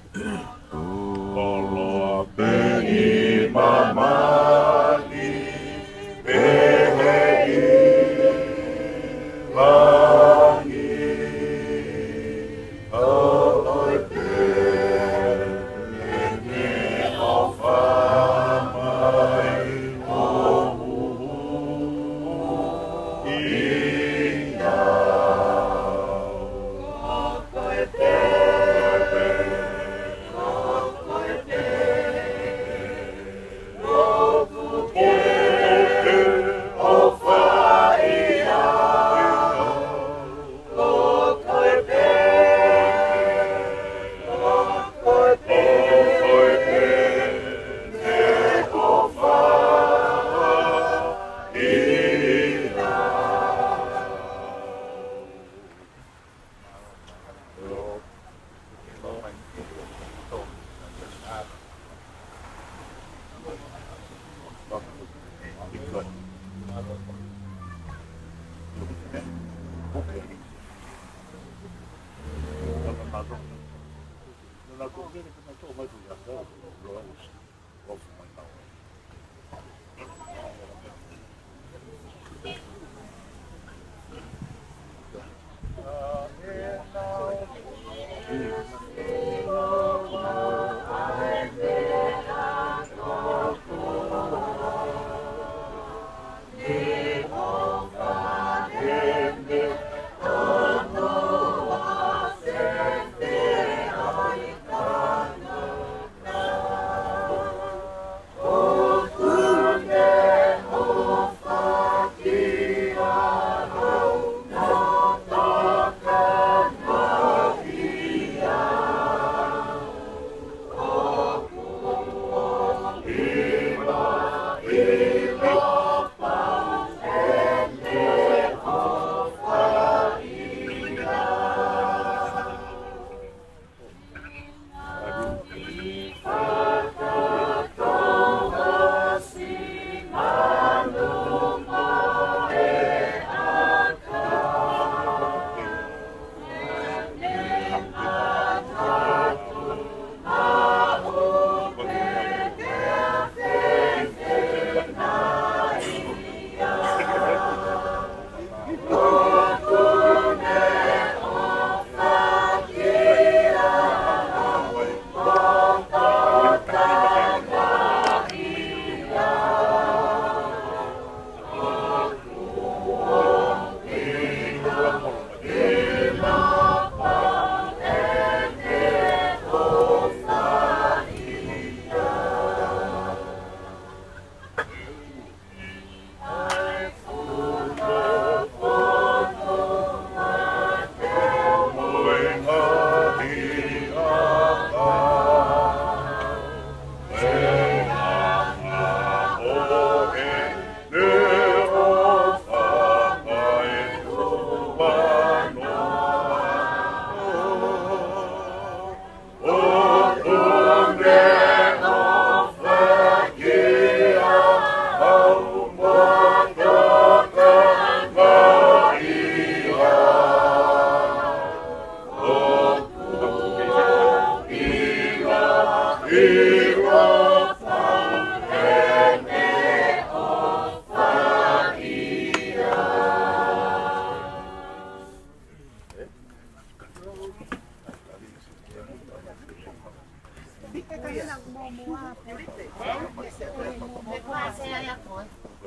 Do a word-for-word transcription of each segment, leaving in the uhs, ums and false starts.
Koloa pē ʻi māmani, pehē ʻi langi, ʻo ʻoe pē ʻene ʻofa mai ʻo huhuʻi au.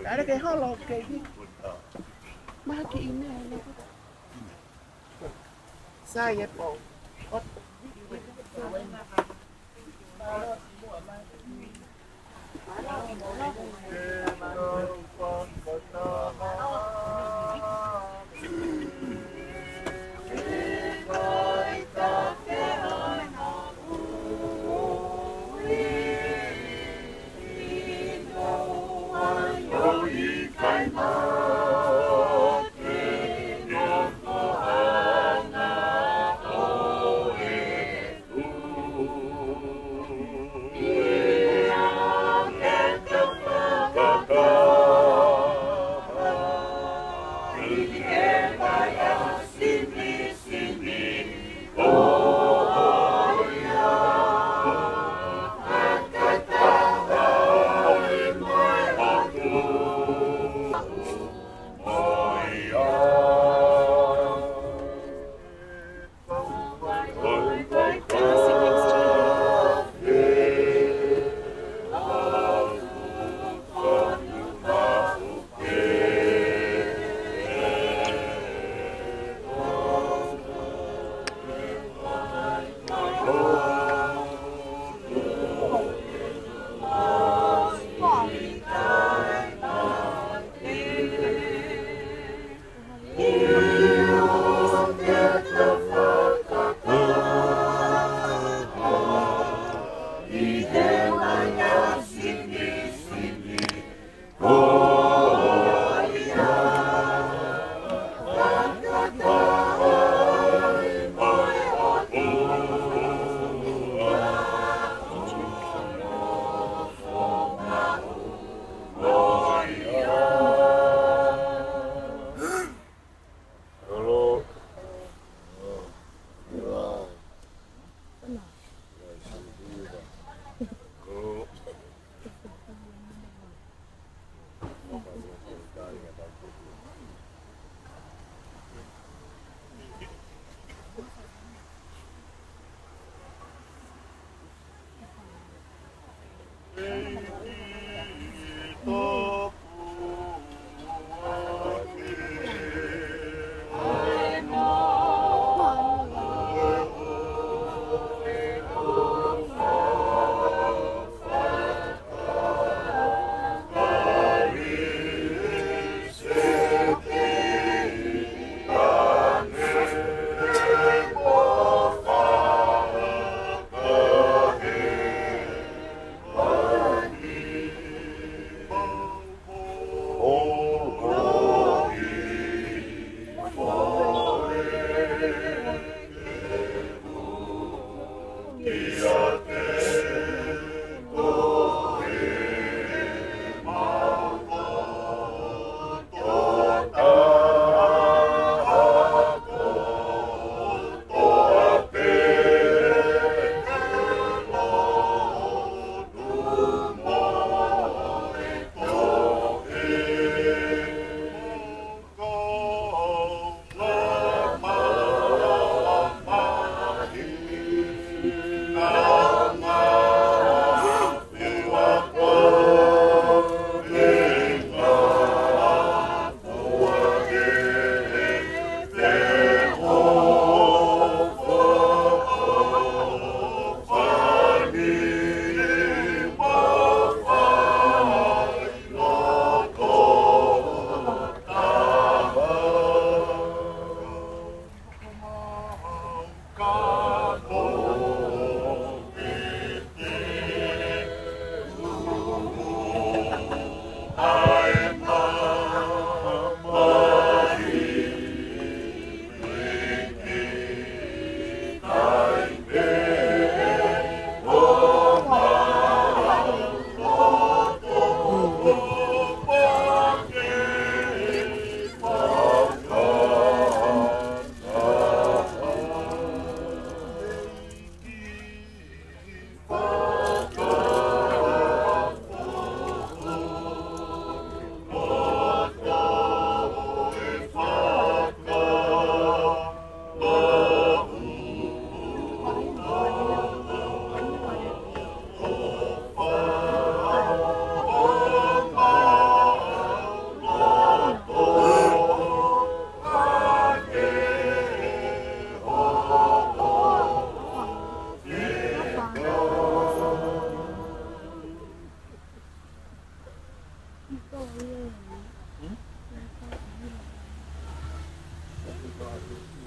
Dale ke holo ke ki. Maha ki ine. Sai e po.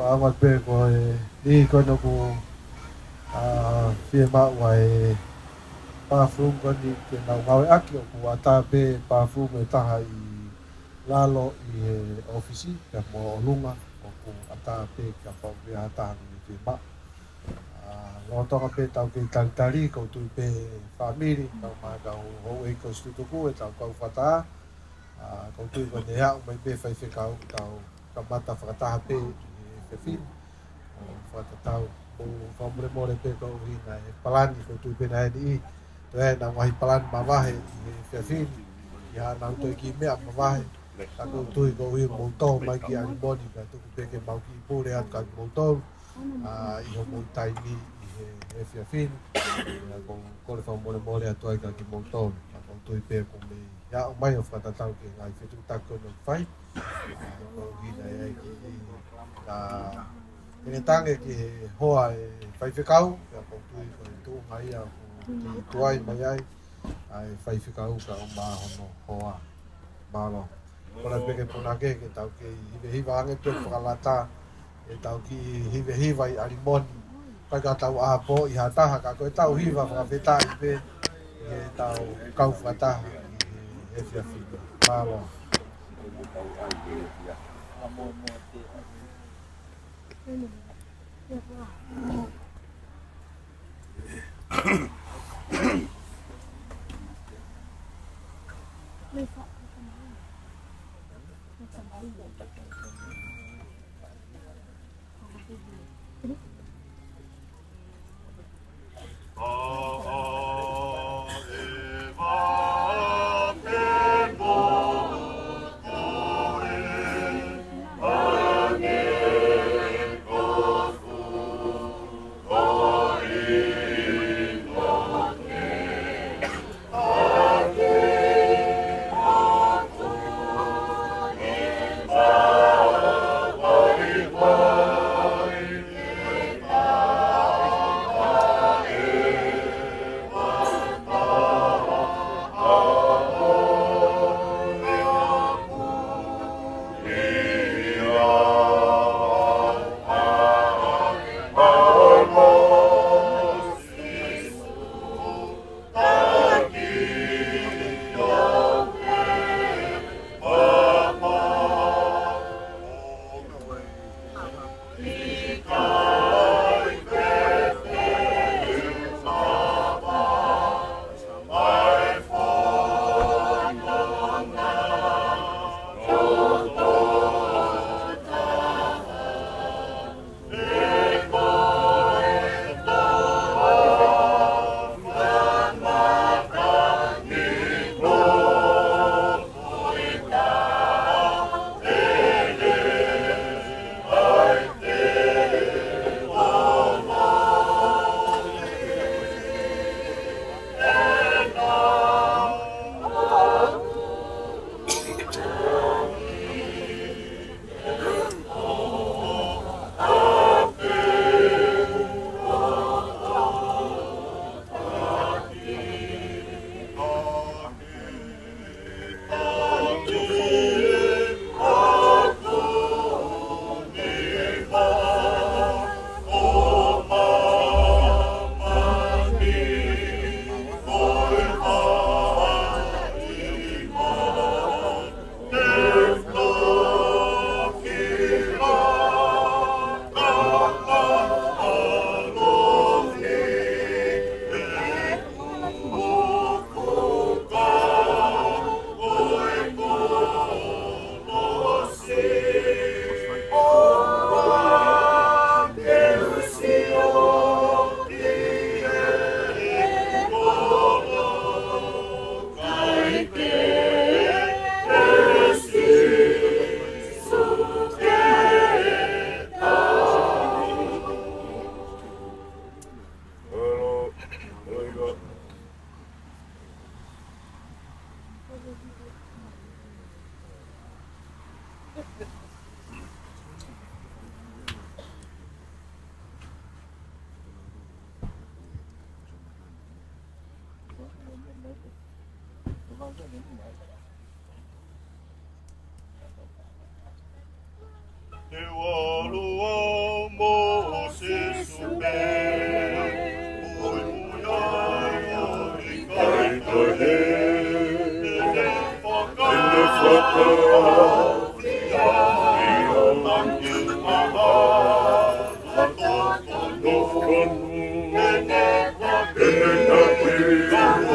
Awa pē ko e, ʻi ko ena ʻoku, ʻa, fiemaʻu ʻa e bathroom ko eni ke nau ngāueʻaki, ʻoku ʻatā pē bathroom ʻe taha ʻi lalo ʻi he ʻōfisi, pea mo ʻolunga, ʻoku ʻatā pē kapau ʻoku ʻi ai ha taha ʻoku fiemaʻu. ʻA, lolotonga pē ʻetau kei talitali, ʻoku ou tui pē fāmili, kau mai kau houʻeiki ko e situtuku, ʻetau kau fakataha, ʻa, ʻoku ou tui ko ʻene aʻu mai pē faifekau, tau kamata fakataha pē ʻi he efiafi ni. ʻO fakatatau, ʻoku ou fakamolemole pē koeʻuhi naʻe palani, ʻoku ou tui pē naʻe ʻi ai, toe ʻi ai ʻenau ngaahi palani mavahe ʻi he efiafi ni, ʻi haʻanau toe kiʻi meʻa mavahe, ka ʻoku ou tui koeʻuhi ʻoku mou tō mai ki ʻAlimoni, pea tuku pē ke mau kiʻi pule atu kia kimoutolu, ʻa, ʻi hoʻomou taimi ʻi he, he efiafi ni. ʻIo, ʻoku ou kole fakamolemole atu ai kia kimoutolu. Ka ʻoku ou tui pē ʻoku mou aʻu mai ʻo fakatatau ki he ngaahi fetuʻutaki ko eni ʻoku fai. ʻA, koeʻuhi naʻe ʻi ai e kiʻi, ʻa, tengetange ki he hoa e faifekau. Pea ʻoku ou tui ko e tuʻunga ia ʻoku kiʻi tuai mai ai ʻa e faifekau kae ʻumaʻā hono hoa. Mālō. Kole pē ke punake ke tau kei hivehiva ange pē fakalata, ʻetau kiʻi hivehiva ʻi ʻAlimoni. ʻIkai ke tau ʻā pē ʻi ha taha, ka ko ʻetau hiva fakafetaʻi pē ʻi heʻetau kau fakataha ʻi he efiafi ni. Mālō.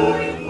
Mālō.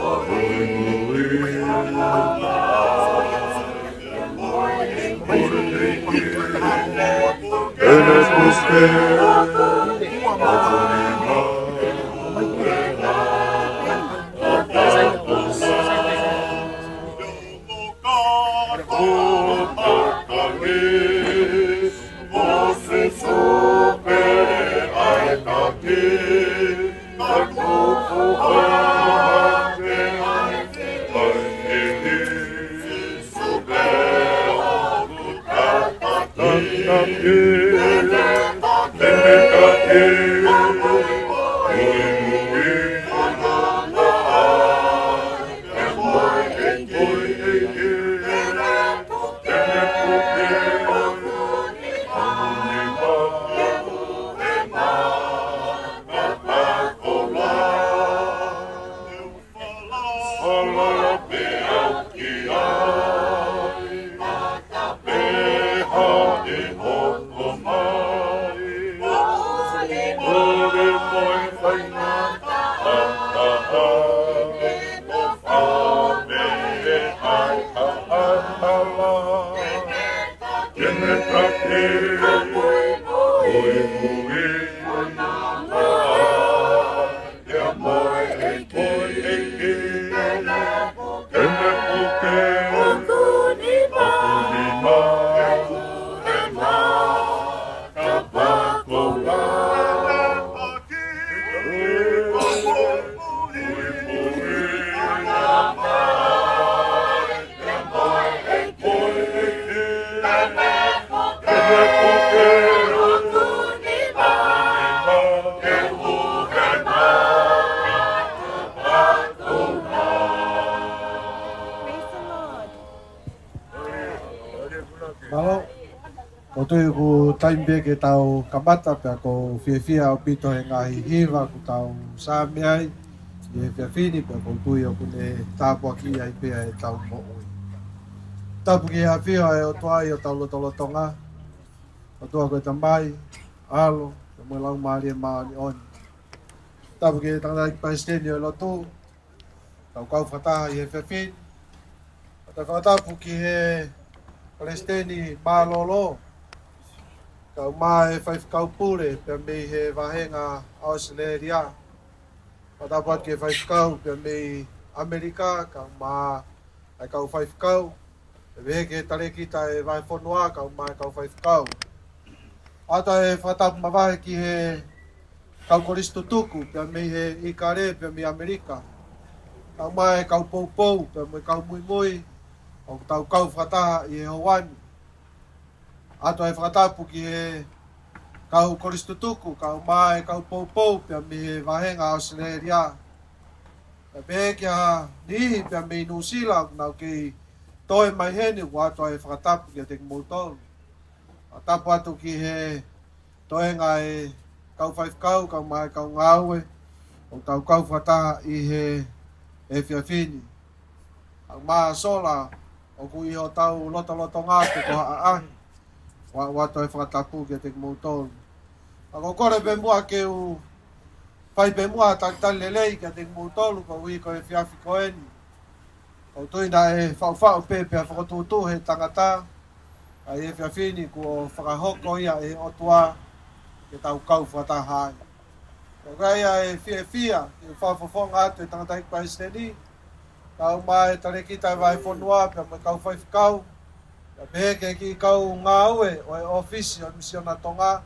ʻOku ou tui ʻoku taimi pē ke tau kamata, pea ʻoku ou fiefia ʻaupito he ngaahi hiva ʻoku tau sāme ai ʻi he efiafi ni, pea ʻoku ou tui ʻoku ne tāpuakiʻi ai pē ʻetau moʻui. Tapu ki he ʻafio ʻa e ʻOtua ʻi hotau lotolotonga, ʻOtua ko e Tamai, ʻAlo, pea mo e Laumālie Māʻoniʻoni. Tapu ki he tangataʻeiki palesiteni ʻo e lotu, tau kau fakataha ʻi he efiafi ni. Pea fakatapu ki he palesiteni mālōlō, kae ʻumaʻā e faifekau pule pea mei he vāhenga ʻAositelēlia. Fakatapu atu ki he faifekau pea mei ʻAmelika, kae ʻumaʻā e kau faifekau, pea pehē ki he talēkita ʻo e vahefonua, kae ʻumaʻā e kau faifekau. ʻOatu e fakatapu mavahe ki he kau kolisi tutuku, pea mei he ʻIkale, pea mei ʻAmelika. Kae ʻumaʻā e kau poupou, pea mo e kau muimui, ʻoku tau kau fakataha ʻi he houa ni. ʻOatu e fakatapu ki he kau kolisi tutuku, kae ʻumaʻā e kau poupou, pea mei he vāhenga ʻAositelēlia. Pea pehē ki ha niʻihi, pea mei Nuʻusila, ʻoku nau kei toe mai heni, ʻoku ʻoatu e fakatapu kiate kimoutolu. Fakatapu atu ki he toenga e kau faifekau, kae ʻumaʻā e kau ngāue, ʻoku tau kau fakataha ʻi he efiafi ni. ʻA e mā sola, ʻoku ʻi hotau lotolotonga pe ko ha ʻaʻahi, ʻoku ʻoatu e fakatapu kiate kimoutolu. Pea ʻoku ou kole pē muʻa ke u fai pē muʻa ha talitali lelei kiate kimoutolu, koeʻuhi ko e efiafi ko eni. ʻOku ou tui naʻe faʻufaʻu pē pea fakatuʻutuʻu he tangata, ʻa e efiafi ni kuo fakahoko ia ʻe he ʻOtua ke tau kau fakataha ai. Pea ko ia e fiefia ke u fakafofonga atu e tangataʻeiki palesiteni, kae ʻumaʻā e talēkita ʻo e vahefonua pea mo e kau faifekau, pea pehē ki he kiʻi kau ngāue ʻo e ʻōfisi ʻo e Misiona Tonga,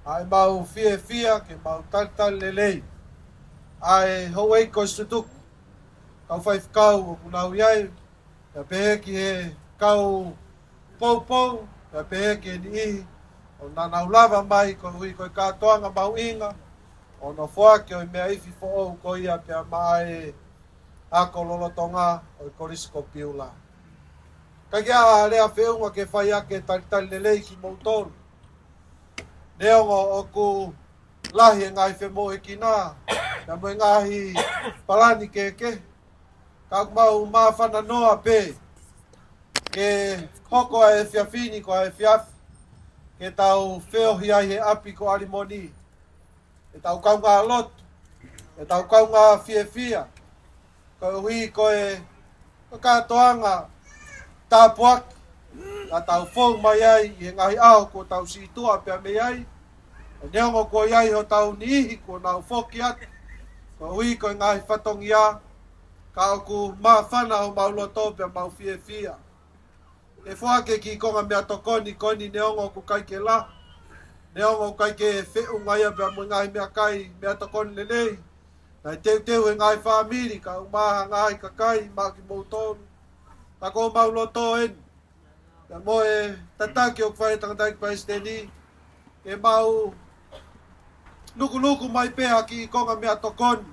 ʻa ʻemau fiefia ke mau talitali lelei ʻa e houʻeiki kolisi tutuku, kau faifekau ʻoku nau ʻi ai, pea pehē ki he kau poupou, pea pehē ki he niʻihi ʻoku nau lava mai koeʻuhi ko e kātoanga mahuʻinga ʻo hono foaki ʻo e meʻa ifi foʻou ko ia pea maʻa e ako lolotonga ʻo e Kolisi ko Piula. Ka ʻikai ha lea feʻunga ke fai ʻaki e talitali lelei kimoutolu. Neongo ʻoku lahi e ngaahi femoʻuekina, pea mo e ngaahi palani kehekehe, ka ʻoku mau māfana noa pē ke hoko ʻa e efiafi ni ko ha efiafi ke tau feohi ai he ʻapi ko ʻAlimoni. ʻEtau kaungā lotu, ʻetau kaungā fiefia, Koeʻuhi ko e, ko e kātoanga tāpuaki naʻa tau fou mai ai ʻi he ngaahi ʻaho kuo tau situʻa pea mei ai. Neongo kuo ʻi ai hotau niʻihi kuo nau foki atu koeʻuhi ko e ngaahi fatongia, ka ʻoku māfana homau loto pea mau fiefia. ʻE foaki e kiʻi konga meʻatokoni ko eni neongo ʻoku ʻikai ke lahi, neongo ʻoku ʻikai ke feʻunga ia pea mo e ngaahi meʻakai, meʻatokoni lelei naʻe teuteu he ngaahi fāmili, kae ʻumaʻā ha ngaahi kakai maʻa kimoutolu. Ka ko homau loto eni, pea mo e tataki ʻoku fai ʻe he tangataʻeiki palesiteni, ke mau lukuluku mai pē ha kiʻi konga meʻatokoni.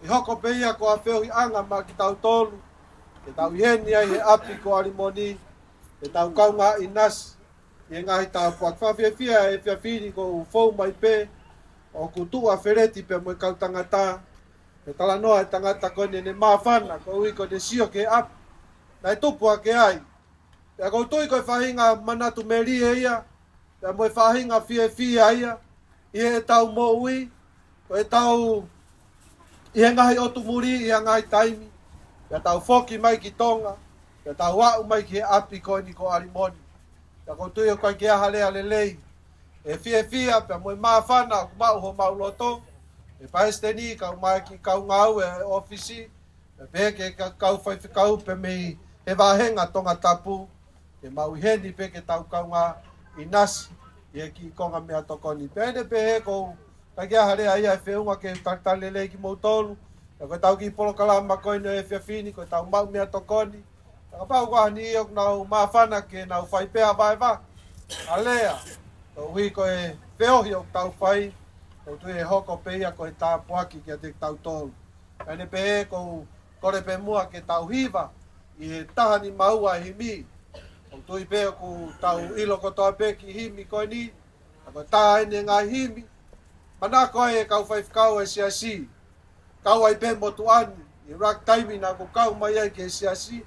ʻE hoko pē ia ko ha feohiʻanga maʻa kitautolu, ke tau ʻi heni ai he ʻapi ko ʻAlimoni, ke tau kaungā ʻinasi ʻi he ngaahi tāpuaki. Fakafiefia he efiafi ni kuo u fou mai pē, ʻoku tuʻu ʻa Feleti pea mo e kau tangata, he talanoa e tangata ko eni, ne māfana koeʻuhi ko ʻene sio ki he ʻapi naʻe tupu hake ai. Pea ʻoku ou tui ko e faʻahinga manatu melie ia, pea mo e faʻahinga fiefia ia ʻi heʻetau moʻui, ko ʻetau ʻi he ngaahi ʻotu muli, ʻi he ngaahi taimi, pea tau foki mai ki Tonga, pea tau aʻu mai ki he ʻapi ko eni ko ʻAlimoni. Pea ʻoku ou tui ʻoku ʻikai ke ʻi ai ha lea lelei ʻe fiefia pea mo e māfana ʻoku maʻu homau loto, ʻe palesiteni kae ʻumaʻā e kiʻi kau ngāue ʻa e ʻōfisi, pea pehē ki he ka-, kau faifekau pea mei he vāhenga Tongatapu, ke mau ʻi heni pē ke tau kaungā ʻinasi ʻi he kiʻi konga meʻatokoni. Pea ʻi heʻene pehē, ʻoku ʻikai ke ʻi ai ha lea ia ʻe feʻunga ke talitali lelei kimoutolu, pea ko ʻetau kiʻi polokalama ko eni he efiafi ni, ko ʻetau maʻu meʻatokoni. Ka kapau ko ha niʻihi ʻoku nau māfana ke nau fai pē ha vahevahe, ha lea, koeʻuhi ko e feohi ʻoku tau fai, ʻoku ou tui ʻe hoko pē ia ko e tāpuaki kiate kitautolu. Pea ʻi heʻene pehē, ʻoku ou kole pē muʻa ke tau hiva ʻi he taha nima ua e himi. ʻOku ou tui pē ʻoku tau ʻilo kotoa pē e kiʻi himi ko eni, ka ko e taha eni e ngaahi himi manako ai e kau faifekau ʻa e siasi, kau ai pē motuʻa ni, ʻi he ragtime naʻa ku kau mai ai ki he siasi,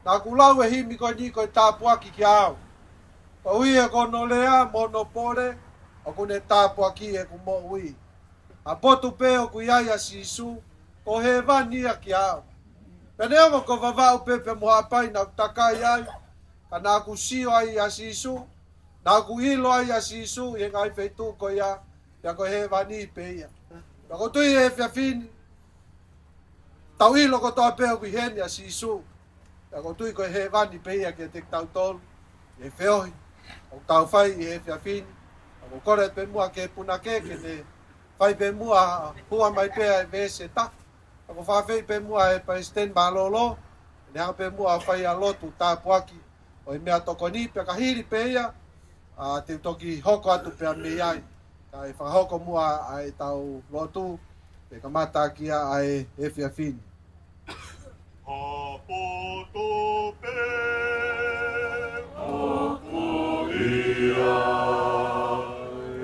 naʻa ku lau e himi ko eni ko e tāpuaki kiate au. Koeʻuhi ko hono lea mo hono pole, ʻoku ne tāpuakiʻi ʻeku moʻui. ʻA potu pē ʻoku ʻi ai ʻa Sīsū, ko hēvani ia kiate au. Pea neongo ko Vavaʻu pē pea mo Haʻapai naʻa ku takai ai, ka naʻa ku sio ai ʻia Sīsū, naʻa ku ʻilo ai ʻa Sīsū ʻi he ngaahi feituʻu ko ia, pea ko hēvani pē ia. Pea ʻoku ou tui he efiafi ni, tau ʻilo kotoa pē ʻoku ʻi heni ʻa Sīsū. Pea ʻoku ou tui ko e hēvani pē ia kiate kitautolu ʻi he feohi ʻoku tau fai ʻi he efiafi ni. Pea ʻoku ou kole pē muʻa ki he punake ke ne fai pē muʻa, hua mai pē ʻa e veesi ʻe taha. Pea ʻoku ou fakaafeʻi pē muʻa ʻa e palesiteni mālōlō, ke ne hanga pē muʻa ʻo fai ʻa e lotu tāpuaki ʻo e meʻatokoni, pea ka hili pē ia, ʻa, te u toki hoko atu pē mei ai, kae fakahoko muʻa ʻa ʻetau lotu, pea kamata ʻaki ʻa e efiafi ni. ʻA potu pē ʻoku ʻi ai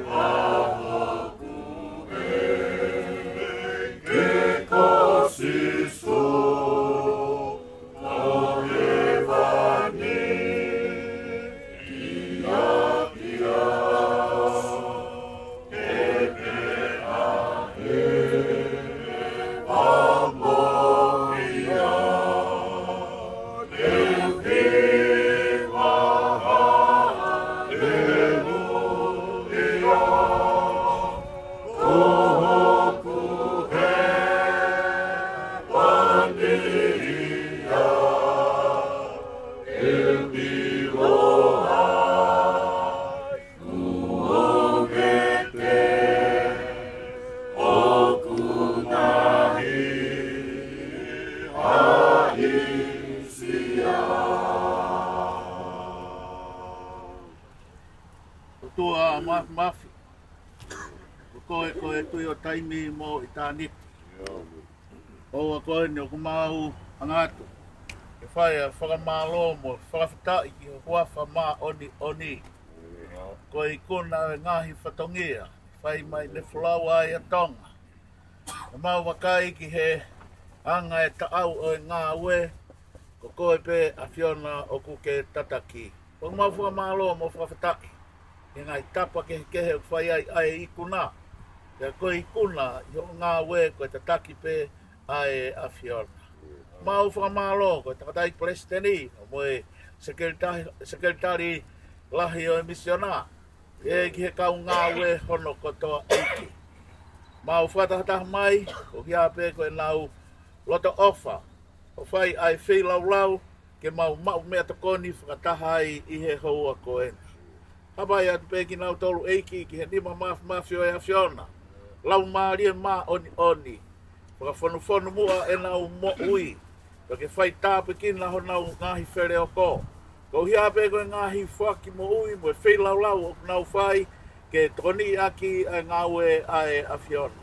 ʻa hoku ʻEiki ko Sīsū, ko hēvani ia kiate au. ʻOtua Māfimafi, ko koe ko e Tuʻi ʻo taimi mo ʻitāniti. ʻOua ko eni ʻoku mau hanga atu ke fai ʻa e fakamālō mo e fakafetaʻi ki ho huafa māʻoniʻoni. Ko e ikuna ʻo e ngaahi fatongia fai mai ne folau ai ʻa Tonga. Ka mau vakai ki he anga e taʻau ʻo e ngāue, ko koe pē ʻAfiona ʻoku ke tataki. ʻOku mau fakamālō mo fakafetaʻi he ngaahi tapa kehekehe ʻoku fai ai ʻa e ikuna. Pea ko e ikuna ʻi hoʻo ngāue ko e tataki pē ʻa e ʻAfiona. Mau fakamālō ko e tangataʻeiki palesiteni, mo e sekelitali, sekelitali lahi ʻo e misiona, ē ki he kau ngāue hono kotoa ʻeiki. Mau fakatahataha mai, ʻo kia pē ko ʻenau loto ʻofa, ʻo fai ʻa e feilaulau, ke mau maʻu meʻatokoni fakataha ai ʻi he houa ko eni. Hapai atu pē kinautolu ʻeiki ki he nima mafimafi ʻo e ʻAfiona. Laumālie Māʻoniʻoni. Fakafonufonu muʻa ʻenau moʻui. Pea ke fai tāpuekina honau ngaahi feleoko. Koeʻuhi pē ko e ngaahi foaki moʻui mo e feilaulau ʻoku nau fai ke tokoniʻaki ʻa e ngāue ʻa e ʻAfiona.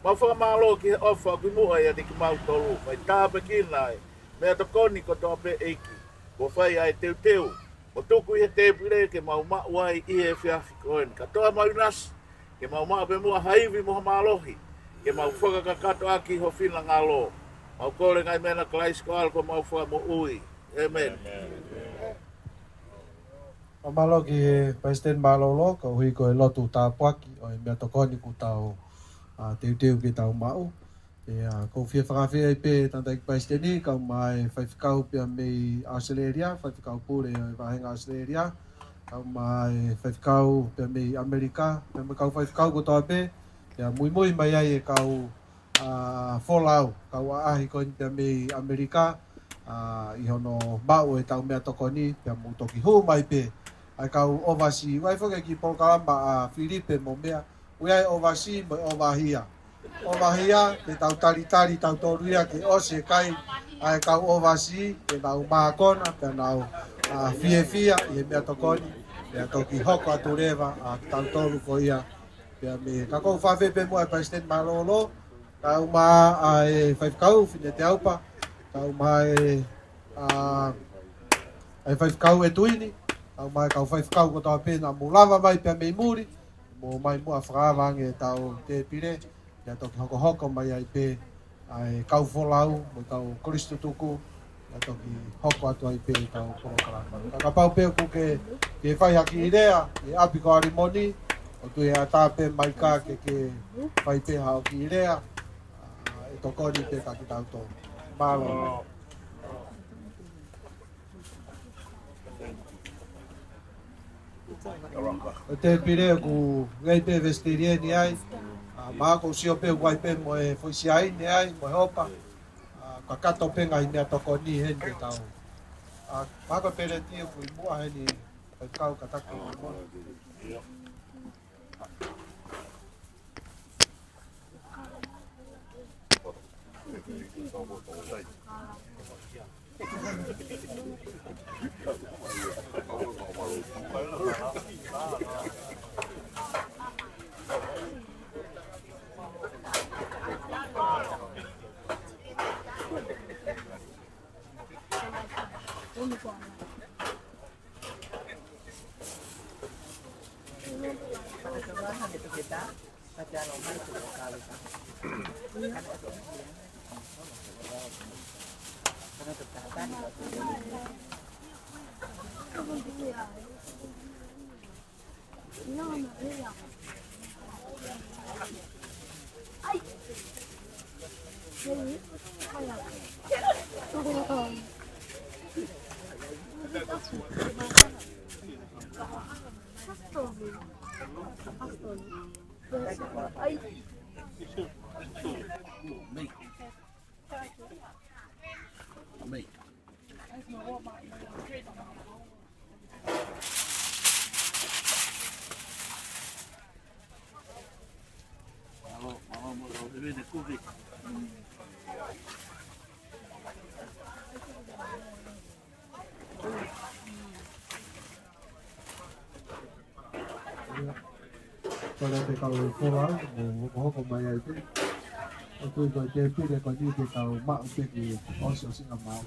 Mau fakamālō ki he ʻofa ʻoku ʻi muʻa ʻiate kimautolu. Fai tāpuekina ʻa e meʻatokoni kotoa pē ʻeiki. Kuo fai ʻa e teuteu. Mo tuku ʻi he tēpile ke mau maʻu ai ʻi he efiafi ko eni. Kātoa mau ʻinasi, ke mau maʻu pē muʻa ha ivi mo ha mālohi, ke mau fakakakato ʻaki ho finangalo. Mau kole ngaahi meʻa ni ʻia Kalaisi ko homau Fakamoʻui. ʻĒmeni. Fakamālō ki he palesiteni mālōlō, koeʻuhi ko e lotu tāpuaki ʻo e meʻatokoni kuo tau, ʻa, teuteu ke tau maʻu. Pea ʻoku ou fie fakafeʻiloaki pē tangataʻeiki palesiteni, kau mai faifekau pea mei ʻAositelēlia, faifekau pule ʻo e vāhenga ʻAositelēlia, kau mai faifekau pea mei ʻAmelika, pea mo e kau faifekau kotoa pē, pea muimui mai ai e kau, ʻa, folau, kau ʻaʻahi ko eni pea mei ʻAmelika, ʻa, ʻi hono maʻu ʻetau meʻatokoni, pea mou toki hū mai pē ʻa e kau ʻovasi, ʻoku ʻi ai foki e kiʻi polokalama ʻa Filipe mo meʻa, ʻoku ʻi ai e ʻovasi mo e ʻovahia. ʻOvahia, ke tau talitali tautolu ia ke ʻosi e kai ʻa e kau ʻovasi, ke nau mākona, ke nau, ʻa, fiefia ʻi he meʻatokoni, pea toki hoko atu leva ʻa tautolu ko ia. Pea mei he, ka ʻoku ou fakafeʻiloaki pē muʻa e palesiteni mālōlō, kau mai ʻa e faifekau Fine Teaupa, kau mai, ʻa, ʻa e faifekau ʻEtuini, kau mai kau faifekau kotoa pē naʻa mou lava mai pea mei muli, mou mai muʻa fakaava ange ʻetau tēpile, pea toki hokohoko mai ai pē ʻa e kau folau, mo e kau kolisi tutuku, pea toki hoko atu ai pē ʻetau polokalama. Ka kapau pē ʻoku ke, ke fai ha kiʻi lea, ʻi ʻapi ko Alimoni, ʻoku ou tui ʻe ʻatā pē mai ka ke, ke fai pē haʻo kiʻi lea, ʻa, ʻe tokoni pē kia kitautolu. Mālō. ʻO e tēpile ʻoku ngali pē vesitelieni ai. ʻA, mahalo ʻoku ou sio pē ʻoku ʻi ai pē mo e foʻi siaine ai, mo e hopa. ʻA, kakato pē ngaahi meʻatokoni heni ke tau. ʻA, mahalo ko e peleti ʻoku ʻi muʻa heni, ʻe kau kātaki muʻa. Kole pē kau folau, mo hokohoko mai ai pē. ʻOku ʻi ai e tēpile ko eni ke tau maʻu pē ke ʻosiʻosinga maʻu.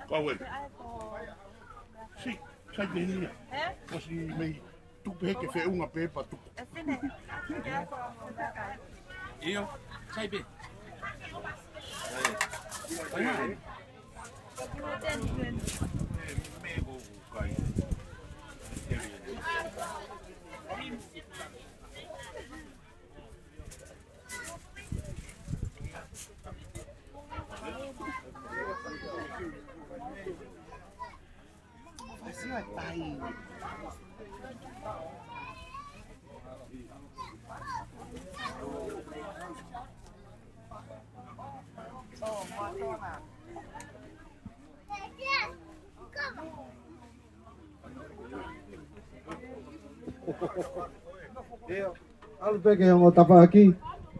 Kau ē. Si, sai pē nia. Ē? Kasi mei tuku pē ke feʻunga pē pea tuku. ʻIo, sai pē. ʻIo, ʻalu pē ki he ongo tafaʻaki,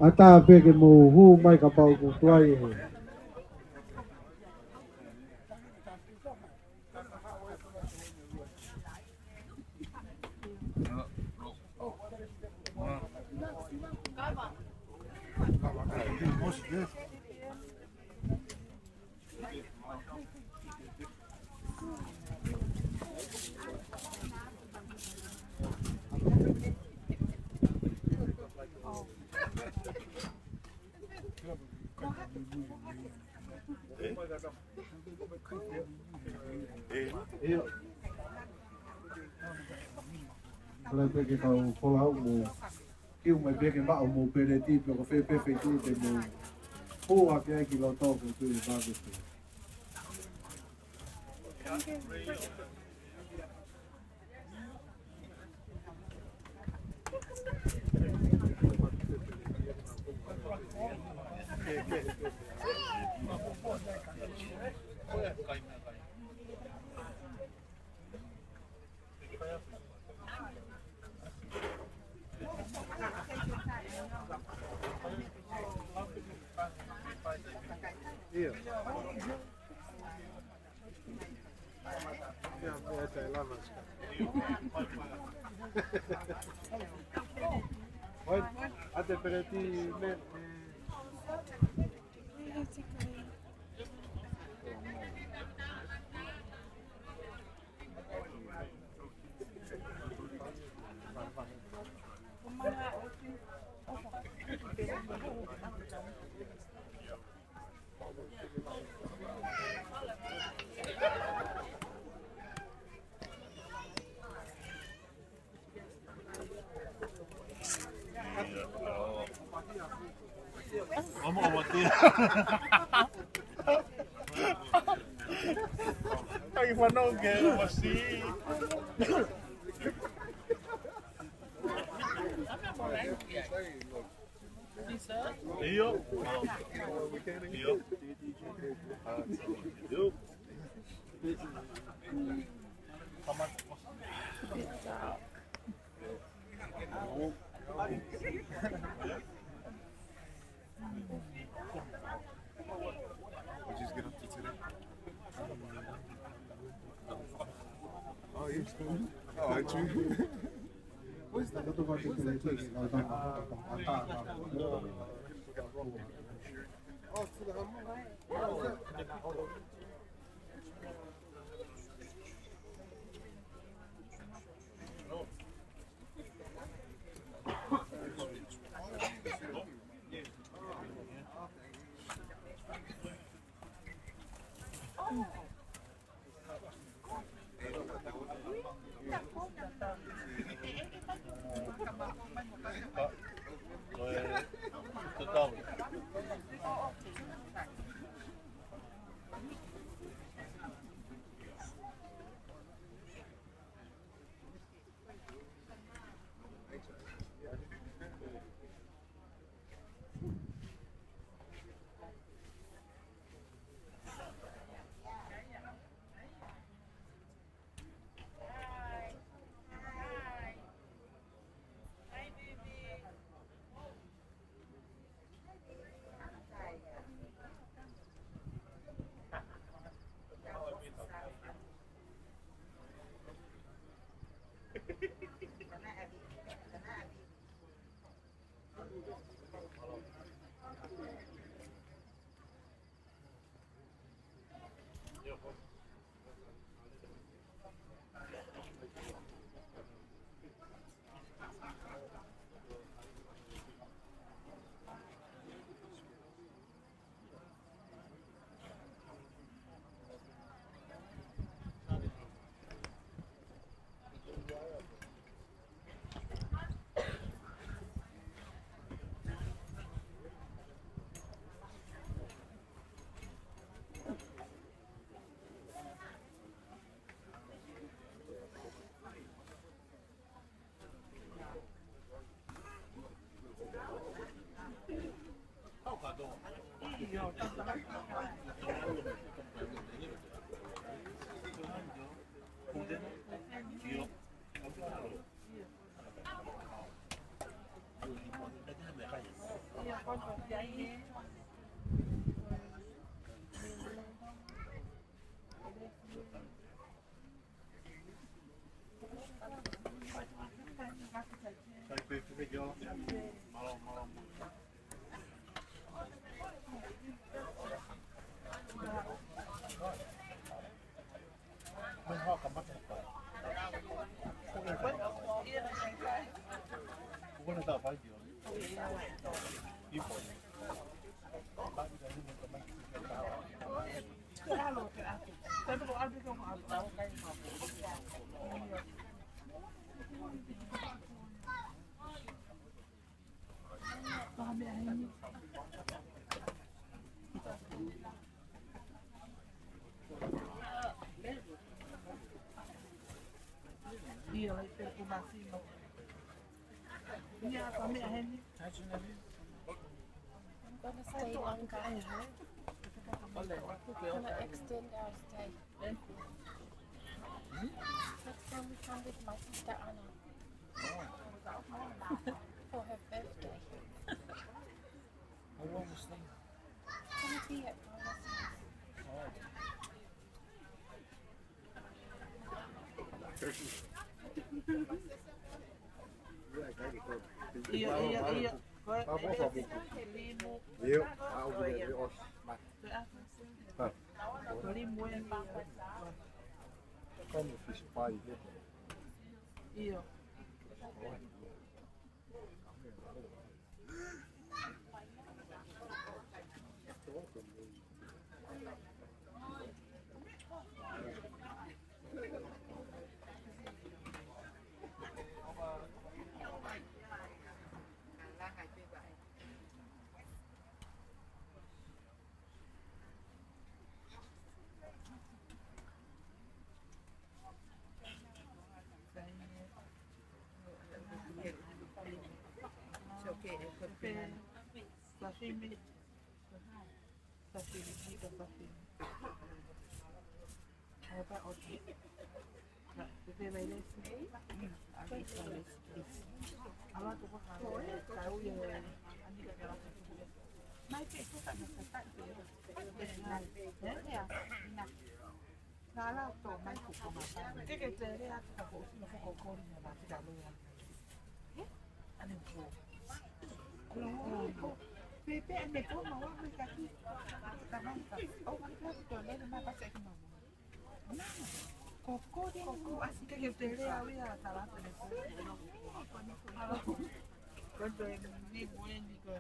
ʻatā pē ke mou hū mai kapau ʻoku tuai e. ʻIo. Kole pē ke kau folau mo kiu mai pē ke maʻu mo peleti pe ko fē pē feituʻu te mo pō ake ai ki loto ko tui e pākete. ʻIo. Oi, ʻa e peleti me. Vamos a batir. Ai, fanongo ke, vamos sí. ʻIo. ʻIo. ʻIo. What you get up to today? Oh, yes. Oh, I drew. Where's that? Where's that place? Oh, to the Hummer? What was that? Ia, lai pē ko masino. Ia, ka meʻa heni. I'm gonna stay longer. I'm gonna extend our stay. Next time we come with my sister Anna. For her birthday. How long is that? Gonna be at Mama's house. Ia, ia, ia. Ko e, e, e, limu. Ia, au ia, ia, os. Ko e ʻaho. Ha. Ko e limu e. Kamu fish pie, ia. Ia. Sashimi. Sashimi, ʻita sashimi. How about oji? Pepe mai lesi. Mm, ʻa e ʻita lesi. ʻAlu atu ko ha, ka ui e, ʻanika ke ʻalu atu. Mai ke, ko ka na ka ka. Nā, ē? Nā. Nā la to mai ko ko ma. Ke ke te lea atu ka ko sino ko ko kori na la te ka loa. Ē? Ane ko. Ko ko. Pepe ane ko ma wa me ka ki. Ka ma ka. O ma ka to le ma pa se ki ma. Nā. Ko kori ko ko asi ke ke te lea ui a ta la te ko. Ko to ni mo ni ko.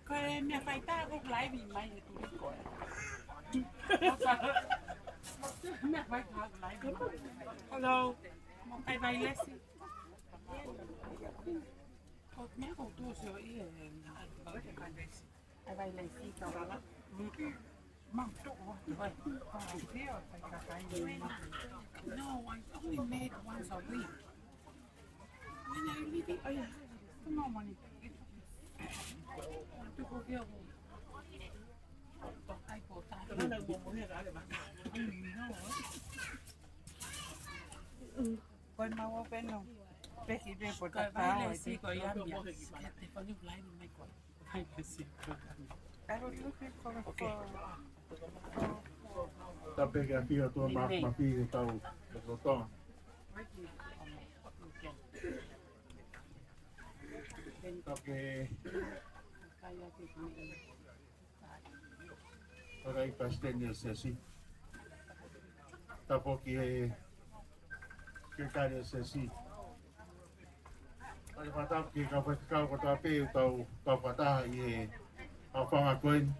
Ko e meʻa faitā ko e live mai e tuli ko ē. Meʻa faitā ko e live. Hello. Mo kai Vailesi. Ko e meʻa ko tu so i e, ʻai Vailesi ka lala. Mm. Mom, don't want to. Wait. Oh, I feel like I, I, no, I only made once a week. When I leave it, oh, yeah. Come on, money. To go here. Ko e mau open no. Peki pe po tatau ai pe. Siko i ami a. Sika te fani ulai ni mai koe. Ai, siko. I was looking for a phone. Tapu ki he ʻafio ʻa e ʻOtua Māfimafi ʻi he kau loto. Tapu ki he Toketā Palesiteni ʻo e Siasi. Tapu ki he Sekelitali ʻo e Siasi. Kole fakatapu ki he kau faifekau kotoa pē ʻoku tau, tau fakataha ʻi he ʻaofanga ko eni.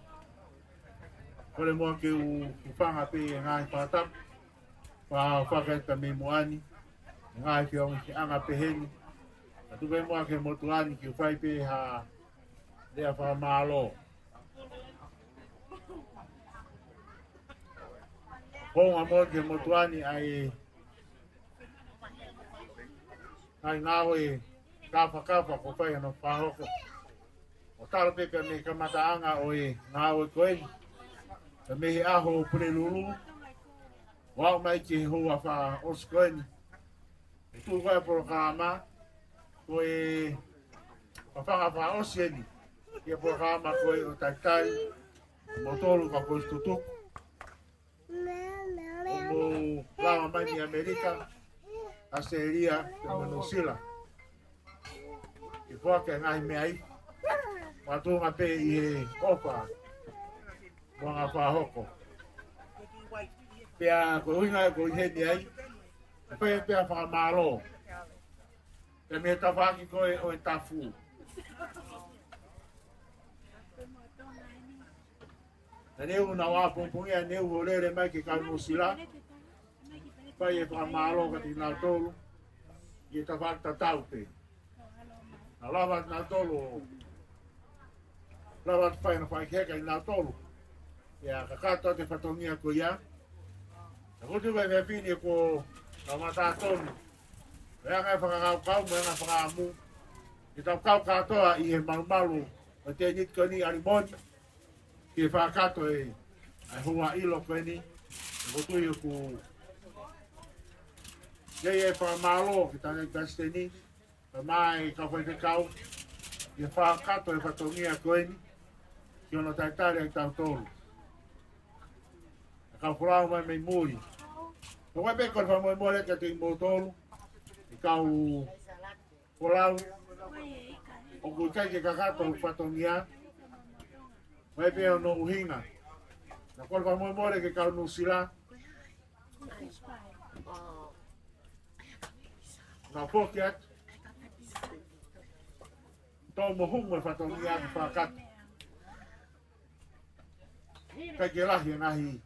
Kole muʻa ke u, u hūfanga pē ʻi he ngaahi fakatapu. Fa-, fakatapu mei muʻa ni. Ngaahi feongoʻanga pehē ni. Ka tuku pē muʻa ki he motuʻa ni ke u fai pē ha lea fakamālō. Hounga muʻa ki he motuʻa ni ʻa e ngaahi ngāue kāfakafa kuo fai hono fakahoko. ʻO talu pē pea mei he kamataʻanga ʻo e ngāue ko eni. Pea mei he ʻaho Pulelulu. ʻO aʻu mai ki he houa fakaʻosi ko eni. ʻE tuʻu ko ē polokalama, ko e fafanga fakaʻosi eni. Ki he polokalama ko ē ʻo talitali, mo tolu ka ko e tutuku. ʻO mou lava mai mei ʻAmelika, ʻAositelēlia, pea mo Nuʻusila. Ke foaki e ngaahi meʻa ʻi. Mātuʻunga pē ʻi he ʻofa. Mo e ngaahi fakahoko. Pea ko e ʻuhinga ko ē ʻi heni ai. Pea, pea fakamālō. Pea mei he tafaʻaki ko ē ʻo e tafu. Naʻa neu nau ʻapongipongia, naʻa neu ō lele mai ki he kau Nuʻusila. Fai e fakamālō kiate kinautolu. ʻI he tafaʻaki tatau pē. Naʻa lava nautolu. Lava atu fai na fai ke ka nautolu. ʻIo kakato atu e fatongia ko ia. Ka ko e tuʻu e fefine ko e tau matatonu. Mo e ngaahi fakakaukau, mo e ngaahi fakaʻamu. Ke tau kau kātoa ʻi he malumalu ʻo e tēniti ko eni ʻalimoni. Ke fakakato e, ʻa e houa ʻilo ko eni. Ko e tuʻu ʻoku. Ke ʻi ai e fakamālō, ki he Toketā Palesiteni. Pea mo e kau faifekau, ʻi he fakakato e fatongia ko eni, ki hono talitali ʻa kitautolu. ʻA e kau folau mai mei muli. Ko e pē kole fakamolemole kiate kimoutolu, ʻa e kau folau, ʻoku ʻikai ke kakato e fatongia, ʻa e pē hono ʻuhinga. Naʻa kole fakamolemole ki he kau Nuʻusila, naʻa foki atu. Tō mo humu e fatongia atu fakakato. ʻIkai ke lahi e ngaahi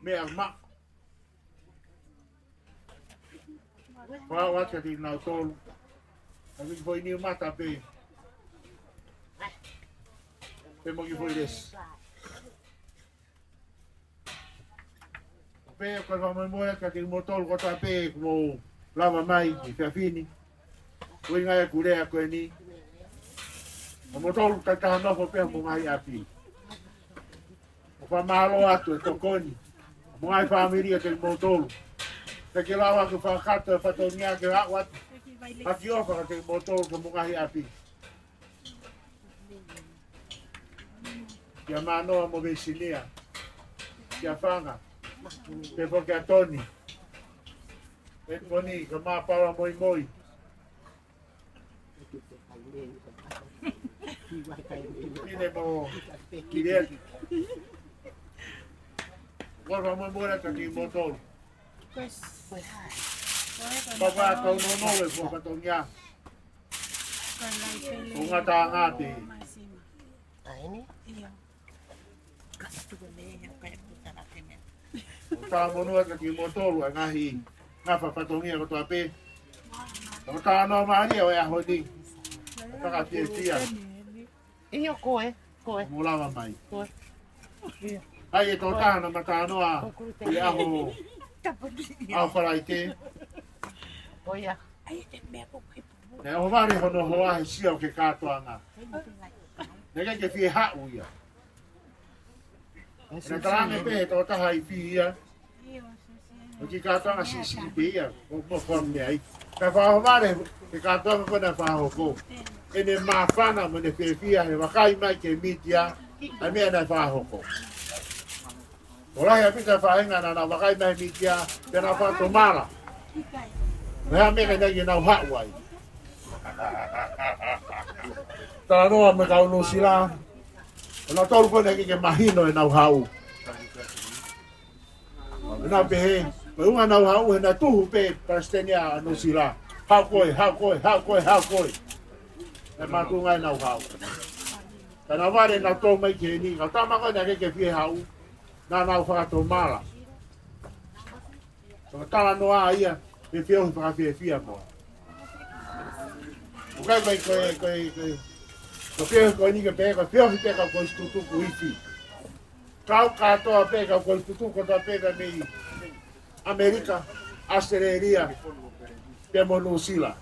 meʻa ma. Fakaʻau atu kiate kinautolu. Ka kiʻi foʻi niu mata pē. Pea mo e kiʻi foʻi lesi. Pea kole fakamolemole kiate kimoutolu kotoa pē kuo mou lava mai he efiafi ni. Ko e ʻuhinga ia ʻeku lea ko eni. Ko moutolu takitaha nofo pē mo e ngaahi ʻapi. ʻOku fakamālō atu e tokoni. Mo e ngaahi fāmili ʻiate kimoutolu. Pea ke lava ke fakakato e fatongia ke aʻu atu. Ka kiʻi ʻofa kiate kimoutolu mo e ngaahi ʻapi. Kia Manoa mo Vesinia. Kia Fanga. Pea foki kia Toni. Pea Toni, ka ma pala moi moi. Pine mo Kiliaki. Kole fakamolemole kiate kimoutolu. Papa tau nono e fua fatongia. Ko ngata ngate. ʻAi ni? ʻIo. Ka tuku me ia ka e puta na pene. ʻOku tau monua kiate kimoutolu ʻa e ngaahi ngafa fatongia kotoa pē. ʻOku tau noa mālie ʻo e ʻaho ni. Fakafietia. ʻIo ko e, ko e. Mo lava mai. Ko e. ʻIo. ʻAi e tō tāna matanoa. ʻI ʻaho. ʻAho Falaite. Ko ia. Naʻe ʻohovale hono hoa he sio ki he kātoanga. Naʻe ʻikai ke fie haʻu ia. Naʻe talaange pē he tokotaha ʻi fē ia. Ko e kiʻi kātoanga siʻisiʻi pē ia, ko e mo fam nei ai. Ka fakaʻohovale, ko e kātoanga ko ē naʻe fakahoko. ʻEne māfana mo ʻene fiefia he vakai mai ki he mītia, ʻa e meʻa naʻe fakahoko. Ko e lahi ʻaupito e faʻahinga naʻa nau vakai mai he mītia, pea nau fakatomala. Meʻa meʻa ke nau, ke nau haʻu ai. Talanoa mo e kau Nuʻusila, ko nautolu ko ē naʻe ʻikai ke mahino ʻenau haʻu. Naʻa nau pehē, ko e ʻuhinga ʻenau haʻu he naʻe tuhu pē Palesiteni ʻa Nuʻusila. Haʻu koe, haʻu koe, haʻu koe, haʻu koe. Naʻe makatuʻunga ʻenau haʻu. Ka naʻe vale nautolu mai ki heni, kau tama ko ē naʻe ʻikai ke fie haʻu, naʻa nau fakatomala. Ko e talanoa ia, ʻe feohi fakafiefia mo. ʻOku ʻikai ko e, ko e, ko e, ko e, ko e feohi ko eni ke pehē, ko e feohi pē kau kolisi tutuku ifi. Kau kātoa pē, kau kolisi tutuku kotoa pē ka mei ʻAmelika, ʻAositelēlia, pea mo Nuʻusila.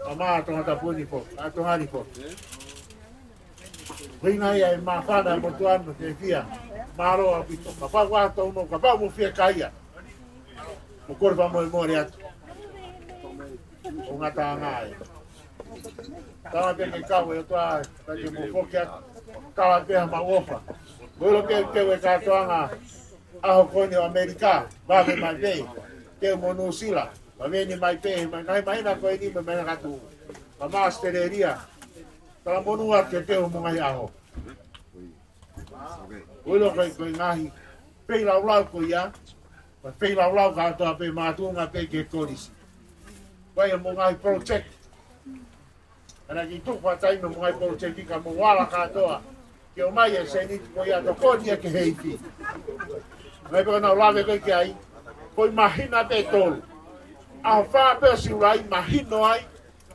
Kae ʻumaʻā Tongatapu ni foki, ʻa Tonga ni foki. Ko e ʻuhinga ia e māfana e motuʻa ni mo e fiefia. Mālō ʻaupito. Kapau ʻoku ʻi ai ha tōnounou, kapau ʻoku mou fiekaia, mou kole fakamolemole atu. ʻOku ngata ange ai. Tala pē ke kau e ʻOtua, ka ke mou foki atu. Tala pē ha mau ʻofa. Ko e ʻilo pē ʻoku teu e kātoanga ʻaho ko eni ʻo ʻAmelika, vave mai pē, teu mo Nuʻusila, vave ni mai pē, mai, mai, mai na ko eni, mai, mai na katu. Kae ʻumaʻā ʻAositelēlia, talamonū atu ke teu mo e ngaahi ʻaho. ʻOku ʻilo ko e, ko e ngaahi feilaulau ko ia, ko e feilaulau kātoa pē makatuʻunga pē ki he kolisi. Ko ia mo e ngaahi project. Ana ki tuku fatai mo e ngaahi project ka mou ala kātoa. Ke ʻomai e sēniti ko ia tokoni ia ki he ifi. Mai pē ko ʻenau lave ko ē ki ai. Ko e māhina pē ʻe tolu. ʻAho fā pē ʻo Siulai mahino ai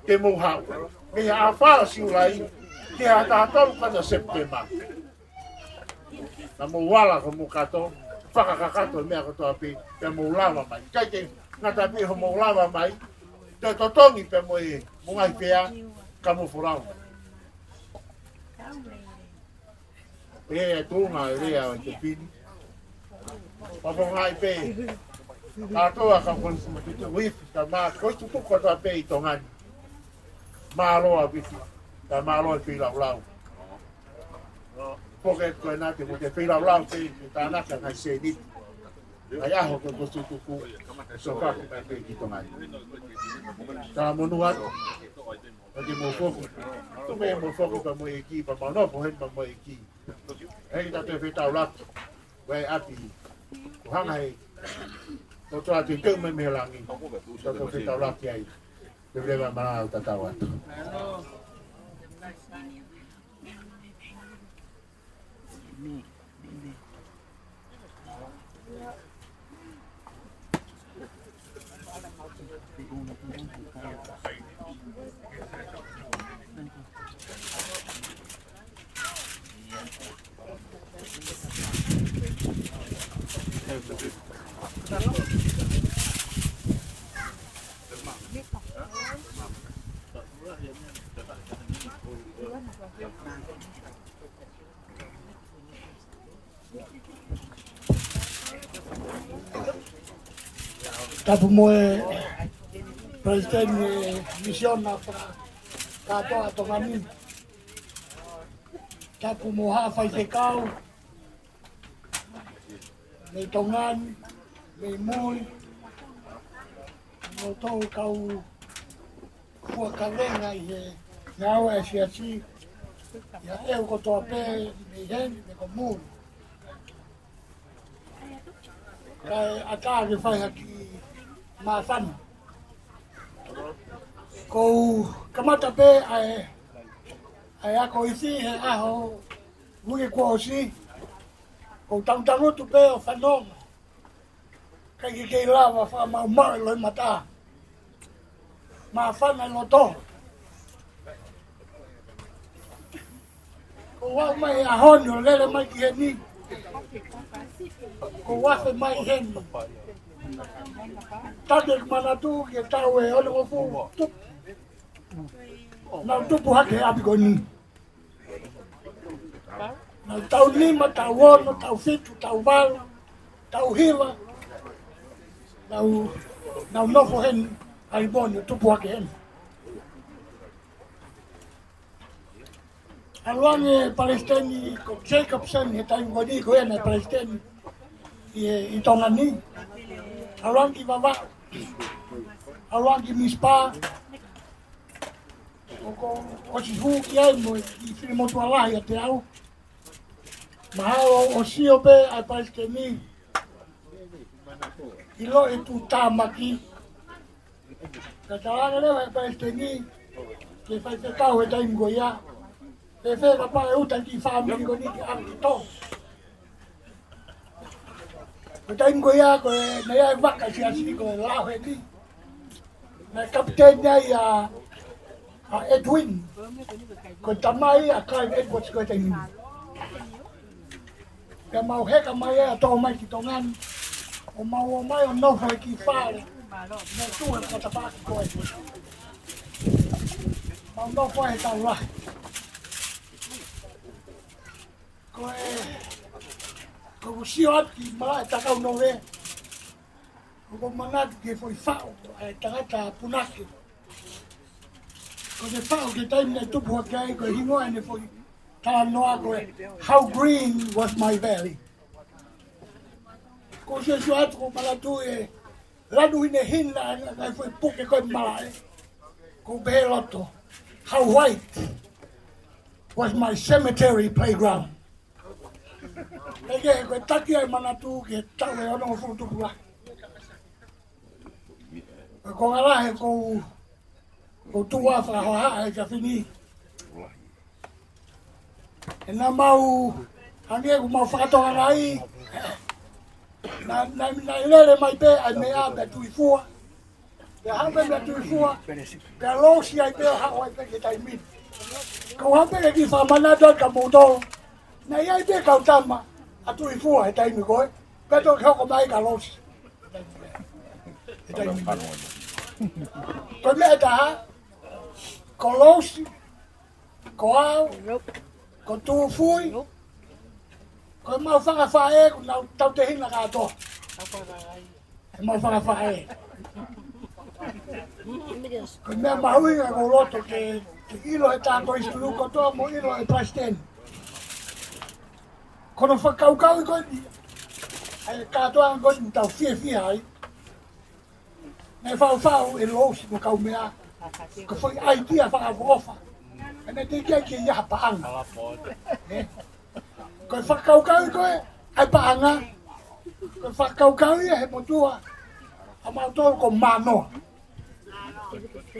te mou haʻu. Mei he ʻaho fā ʻo Siulai ki he ʻaho taha tolu ko ena ʻo Sepitema. Naʻa mou ala ko mou kātoa, fakakakato e meʻa kotoa pē, pea mou lava mai. ʻIkai ke ngata pē hoʻomou lava mai, toe totongi pē mo e, mo e ngaahi fea, ka mou folau mai. ʻE, e tuʻunga e lea ʻo e tefini. Papongai pē, kātoa kau kolisi tutuku ifi, kae ʻumaʻā kolisi tutuku kotoa pē ʻi Tonga ni. Mālō ʻaupito, kae mālō e feilaulau. Poke ko ena te mou toe feilaulau pē, ke tānaki e ngaahi sēniti. Ngaahi ʻaho ko e kolisi tutuku, so ka ke mai pē ki Tonga ni. Talamonū atu, ʻoku mou foki. Tuku mei mou foki pea mo e ʻEiki, pea mau nofo heni pea mo e ʻEiki. Hei, ta te fetaulaki. Wai ʻapi. Ko hanga he. Ko toa te teu mai mei langi. Ta te fetaulaki ai. Te vile ma mana au tatau atu. Tapu mo e Palesiteni e Misiona Fakakātoa Tonga ni. Tapu mo e Haʻa Faifekau mei Tonga ni, mei mui, mo e kau fua kavenga ʻi he ngāue ʻa e Siasi, ʻa e ʻEiki kotoa pē, mei heni, mei ko mui. Kae ʻatā ke fai ha kiʻi māfana. Ko u kamata pē ʻa e, ʻa e ako ifi he ʻaho uike kuo ʻosi, ko u tangutangutu pē ʻo fanongo. ʻIkai ke kei lava fakamaʻumaʻu e loʻimata. Māfana e loto. Ko u aʻu mai he ʻaho ni ʻo lele mai ki heni. Ko u afe mai heni. Tane manatu ki he taʻu ʻe onongofulu tupu. Naʻa ku tupu hake he ʻapi ko eni. Naʻa ku taʻu nima, taʻu ono, taʻu fitu, taʻu valu, taʻu hiva. Nau, nau nofo heni, ʻa Limoni, tupu hake heni. ʻAlu ange Palesiteni ko Jacobsen he taimi ko eni, ko ia naʻe Palesiteni ʻi, ʻi Tonga ni. ʻAlu ange ki Vavaʻu. ʻAlu ange ki Misipa. ʻOku, ʻosi hū ki ai mo e kiʻi finemotuʻa lahi ʻiate au. Mahalo ʻoku sio pē ʻa e Palesiteni ʻi loto ʻi tuʻutāmaki. Ka talaange leva ʻe he Palesiteni ke faifekau he taimi ko ia. Fēfē kapau ʻe uta e kiʻi fāmili ko eni ke ʻalu ki Tonga. Ko e taimi ko ia ko e, naʻe ʻi ai e vaka siasi ko e Lao heni. Naʻe kapiteni ai ʻa, ʻa Edwin. Ko e tamai ʻa Clive Edwards ko e taimi ni. Pea mau heka mai ai ʻo tō mai ki Tonga ni. ʻO mau ō mai ʻo nofo he kiʻi fale. Mo tuʻu he fakatapaʻaki ko ē. Mau nofo ai he taʻu lahi. Ko e, ko ʻeku sio atu ki malaʻe Takau Nove. ʻOku ou manatu ki he foʻi faʻu ʻa e tangata punake. Ko e faʻu ki he taimi naʻe tupu hake ai, ko e hingoa ʻene foʻi talanoa ko e How Green Was My Valley. ʻOku ou sio atu ʻoku ou manatu e lanu hinehina ʻa e ngaahi foʻi puke ko ē malaʻe. ʻOku ou pehē loto, How white was my cemetery playground. Pea ko e taki ʻa e manatu ki he taʻu ʻe onongofulu tupu lahi. Ko e konga lahi ʻoku ou, ʻoku ou tuʻu ʻo fakahohaʻa he efiafi ni. He naʻa mau hangē ʻoku mau fakatokangaʻi. Naʻa, naʻa, naʻe lele mai pē ʻa e meʻa mei Tuʻifua. Pea haʻu pē mei Tuʻifua, pea lousi ai pē ʻo haʻu ai pē ki he taimi ni. Ka u haʻu pē ke kiʻi fakamanatu atu kia moutolu. Naʻe ʻi ai pē kau tama ʻa Tuʻifua he taimi ko ē, pea toki hoko mai ka lousi. He taimi ni. Ko e meʻa ʻe taha, ko Lousi, ko au, ko Tufui, ko ʻemau fanga faʻē, ko ʻenau tautehina kātoa. ʻEmau fanga faʻē. Ko e meʻa mahuʻinga ʻoku ou loto ke, ke ʻilo ʻe he taha koe ʻi he situlu kotoa mo ʻilo ʻe he palesiteni. Ko hono fakakaukauʻi ko eni, ʻa e kātoanga ko eni ʻoku tau fiefia ai. Naʻe faʻufaʻu ʻe Lousi mo e kau meʻa. Ko e foʻi ʻaitia fakaʻofoʻofa. Naʻe teʻeki ai ke ʻi ai ha paʻanga. Ē? Ko e fakakaukauʻi ko ē ʻa e paʻanga. Ko e fakakaukauʻi ia ʻe he motuʻa ʻamautolu ko Mānoa.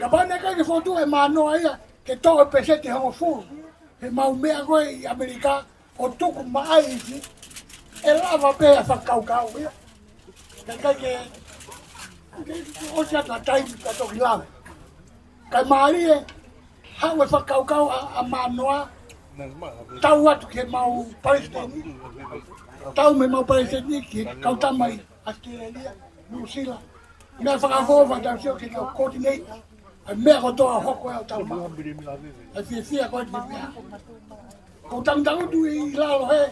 Kapau naʻe ʻikai ke fokotuʻu ʻe Mānoa ia ke toʻo e peseti ʻe hongofulu heʻemau meʻa ko ē ʻi ʻAmelika, ʻo tuku maʻa e ʻIsi, ʻe lava pē ʻa e fakakaukau ia. Ka ʻikai ke, ke, ke ʻosi atu ʻa e taimi ka toki lava. Kae mālie, haʻu e fakakaukau ʻa, ʻa Mānoa, tau atu ki heʻemau palesiteni, tau mei heʻemau palesiteni ki he kau tama ʻi ʻAositelēlia, Nuʻusila. Meʻa fakaʻofoʻofa tau sio ke nau coordinate ʻa e meʻa kotoa ʻo hoko ʻo tau maʻu. ʻA e fiefia ko eni meʻa. Ko e tangutu ʻi lalo hē,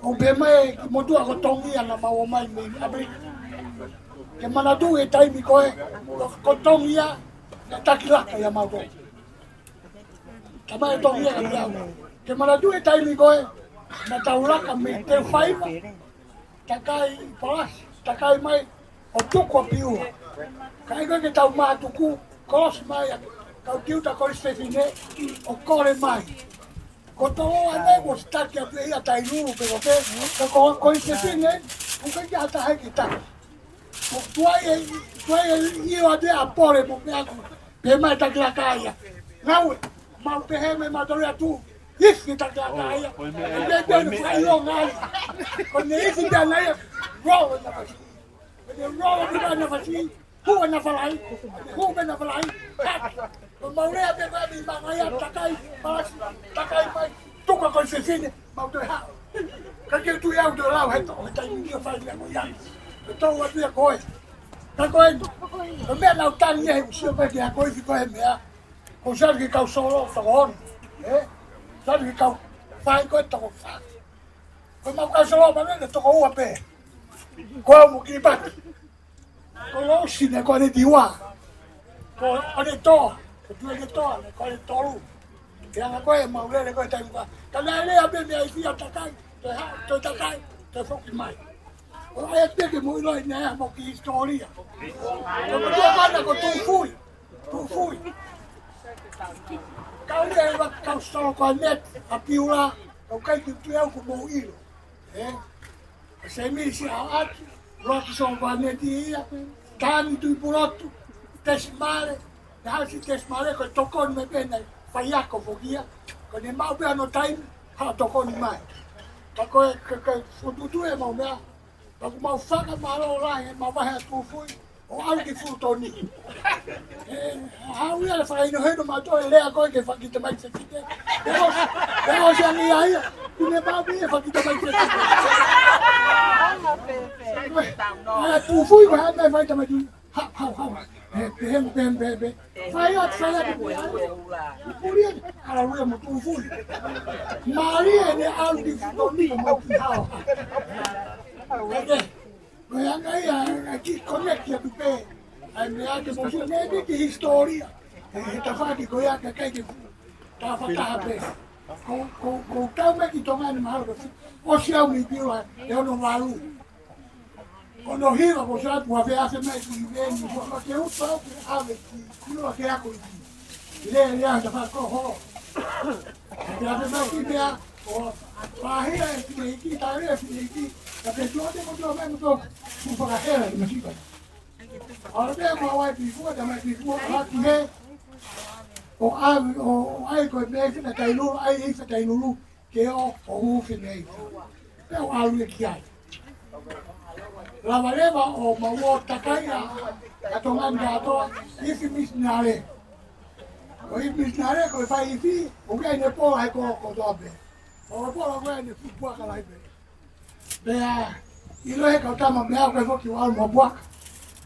ʻoku pehē mai ki he motuʻa ko Tongia naʻa mau ō mai mei ʻAmelika. Ke manatuʻi e taimi ko ē, ko, ko Tongia naʻe taki laka ia mautolu. Tamai Tongia ka pea. Ke manatuʻi e taimi ko ē, naʻa tau laka mei Teufaiva, takai ʻi Palasi, takai mai ʻo tuku ʻa Piua. Kae ʻikai ke tau mātuku, kolosi mai ʻa e kau tiuta kolisi fefine ʻo kole mai. Ko Toloa nei kuo ʻosi taki atu ʻe ia Tailulu pe ko fē, ka ko, kolisi fefine, ʻoku ʻikai ke ʻi ai ha taha ia ke taki. Ko e tuai ē, tuai ē ʻio atu ʻa Pole mo meʻa ko ē, pehē mai taki laka ia. Ngāue, mau pehē mai mautolu ia tu. Ifi taki laka ia. Ko e meʻa, ko e meʻa, ko e meʻa. Ko e meʻa ia. Ko e meʻa ia. Roll in the machine. Ko e roll in the machine. Hū ʻena falai. Hū ʻena falai. Ko e mau lea pē ko ē mei manga ia, takai, Palasi, takai mai. Tuku ʻa e kolisi fefine, mau toe haʻu. Ka ke tui au toe lau he to, he taimi ni ʻo fai meʻa ko ia. Ke tau atu ia ko ē. Ka ko ē, ko e meʻa naʻa ku tangi he ʻoku sio pē ki he ako ifi ko ē he meʻa. Ko e sali ki he kau solo toko ono, ē? Sali ki he kau fai ko ē toko fā. Ko ʻemau kau solo pē naʻe toko ua pē. Ko au mo Kilipati. Ko Lousi ne ko ʻene tiua. Ko ʻene toa, ko Tuʻiʻonetoa ne ko ʻene tolu. Ke anga ko ē ʻemau lele ko ē taimi ko ē. Ka naʻe lea pē meia Ifi ʻa Takai, toe hā, toe Takai, toe foki mai. ʻO ʻai pē ke mou ʻiloʻi naʻe ʻi ai haʻamau kiʻi hisitōlia. Ko e motuʻa mana ko Tūfui. Tūfui. Kau ia ʻi he kau solo ko ʻaneti, ʻa Piula, kau kai ki Tuʻiau kuo mou ʻilo. Ē? Semisi ʻAoʻatu, Loaki Solo ko ʻaneti ia, Tani Tuʻipulotu, Tesimale, naʻe haʻu siʻi Tesimale ko e tokoni mai pē naʻe faiako foki ia, ko ʻene maʻu pē hono taimi, haʻu tokoni mai. Ka ko e, ka, ka, fokotuʻutuʻu ʻemau meʻa, ka ʻoku mau fakamālō lahi, ʻemau vahe ʻa Tūfui, ʻo ʻalu ki Fulutoni. Ē, haʻu ia ʻo fakahinohino mautolu e lea ko ē ke fakitamaiki fefine. Pea ʻosi, pea ʻosi ange ia ia. Kuo ne maʻu pē ia fakitamaiki fefine. ʻA Tūfui ko e hā mai fakitamaiki. Hau, hau, hau. Ē, pehē, pehē, pehē, pehē. Fai atu, fai atu, pehē. Puli atu. ʻAlu ia mo Tūfui. Mālie ʻene ʻalu ki Fulutoni mo ki hao. Ē, Ko e anga ia, ʻa e kiʻi connect atu pē. ʻA e meʻa ke mou sio, meʻa ke kiʻi hisitōlia. He, he tafaʻaki ko ia ka ʻikai ke fu-, tafataha pē. Ko, ko, ko u tau mai ki Tonga ni mahalo ko e fu-, ʻosi au mei Piula, ʻe ono valu. Ono hiva ko sa pua fe afe mai ki veni, ko ma ke uta au ke ʻave ki Piula ke ako i ki. Lea, lea, tafaʻaki ko ho. Ke ʻave mai ki mea, ʻo pāhia e fineʻeiki, tale e fineʻeiki, ka pe tuate mo tua mai mo tua, mo fakahela i masipa. ʻAlu pē mo Hawaii Pifua, Tamai Pifua, ʻalu ki he, ʻo ʻai, ʻo, ʻo ʻai ko e meʻa fina Tainulu, ʻai e fina Tainulu, ke ʻo, ʻo hū fineʻeiki. Pea ʻalu ia ki ai. Lava leva ʻo mau ō takai ʻa, ʻa Tonga ni kātoa, ifi misinale. Ko e ifi misinale, ko e fai ifi, ʻoku ʻi ai ʻene pola he kolo kotoa pē. ʻO e pola ko ē ʻene fuʻu puaka lahi pē. Pea, ʻilo he kau tama meʻa ko e foki ʻo ʻalu mo puaka.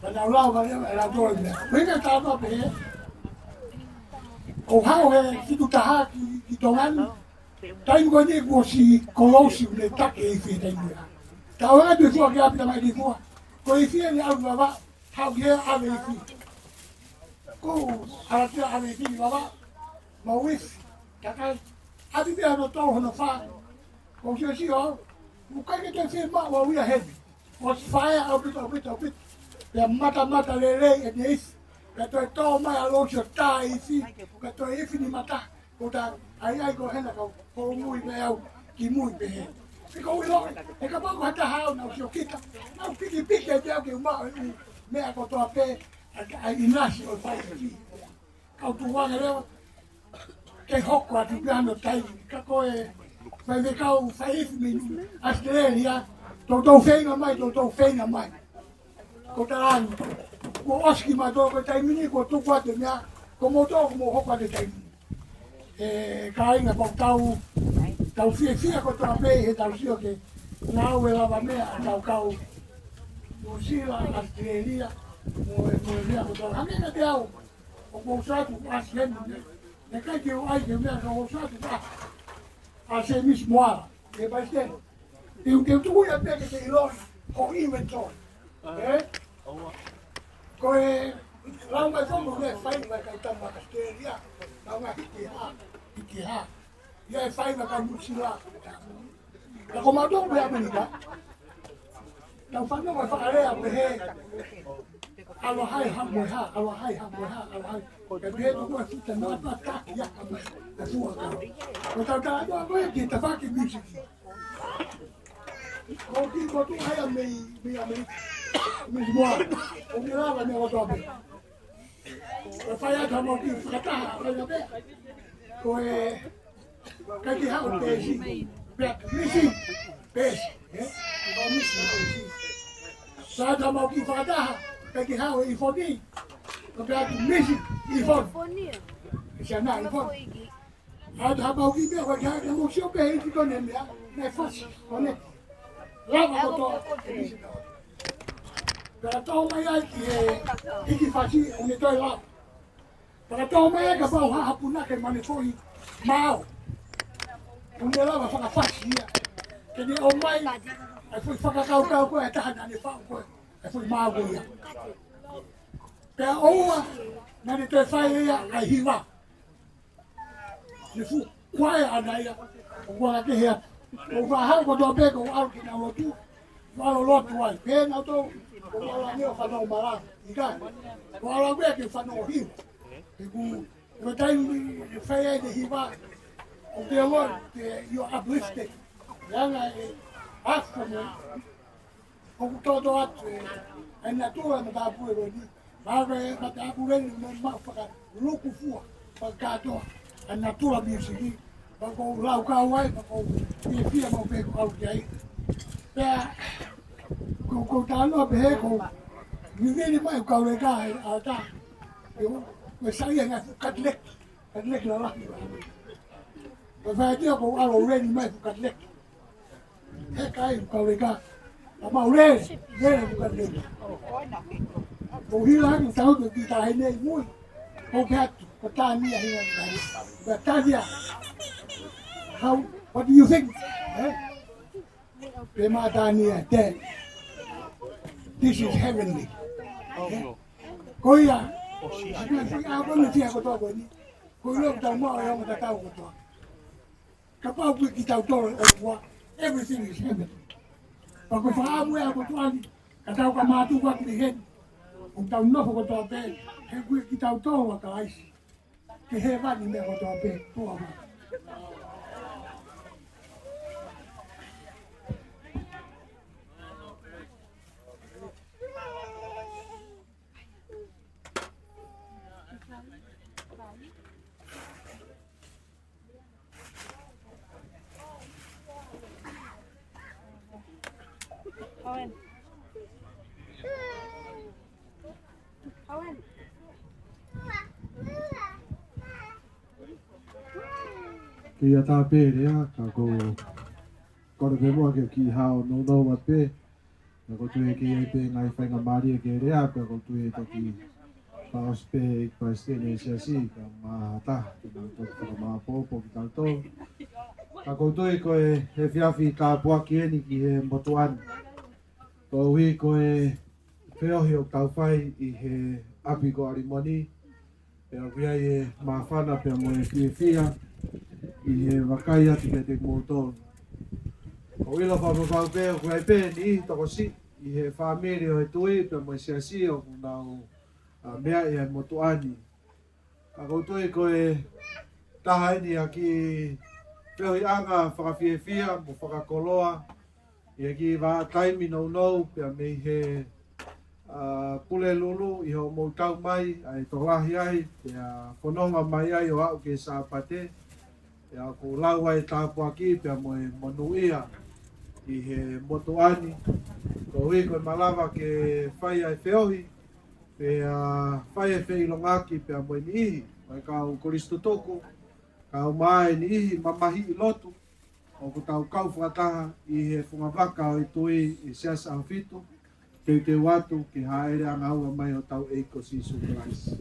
Pea nau lau vale, ʻe lau tō e meʻa. Ko e ʻikai tāpā pē, ʻo haʻu he fitu taha ki, ki Tonga ni. Taimi ko eni kuo ʻosi ko Lousi ʻoku ne taki e ifi he taimi ko ia. Tau anga tu fua ki ʻapi Tamai Pifua. Ko e ifi eni ʻalu vava, haʻu ki he ʻave ifi. Ko ʻAlatia ʻave ifi vava, mau ifi, takai. ʻApi pē hono tolu hono fā. Ko siosio, ʻoku ʻikai ke toe fiemaʻu au ia heni. ʻOsi fai ʻaupito, ʻaupito, ʻaupito. Pea matamata lelei ʻene ifi. Pea toe tō mai ʻa Lousi ʻo tā ifi. Pea toe ifi ni mata. Ko ta ai ai ko hena kau holomui mei au ki mui pehē. Pea ko u ʻilo, he kapau ko ha taha au naʻa ku sio kita. Naʻa ku pikipiki ai pē au ke u maʻu e ʻū meʻa kotoa pē, ʻa, ʻa e ʻinasi ʻo e fai ifi. Kau tuʻu ange leva, ke hoko atu pē hono taimi. Ka ko e faifekau fai ifi mei ʻAositelēlia, toutou feinga mai, toutou feinga mai. Ko Talani, kuo ʻosi kimautolu ko e taimi ni, kuo tuku atu e meʻa, ko moutolu kuo mou hoko atu e taimi ni. Ē, kāinga, pau tau, tau fiefia kotoa pē he tau sio ke ngāue lava meʻa ʻa e kau Nuʻusila, ʻAositelēlia, mo e, mo e meʻa kotoa. Hangē na te au, ʻoku ou sio atu, ʻasi heni, ne, ne ʻikai ke u ʻai ke meʻa ka u sio atu, ʻa, ʻa Semisi Moala, ke paisiteni. Te u, te u tuku ia pē ke te ʻilo, ko inventory. Ē? Ko e, lau mai fomo ne fai mai kai tama ʻAositelēlia, lau mai hiki ha, hiki ha. Ia e fai mai kai Nuʻusila. Ka ko mautolu mei ʻAmelika. Tau fanongo e fakalea pehē. ʻAlu hai ha mo e ha, ʻalu hai ha mo e ha, ʻalu hai. Ke pehē ko e futa na pa taki ia ka mai. E fua ka. Ko tau tau ko e ki tafaʻaki misiki. Ko ki ko tu ai a mei, mei a mei. Mei mua. ʻO mei lava ne o tope. Ko e fai atu mo ki fakataha, fai atu pē. Ko e, kai ki hao pēsi. Pea misi, pēsi. Ē? Ko misi, pēsi. Fai atu mo ki fakataha, kai ki hao ʻi foni. Ko pea tu misi, ʻi foni. Sia na, ʻi foni. ʻA e hapau ki pea, ʻoku ʻikai ke mou sio pē ʻi fito ne meʻa, ne fasi, ʻo ne lava kotoa. Pea tō mai ai ki he, hiki fasi, ʻo ne toe lava. Pea tō mai ai kapau ha hapuna ke mane foʻi mao. ʻO ne lava fakafasi ia. Ke ne ʻomai, ʻa e foʻi fakakaukau ko ē, ʻa e taha naʻa ne faʻu ko ē. ʻa e foʻi mā ko ia. Pea ʻoua naʻa ne toe fai ia ʻa e hiva. Ne fuʻu kuaea ʻana ia, ʻo kuanga kehe atu. ʻO fāhau kotoa pē ko u ʻalu ki nau lotu, ʻo ʻalu lotu ai. Pea nau tō, ko u ʻalu ange ʻo fanongo malanga. ʻIkai, ko u ʻalu ange ke fanongo hiva. He ko e taimi ʻe fai ai ʻene hiva, ʻoku te ʻalu, te, you are uplifted. Leanga e afternoon, ʻoku toto atu e, e natula matāpule ko eni. Mahalo e matāpule ni mo ma fakalukufua, fakakātoa, e natula music. Pea ko u laukau ai, pea ko u fiefia maʻu pē ko u ʻalu ki ai. Pea, ko, ko u talanoa pē he ko u, vivili mai ko u kauleka he ʻatā. Ko e sai ange fuʻu Katileki. Katileki lalahi. Ko e faʻahinga ko u ʻalu ʻo leni mai fuʻu Katileki. He kai fuʻu kauleka. Ka mau lele, lele fuʻu Katileki. Ko u hila hake tau te kita hai nei mui. Ko u ke atu, ko Tania hina ni. Ko Tania. How, what do you think? Eh? Pea mo Tania, Dad, this is heavenly. Eh? Ko ia, ʻa ia, ʻa ia, ko e meʻa kotoa ko eni. Ko e ʻilo ʻoku tau maʻu e ongo tatau kotoa. Kapau ko kitautolu ʻOtua, everything is heavenly. Pea ko e fakaʻamu ʻa e ʻOtua ni, ka tau ka mātuku atu ki heni. ʻOku tau nofo kotoa pē, he ko kitautolu ʻa Kalaisi. Ki hēvani meʻa kotoa pē, tuʻa mai. Owen. Owen. Ke ia tā pē lea, ka ko u kole pē muʻa ke u kiʻi hao nounou atu pē. Pea ko u tui ʻe kei ʻi ai pē ngaahi faingamālie ke lea, pea ko u tui ʻe toki fakaʻosi pē ʻe he palesiteni ʻo e siasi, ka mahalo te nau toki fakamāʻopoʻopo kitautolu. Ka ko u tui ko e efiafi tāpuaki eni ki he motuʻa ni. Koeʻuhi ko e feohi ʻoku tau fai ʻi he ʻapi ko ʻAlimoni, pea ʻoku ʻi ai e māfana pea mo e fiefia ʻi he vakai atu kiate kimoutolu. ʻOku ou ʻilo fakapapau pē ʻoku ʻi ai pē niʻihi tokosiʻi ʻi he fāmili ʻo e tui pea mo e siasi ʻoku nau, ʻa, meaʻi ʻa e motuʻa ni. Ka ko u tui ko e taha eni ʻa e kiʻi feohiʻanga fakafiefia mo fakakoloa ʻi he kiʻi vahaʻa taimi nounou pea mei he, ʻa, Pulelulu ʻi hoʻomou tau mai ʻa e tokolahi ai, pea fononga mai ai ʻo aʻu ki he Sāpate, pea ʻoku lau ai e tāpuaki pea mo e monūʻia ʻi he motuʻa ni. Koeʻuhi ko e malava ke fai ʻa e feohi, pea fai e feʻilongaki pea mo e niʻihi ʻo e kau kolisi tutuku, kae ʻumaʻā e niʻihi mamahiʻi lotu ʻoku tau kau fakataha ʻi he fungavaka ʻo e tui ʻi Siasi ʻAhofitu, teuteu atu ki he hāʻele ʻangaua mai ʻo hotau ʻEiki ko Sīsū Kalaisi.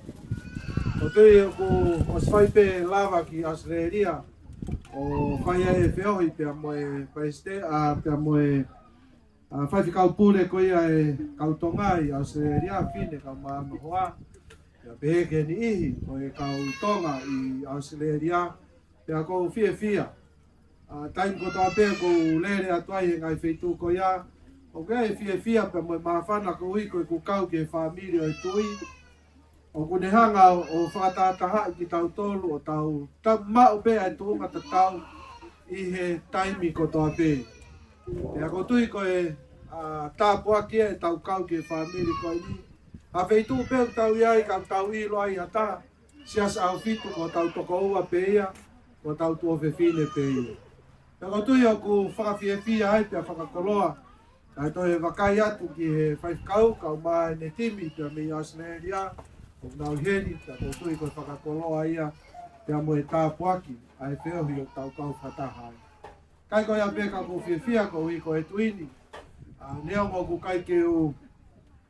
Ko u tui ʻoku ʻosi fai pē lava ki ʻAositelēlia ʻo fai ai e feohi pea mo e palesite-, ʻa, pea mo e, ʻa, faifekau pule ko ia e kau Tonga ʻi ʻAositelēlia, Fine kae ʻumaʻā hono hoa. Pea pehē ki he niʻihi ʻo e kau Tonga ʻi ʻAositelēlia, pea ʻoku ou fiefia. ʻA, taimi kotoa pē ʻoku ou lele atu ai he ngaahi feituʻu ko ia, ʻoku ʻi ai e fiefia pea mo e māfana koeʻuhi ko ʻeku kau ki he fāmili ʻo e tui. ʻOku ne hanga ʻo, ʻo fakatahatahaʻi kitautolu ʻo tau, tau maʻu pē ʻa e tuʻunga tatau ʻi he taimi kotoa pē. Pea ko u tui ko e, ʻa, tāpuaki ʻetau kau ki he fāmili ko eni. ʻA e feituʻu pē ʻoku tau ʻi ai, ka tau ʻilo ai ha taha, Siasi ʻAhofitu ko hotau tokoua pē ia, ko hotau tuofefine pē ia. Pea ko u tui ʻoku fakafiefia ai pea fakakoloa, kae toe vakai atu ki he faifekau, kae ʻumaʻā ʻene timi pea mei ʻAositelēlia, ʻoku nau ʻi heni, pea ko u tui ko e fakakoloa ia, pea mo e tāpuaki ʻa e feohi ʻoku tau kau fakataha ai. ʻIkai ko ia pē ka ʻoku ou fiefia koeʻuhi ko e tuʻi ni. ʻA, neongo ʻoku ʻikai ke u,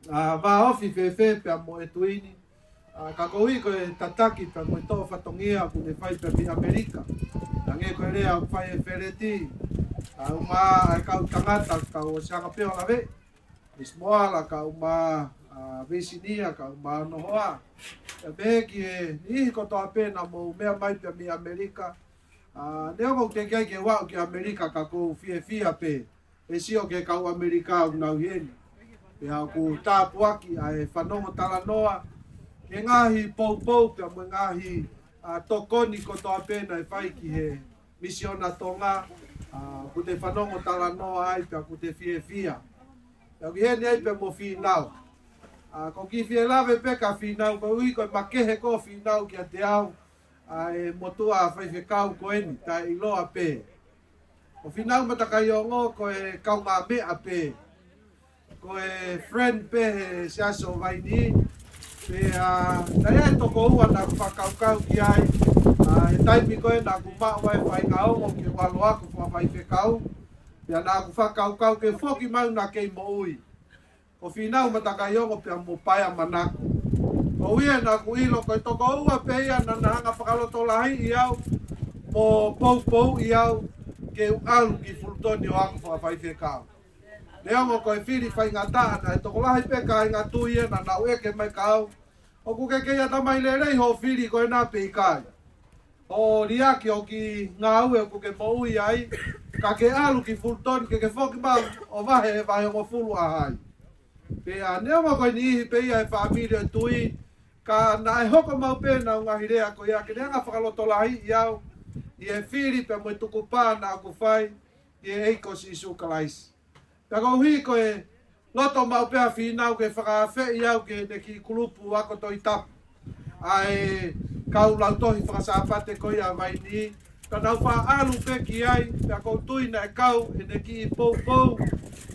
ʻa, vāofi fēfē pea mo e tuʻi ni. ʻA, ka koeʻuhi ko e tataki pea mo e toʻo fatongia ʻoku ne fai pea mei ʻAmelika. Hangē ko e lea ʻoku fai ʻe Feleti. ʻA, ʻumaʻā e kau tangata ʻoku tau ʻosi anga pē ʻo lave. Miss Moala, kae ʻumaʻā ʻa Veisinia, kae ʻumaʻā hono hoa. Pea pehē ki he niʻihi kotoa pē naʻa mou meʻa mai pea mei ʻAmelika. ʻA, neongo ʻoku teʻeki ai ke u aʻu ki ʻAmelika ka ʻoku ou fiefia pē he sio ki he kau ʻAmelika ʻoku nau ʻi heni. Pea ʻoku tāpuaki ʻa e fanongo talanoa ki he ngaahi poupou pea mo e ngaahi, ʻa, tokoni kotoa pē naʻe fai ki he Misiona Tonga, ʻa, ʻoku te fanongo talanoa ai pea ʻoku te fiefia. Pea ʻoku ʻi heni ai pea mo Fīnau. ʻA, ʻoku ou kiʻi fie lave pē kia Fīnau, koeʻuhi ko e makehe ko ē ʻo Fīnau kiate au, ʻa e motuʻa faifekau ko eni, taʻeʻiloa pē. Ko Fīnau Matakaiongo ko e kaungāmeʻa pē, ko e friend pē he Siasi ʻo Vainī. Pea, ʻa, naʻe ʻi ai e toko ua naʻa ku fakakaukau ki ai, ʻa, he taimi ko ē naʻa ku maʻu ai e faʻahinga ongo ke u ʻalu ʻo ako fakafaifekau. Pea naʻa ku fakakaukau ke foki mai ʻo na kei moʻui. Ko Fīnau Matakaiongo pea mo Paea Manako. Ko ia naʻa ku ʻilo ko e toko ua pē ia naʻa na hanga fakalotolahiʻi au mo poupouʻi au ke u ʻalu ki Fulutoni ʻo ako fakafaifekau. Neongo ko e fili faingataʻa, naʻe tokolahi pē kāinga tui ia naʻa nau ʻeke mai kia au, ʻoku ke kei ʻatamai lelei hoʻo fili ko ena pe ʻikai? Hoʻo liʻaki hoʻo kiʻi ngāue ʻoku ke moʻui ai, ka ke ʻalu ki Fulutoni ke ke foki mai ʻo vahe he vahe hongofulu ʻa hai. Pea neongo ko e niʻihi pē ia he fāmili ʻo e tui, ka naʻe hoko maʻu pē ʻenau ngaahi lea ko ia ke ne hanga fakalotolahiʻi au ʻi he fili pea mo e tukupā naʻa ku fai ki he ʻEiki ko Sīsū Kalaisi. Pea koeʻuhi ko e loto maʻu pē ʻa Fīnau ke fakaafeʻi au ki heʻene kiʻi kulupu ako Tohi Tapu, ʻa e kau lautohi faka-Sāpate ko ia ʻa Vainī, ka naʻa ku faʻa ʻalu pē ki ai, pea ʻoku ou tui naʻe kau ʻene kiʻi poupou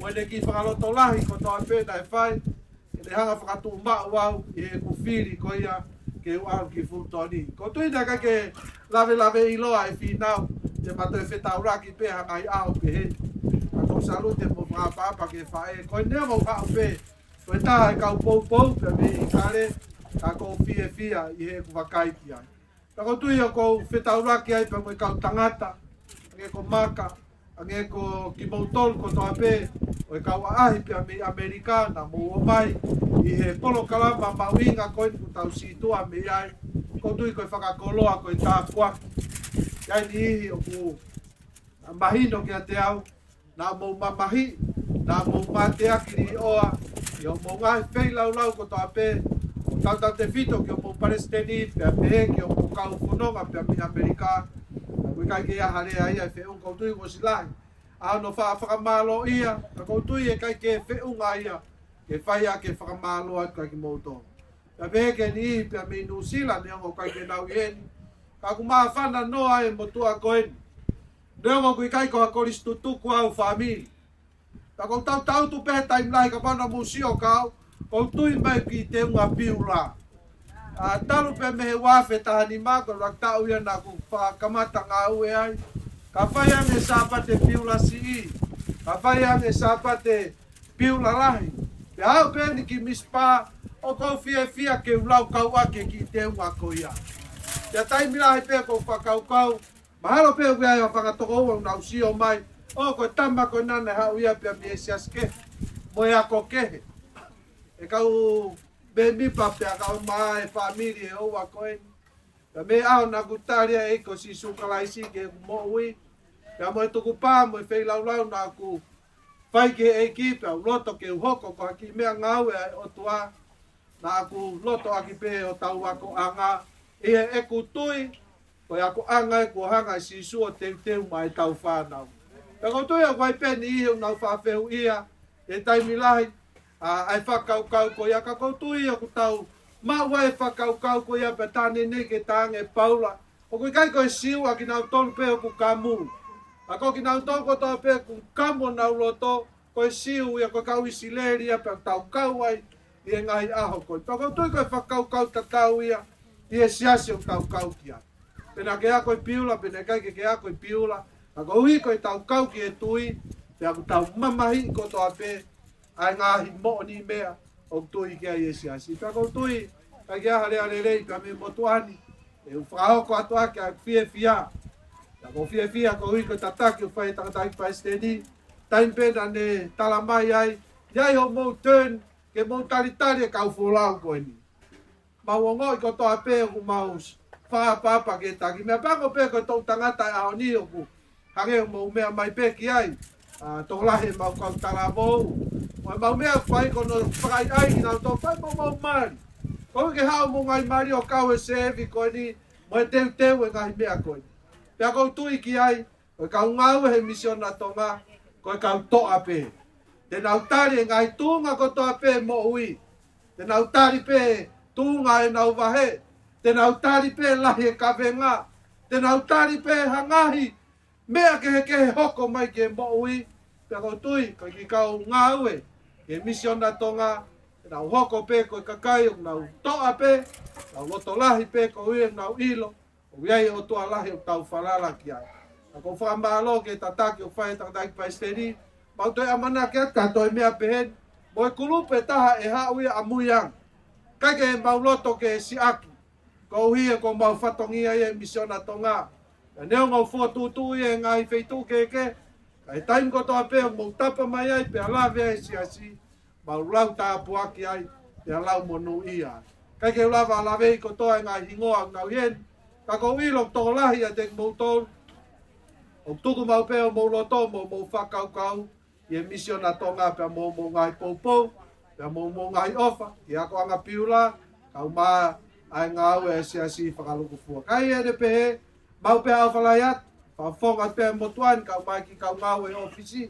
mo ʻene kiʻi fakalotolahi kotoa pē naʻe fai, ke ne hanga fakatuʻumaʻu au ʻi heʻeku fili ko ia ke u ʻalu ki Fulutoni. ʻOku ou tui naʻe ʻikai ke lavelaveʻiloa ʻe Fīnau, te ma toe fetaulaki pē ha ngaahi ʻaho pehē ni. Ka ʻoku ou salute mo fakaʻapaʻapa ki he faʻē, ko e neongo ʻoku haʻu pē ko e taha e kau poupou pea mei ʻIkale, ka ʻoku ou fiefia ʻi heʻeku vakai ki ai. Ka ʻoku ou tui ʻoku ou fetaulaki ai pea mo e kau tangata, hangē ko Maka, hangē ko kimoutolu kotoa pē ʻo e kau ʻaʻahi pea mei ʻAmelika naʻa mou ō mai ʻi he polokalama mahuʻinga ko eni kuo tau sītuʻa mei ai. ʻOku ou tui ko e fakakoloa, ko e tāpuaki. ʻI ai e niʻihi ʻoku mahino kiate au, naʻa mou mamahiʻi, naʻa mou mateaki liʻoa ʻi hoʻomou ngaahi feilaulau kotoa pē, ʻo tautautefito ki hoʻomou palesiteni, pea pehē ki hoʻomou kau fononga pea mei ʻAmelika. Ka ʻoku ʻikai ke ʻi ai ha lea ia ʻe feʻunga, ʻoku ou tui kuo ʻosi lahi ʻa hono faʻa fakamālōʻia, ka ʻoku ou tui ʻe ʻikai ke feʻunga ia ke fai ʻaki e fakamālō atu kia kimoutolu. Pea pehē ki he niʻihi pea mei Nuʻusila, neongo ʻoku ʻikai ke nau ʻi heni, ka ʻoku māfana noa e motuʻa ko eni. Neongo ʻoku ʻikai ko ha kolisi tutuku au, fāmili, ka ʻoku ou tautautu pē he taimi lahi, kapau naʻa mou sio kia au, ʻoku ou tui mai ki he teunga Piula. ʻA, talu pē mei he ua afe taha nima, ko e ʻuluaki taʻu ia naʻa ku faʻa kamata ngāue ai, ka fai ange Sāpate Piula Siʻi, ka fai ange Sāpate Piula Lahi. Pea aʻu pē eni ki Misipa, ʻoku ou fiefia ke u laukau ʻaki e kiʻi teunga ko ia. Pea taimi lahi pē ʻoku ou fakakaukau, mahalo pē ʻoku ʻi ai ha fanga tokoua ʻoku nau sio mai, ʻo, ko e tama ko ena naʻe haʻu ia pea mei he siasi kehe mo e ako kehe. E kau mēmipa pea kae ʻumaʻā e fāmili ʻe ua ko eni. Pea mei he ʻaho naʻa ku tali ai e ʻEiki ko Sīsū Kalaisi ki heʻeku moʻui, pea mo e tukupā mo e feilaulau naʻa ku fai ki he ʻEiki, pea u loto ke u hoko ko ha kiʻi meʻangāue ʻa e ʻOtua, naʻa ku loto ʻaki pē hotau akoʻanga, ʻi heʻeku tui ko e akoʻanga ē kuo hanga ʻe Sīsū ʻo teuteu maʻa ʻetau fānau. Pea ʻoku ou tui ʻoku ʻi ai pē niʻihi ʻoku nau faʻa fehuʻia he taimi lahi ʻa, ʻa e fakakaukau ko ia, ka ʻoku ou tui ʻoku tau maʻu ai e fakakaukau ko ia pea tā neʻineʻi ke tā ange ʻe Paula. ʻOku ʻikai ko e Siu ʻa kinautolu pē ʻoku kamu, ka ko kinautolu kotoa pē ʻoku kamu honau loto, ko e Siu ia, ko e kau ʻIsileli ia pea ʻoku tau kau ai ʻi he ngaahi ʻaho ko ē. Pea ʻoku ou tui ko e fakakaukau tatau ia ʻi he siasi ʻoku tau kau ki ai. Pe naʻa ke ako ʻi Piula, pe naʻe ʻikai ke ke ako ʻi Piula, ka koeʻuhi ko ʻetau kau ki he tui, pea ʻoku tau mamahiʻi kotoa pē ʻa e ngaahi moʻoniʻi meʻa ʻoku tui ki ai e siasi. Pea ʻoku ou tui, ʻikai ke ʻi ai ha lea lelei pea mei he motuʻa ni, ʻe u fakahoko atu ʻaki ʻa e fiefia. Pea ʻoku ou fiefia koeʻuhi ko e tataki ʻoku fai ʻe he tangataʻeiki palesiteni, taimi pē naʻa ne tala mai ai, ʻi ai hoʻomou turn ke mou talitali e kau folau ko eni. Mau ongoʻi kotoa pē ʻoku mau fakaʻapaʻapa ke taki. Meʻapango pē ko e toʻu tangata ʻi he ʻaho ni ʻoku hangē ʻoku mou meʻa mai pē ki ai. ʻA, tokolahi ʻemau kau talavou. Ko ʻemau meʻa fai ko hono fakaʻaiʻai kinautolu, fai mo mau mali. Ko ke haʻu mo e ngaahi mali ʻo kau he seefi ko eni, mo e teuteu e ngaahi meʻa ko eni. Pea ʻoku ou tui ki ai, ko e kau ngāue he Misiona Tonga, ko e kau toʻa pē. Te nau tali e ngaahi tuʻunga kotoa pē moʻui. Te nau tali pē tuʻunga ʻenau vahe. Te nau tali pē lahi e kavenga. Te nau tali pē ha ngaahi meʻa kehekehe hoko mai ki he moʻui. Pea ʻoku ou tui, ko e kiʻi kau ngāue he Misiona Tonga, te nau hoko pē ko e kakai ʻoku nau toʻa pē, nau loto lahi pē koeʻuhi ʻoku nau ʻilo ʻoku ʻi ai e ʻOtua lahi ʻoku tau falala ki ai. Ka ʻoku ou fakamālō ki he tataki ʻoku fai ʻe he tangataʻeiki palesiteni, mau toe ʻamanaki atu ka toe meʻa pehē ni, mo e kulupu ʻe taha ʻe haʻu ia ʻamui ange. ʻIkai ke mau loto ke siʻaki, koeʻuhi ko homau fatongia ia he Misiona Tonga. Ka neongo ʻoku fokotuʻutuʻu ia he ngaahi feituʻu kehekehe, ka ʻi he taimi kotoa pē ʻoku mou tapa mai ai pea lave ai e siasi, mau lau tāpuaki ai, pea lau monūʻia. ʻIkai ke u lava ʻo laveʻi kotoa e ngaahi hingoa ʻoku nau ʻi heni, ka ʻoku ou ʻilo ʻoku tokolahi ʻiate kimoutolu ʻoku tuku maʻu pē homou loto mo homou fakakaukau ʻi he Misiona Tonga pea mo homou ngaahi poupou, pea mo homou ngaahi ʻofa ki he akoʻanga Piula, kae ʻumaʻā e ngāue ʻa e siasi fakalūkufua. Ka ʻi heʻene pehē, mau pē ʻofa lahi atu, fakafofonga atu pē motuʻa ni kae ʻumaʻā e kiʻi kau ngāue ʻōfisi,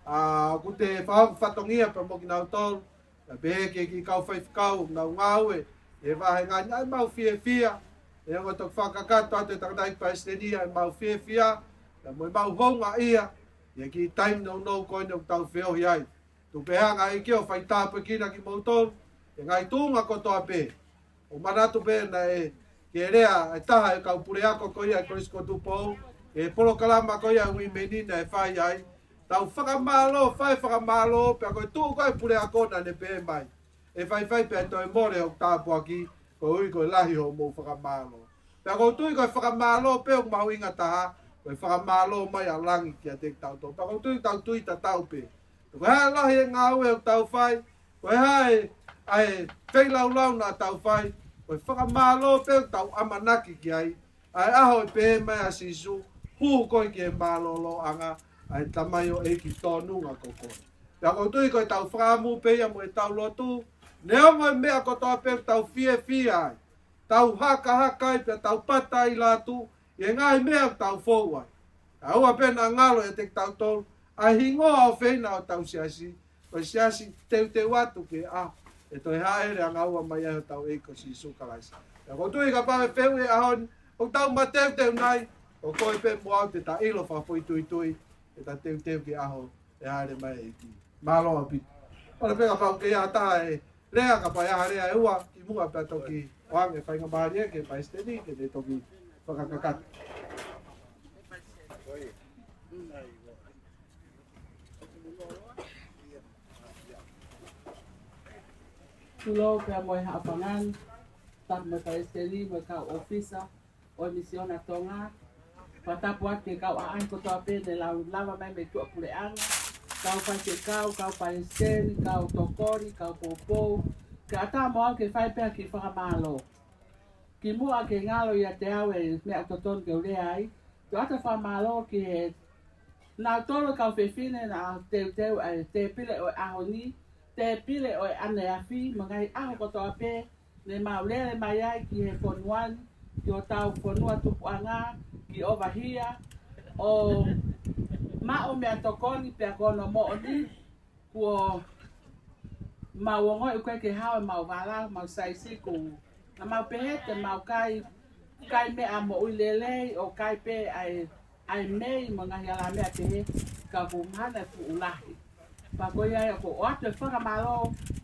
ʻa, ʻoku te fakahoko fatongia pea mo kinautolu, pea pehē ki he kiʻi kau faifekau ʻoku nau ngāue he vāhenga ni, ʻa ʻemau fiefia, he ʻoku toki fakakakato atu ʻe he tangataʻeiki palesiteni ʻa ʻemau fiefia, pea mo ʻemau houngaʻia ʻi he kiʻi taimi nounou ko eni ʻoku tau feohi ai. Tuku pē ʻe he ʻEiki ʻo fai tāpuekina kimoutolu he ngaahi tuʻunga kotoa pē. ʻOku ou manatu pē naʻe, ke lea e taha e kau puleako ko ia ʻi he Kolisi ko Tupou, he polokalama ko ia ʻa e uimeni naʻe fai ai. Tau fakamālō, fai fakamālō, pea ko e tuʻu ko ē puleako naʻa ne pehē mai, ʻe faifai pea toe mole hoku tāpuaki, koeʻuhi ko e lahi hoʻomou fakamālō. Pea ʻoku ou tui ko e fakamālō pē ʻoku mahuʻinga taha, ko e fakamālō mai ʻa langi kiate kitautolu. Pea ʻoku ou tui tau tui tatau pē. Ko e hā e lahi e ngāue ʻoku tau fai, ko e hā e, ʻa e feilaulau naʻa tau fai, ko e fakamālō pē ʻoku tau ʻamanaki ki ai, ʻa e ʻaho ʻe pehē mai ʻa Sīsū, hū koe ki he mālōlōʻanga ʻa e tamaioʻeiki tōnunga ko koe. Pea ʻoku ou tui ko ʻetau fakaʻamu pē ia mo ʻetau lotu, neongo e meʻa kotoa pē ʻoku tau fiefia ai, tau hakahaka ai pea tau pata ai ʻi lātū, ʻi he ngaahi meʻa ʻoku tau fou ai. Ka ʻoua pē naʻa ngalo ʻiate kitautolu ʻa e hingoa ʻofeina ʻo hotau siasi, ko e siasi teuteu atu ki he ʻaho ʻe toe hāʻele angaua mai ai hotau ʻEiki ko Sīsū Kalaisi. Pea ʻoku ou tui kapau ʻe fehuʻi he ʻaho ni, ʻoku tau mateuteu nai, ko koe pē mo au te ta ʻilo fakafoʻituitui, te ta teuteu ki he ʻaho ʻe hāʻele mai e ʻEiki. Mālō ʻaupito. ʻOua pē kapau ʻoku ʻi ai ha taha ʻe lea, kapau ʻe ʻi ai ha lea ʻe ua, kimuʻa pea toki ʻoange e faingamālie ki he palesiteni ke ne toki fakakakato. Tulou pea mo e haʻofanga ni, tapu mo e palesiteni mo e kau ʻōfisa ʻo e Misiona Tonga. Fakatapu atu ki he kau ʻaʻahi kotoa pē ne lau lava mai mei tuʻapuleʻanga, kau faifekau, kau palesiteni, kau tokoni, kau poupou, kae ʻatā mo au ke fai pē ha kiʻi fakamālō. Kimuʻa ke ngalo ʻiate au e meʻa totonu ke u lea ai, te u ʻoatu e fakamālō ki he nautolu e kau fefine naʻa teuteu ʻa e tēpile ʻo e ʻaho ni, tēpile ʻo e ʻaneafi, mo e ngaahi ʻaho kotoa pē ne mau lele mai ai ki he fonua ni, ki hotau fonua tupuʻanga, ki ʻOvahia, ʻo maʻu meʻatokoni pea ko hono moʻoni, kuo mau ongoʻi ʻoku ʻikai ke hao ʻemau vala, mau saisi, kuo mau pehē te mau kai, kai meʻa moʻui lelei, ʻo kai pē ʻa e ʻa e mei mo e ngaahi ala meʻa pehē, ka ʻoku mahalo ʻe fuʻu lahi. Pea ko ia ia ʻoku ou ʻoatu e fakamālō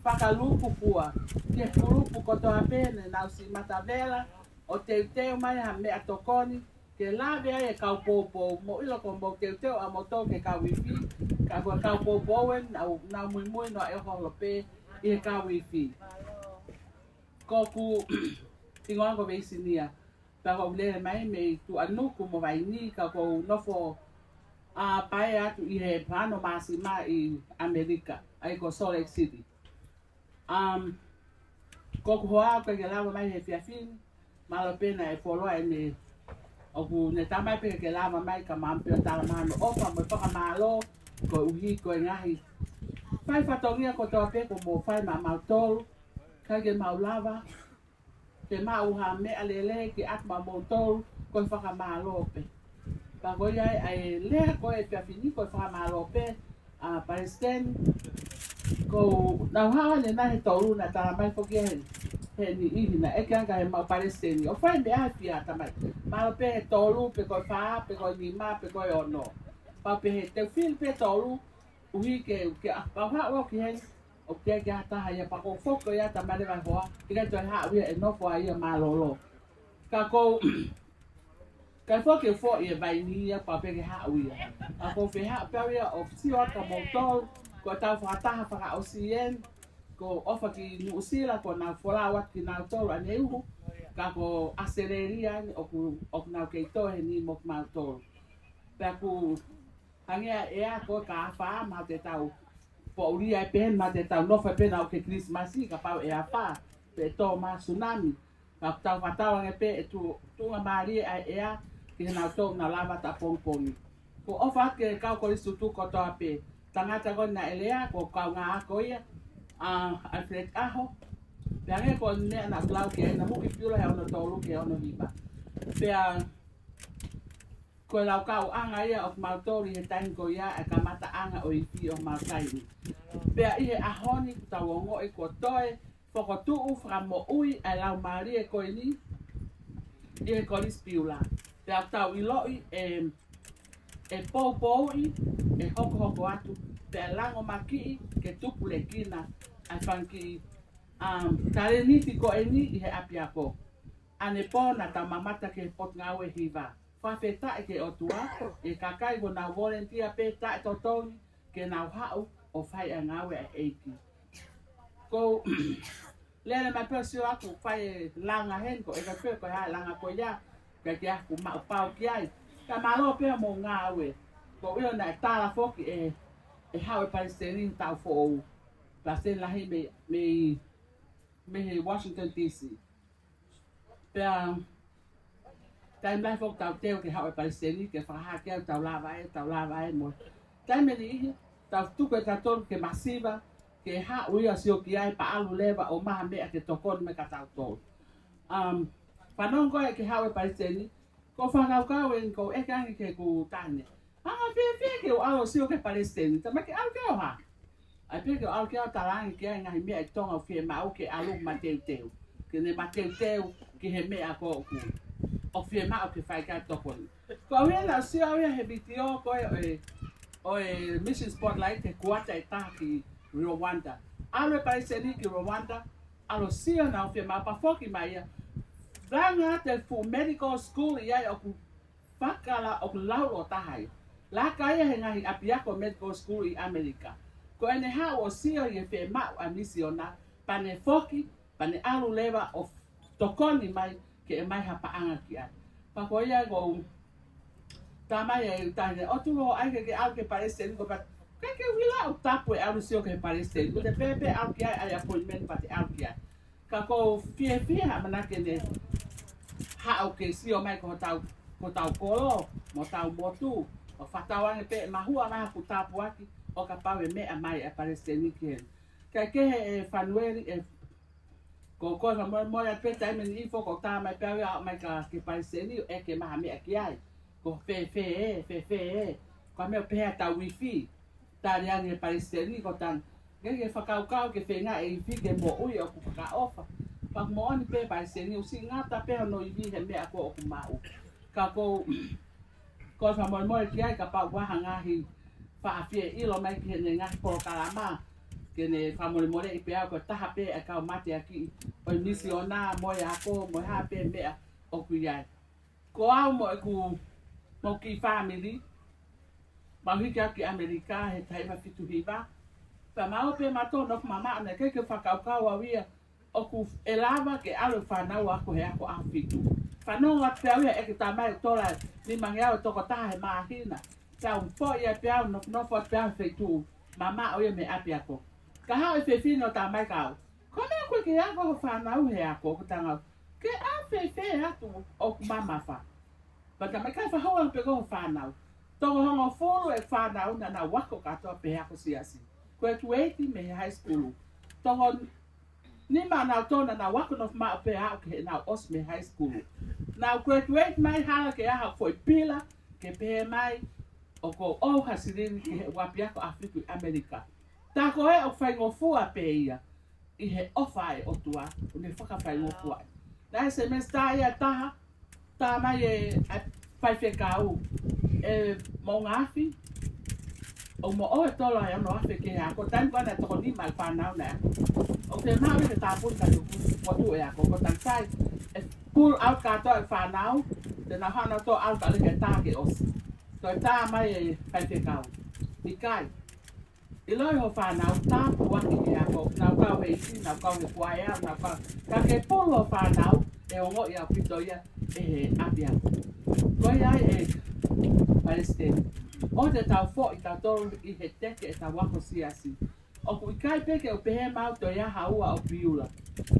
fakalūkufua ki he kulupu kotoa pē ne nau siʻi matavela ʻo teuteu mai ha meʻatokoni ke lave ai e kau poupou, mou ʻilo ʻoku mou teuteu ʻamoutolu ki he kau ifi, ka ko e kau poupou ē nau, nau muimui noa ʻe holo pē ʻi he kau ifi. Ko hoku hingoa ko Veisinia. Pea ʻoku ou lele mai mei Tuʻanuku mo Vaini, ka ʻoku ou nofo ʻa pae atu ʻi he Pano Māsima ʻi ʻAmelika. ʻa ia ko Salt Lake City. Um, ko ʻeku hoa ʻoku ʻikai ke lava mai he efiafi ni, mālō pē naʻe fuoloa ʻene, ʻoku ne talamai pē ke lava mai ka mau pē ʻo talamai hono ʻofa mo e fakamālō, koeʻuhi ko e ngaahi fai fatongia kotoa pē kuo mou fai maʻamautolu, ʻikai ke mau lava ke maʻu ha meʻa lelei ke ʻatu maʻamoutolu, ko e fakamālō pē. Pea ko ia ai ʻa e lea ko ē he efiafi ni ko e fakamālō pē, ʻa Palesiteni, ko ʻenau haʻu ʻanenai he tolu naʻe talamai foki ia he, he niʻihi naʻe ʻeke ange ki heʻemau Palesiteni, ʻo fai meʻa ia tamai. Mālō pē he tolu, pe ko e fā, pe ko e nima, pe ko e ono. Pau pē he te u fili pē tolu, ʻuhi ke, ke ʻa, pau haʻu au ki heni, ʻoku ʻikai ke ʻi ai ha taha ia pea ko e foki ia tamai leva e hoa, ʻikai toe haʻu ia ʻe nofo ai ia mālōlō. Ka ʻoku ou, ka foki e foʻi e vaini ia pea pē ke haʻu ia. Ka ʻoku ou fie haʻu pē au ia ʻo sio atu kiate kimoutolu, ko ʻetau fakataha fakaʻosi eni, ko e ʻofa ki Nuʻusila, kuo nau folau atu kinautolu ʻaneuhu, ka ko ʻAositelēlia eni ʻoku, ʻoku nau kei toe heni mo kimautolu. Pea ʻoku hangē ʻa e ʻea ko ē ka afā, mahalo te tau poʻuli ai pē, mahalo te tau nofo ai pē ʻo aʻu ki he Kilisimasi, kapau ʻe afā, pe tō mai ha sunami. Ka ʻoku tau fakatauange pē ʻe tu-, tuʻunga mālie ʻa e ʻea, ki heʻenau tō ʻenau lava ʻapongipongi. ʻOku ou ʻofa atu ki he kau kolisi tutuku kotoa pē. Tangata ko ē naʻe lea, ko e kaungā ako ia, ʻa Alfred ʻAho. Pea hangē ko e meʻa naʻa ku lau ki ai, naʻa ku ʻi Piula he ono tolu ki he ono hiva. Pea ko e laukauʻanga ia ʻo kimautolu ʻi he taimi ko ia, ʻa e kamataʻanga ʻo e ifi ʻo homau taimi. Pea ʻi he ʻaho ni kuo tau ongoʻi kuo toe fokotuʻu fakamoʻui ʻa e laumālie ko eni ʻi he Kolisi Piula. Pea ʻoku tau ʻiloʻi ʻe, ʻe poupouʻi, ʻe hokohoko atu, pea langomakiʻi ke tupulekina ʻa e fanga kiʻi, um, talēniti ko eni ʻi he ʻapiako. Anepō naʻa tau mamata ki he Potungāue Hiva. Fakafetaʻi ki he ʻOtua, ʻi he kakai kuo nau volunteer pē taʻetotongi ke nau haʻu ʻo fai ʻa e ngāue ʻa e ʻEiki. ʻOku ou lele mai pē ʻo sio ʻoku fai e langa heni, ko e ʻikai pē ko e hā e langa ko ia, ʻikai ke ʻi ai haʻaku maʻu pau ki ai. Ka mālō pē hoʻomou ngāue. ʻOku ou ʻilo naʻe tala foki ʻe, ʻe haʻu e Palesiteni he taʻu foʻou. Palesiteni lahi mei, mei, mei he Washington D C. Pea, taimi lahi foki tau teu ke haʻu e Palesiteni, ke fakahā ki ai ʻoku tau lava ē, tau lava ē mo. Taimi ʻe niʻihi, tau tuku ʻe tautolu ke masiva, ke haʻu ia ʻo sio ki ai pea ʻalu leva ʻo ʻomai ha meʻa ke tokoni mai kiate kitautolu. Um, fanongo ē ke haʻu e Palesiteni, ʻoku ou fakakaukau eni ʻoku ou ʻeke ange ki heʻeku tane. Anga fiefia ke u ʻalu ʻo sio ki he Palesiteni, tala mai ke ʻalu ki ai ʻo hā? ʻAi pē ke u ʻalu ki ai ʻo talaange ki ai e ngaahi meʻa ʻi Tonga ʻoku fiemaʻu ke ʻalu mateuteu. Ke ne mateuteu ki he meʻa ko ē ʻoku, ʻoku fiemaʻu ke fai ki ai e tokoni. Ko au ia naʻa ku sio au ia he vitiō ko ē ʻo e, ʻo e Mission Spotlight he kuata ʻe taha ki Rwanda. ʻAlu e Palesiteni ki Rwanda, ʻalu ʻo sio ʻenau fiemaʻu pea foki mai ia. Langa atu e fuʻu medical school ʻi ai ʻoku fakala ʻoku lauʻi ʻo taha ia. Laka ia he ngaahi ʻapiako medical school ʻi ʻAmelika. Ko ʻene haʻu ʻo sio ʻi he fiemaʻu ʻa e misiona, pea ne foki, pea ne ʻalu leva ʻo tokoni mai ke ʻomai ha paʻanga ki ai. Pea ko ia ʻoku ou tala mai ʻe taha ʻo tuku ʻai ke ke ʻalu ki he Palesiteni ko pea ʻikai ke u ʻilo ʻoku tapu e ʻalu sio ki he Palesiteni. Ko te pēpē ʻalu ki ai ʻai appointment pea te ʻalu ki ai. Ka ʻoku ou fiefia ha ʻamanaki ke ne haʻu ke sio mai ki hotau, ki hotau kolo, mo hotau motu, ʻo fakatauange pē mahua mai haʻaku tāpuaki, ʻo kapau ʻe meʻa mai ʻa e Palesiteni ki heni. Kae kehe ʻe Fanueli, ʻe, ʻoku ou kole fakamolemole atu pē taimi ʻe niʻihi foki ʻoku ou tala mai pē au ia ʻo aʻu mai ki he Palesiteni ʻo ʻeke mai ha meʻa ki ai. Ko e fēfē ē, fēfē ē. Ko e meʻa ʻoku pehē ʻa e tau ifi. Tali ange ʻe he Palesiteni ko e tang. Ke ke fakakaukau ke feinga e ifi ke moʻui ʻoku fakaʻofa. Fakamoʻoni pē Palesiteni ʻoku siʻi ngata pē hono ivi he meʻa ko ē ʻoku maʻu. Ka ʻoku ou kole fakamolemole ki ai kapau ʻoku ʻi ai ha ngaahi faʻa fie ʻilo mai ki heʻene ngaahi polokalama. Ke ne fakamolemoleʻi pē au ko e taha pē ʻa e kau mateakiʻi ʻo e misiona mo e ako mo e hā pē meʻa ʻoku ʻi ai. Ko au mo ʻeku, mo e kiʻi fāmili, mau hiki atu ki ʻAmelika he taha hiva fitu hiva. Pea mau pē mātou nofo mamaʻo naʻe ʻikai ke fakakaukau au ia ʻoku ʻe lava ke ʻalu e fānau ʻo ako he ako ʻaho fitu. Fanongo atu pē au ia ʻe ʻeke tamai ʻoku tola nimangeau e tokotaha he māhina. Pea u foʻi ai pē au nofonofo atu pē au he feituʻu mamaʻo ia mei he ʻapiako. Ka haʻu e fefine ʻo talamai kia au, ko e meʻa ko ē ke ako ho fānau he ako, ko e tangata ke ʻā fēfē atu ʻoku mamafa. Pea talamai, ʻikai, fakahū ange pē ki hoʻo fānau. Toko hongofulu e fānau naʻa nau ako kātoa pē he ako siasi. Graduate mei he high school. Toko nima ʻa kinautolu naʻa nau ako nofo maʻu pē ʻo aʻu ki heʻenau ʻosi mei he high school. Nau graduate mai, hala ke ʻā ha foʻi pila ke pehē mai ʻoku ou ʻoatu ha silini ki he ʻapiako ʻAfilika ʻi ʻAmelika. Tā ko ē ʻoku faingofua pē ia ʻi he ʻofa ʻa e ʻOtua, ʻoku ne fakafaingofua. Naʻe semesitā ia ʻe taha, talamai ʻe he faifekau, ʻe Moʻungaafi, ʻoku moʻou e tolo ʻa e ono afe ki he ako, taimi ko ē naʻe toko nima e fānau naʻe ako. ʻOku ke maʻu ke tāpuni ka tuku, ʻoku tuʻu e ako, ko e tangata ʻe pull out kātoa e fānau, te nau hanga ʻo ʻalu ka leke tā ke ʻosi. Ko e talamai ʻe he faifekau, ʻikai. ʻIloʻi ho fānau, tāpuaki ke ako, nau kau he isi, nau kau he kuaea, nau kau, ka ke pulu ho fānau, ʻe ongoʻi ʻaupito ia ʻe he ʻapiako. Ko ia ai ʻe Palesiteni, ʻoua te tau foʻi tautolu ʻi he teke ʻetau ako siasi. ʻOku ʻikai pē ke u pehē maʻu toe ʻi ai ha ua ʻo Piula.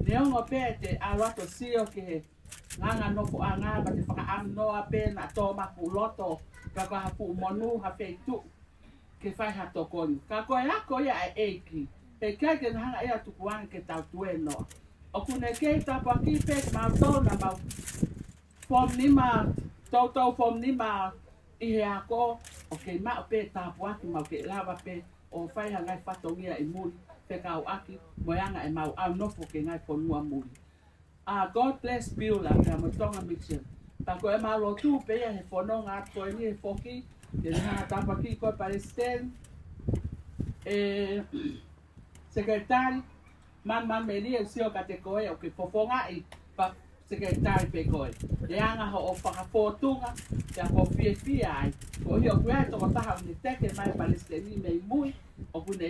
Neongo pē te ʻalu atu ʻo sio ki he ngaahi nofoʻanga, pea te fakaʻamua pē naʻa tō maku loto, ka ko ha fuʻu monū, ha feituʻu ke fai ha tokoni. Ka ko e ako ia ʻa e ʻEiki, heʻikai ke ne hanga ia ʻo tukuange ke tau tuēnoa. ʻOku ne kei tāpuakiʻi pē kimautolu naʻa mau form nima, toutou form nima ʻi he ako, ʻoku kei maʻu pē tāpuaki, mau kei lava pē ʻo fai ha ngaahi fatongia ʻi muli, fekauʻaki mo e anga ʻemau ʻalu nofo ki he ngaahi fonua muli. Ah, God bless Piula pea mo Tonga Mission. Pea ko ʻemau lotu pē ia he fononga atu ko eni he foki, ke ne hanga ʻo tāpuakiʻi koe Palesiteni, ʻe Sekelitali, Manumanu Melie, ʻoku sio kiate koe, ʻoku ke fofongaʻi, pea Sekelitali pē koe. He anga hoʻo fakafōtunga, pea ʻoku ou fiefia ai. Koeʻuhi ʻoku ʻi ai e tokotaha ʻoku ne teke mai Palesiteni mei mui, ʻoku ne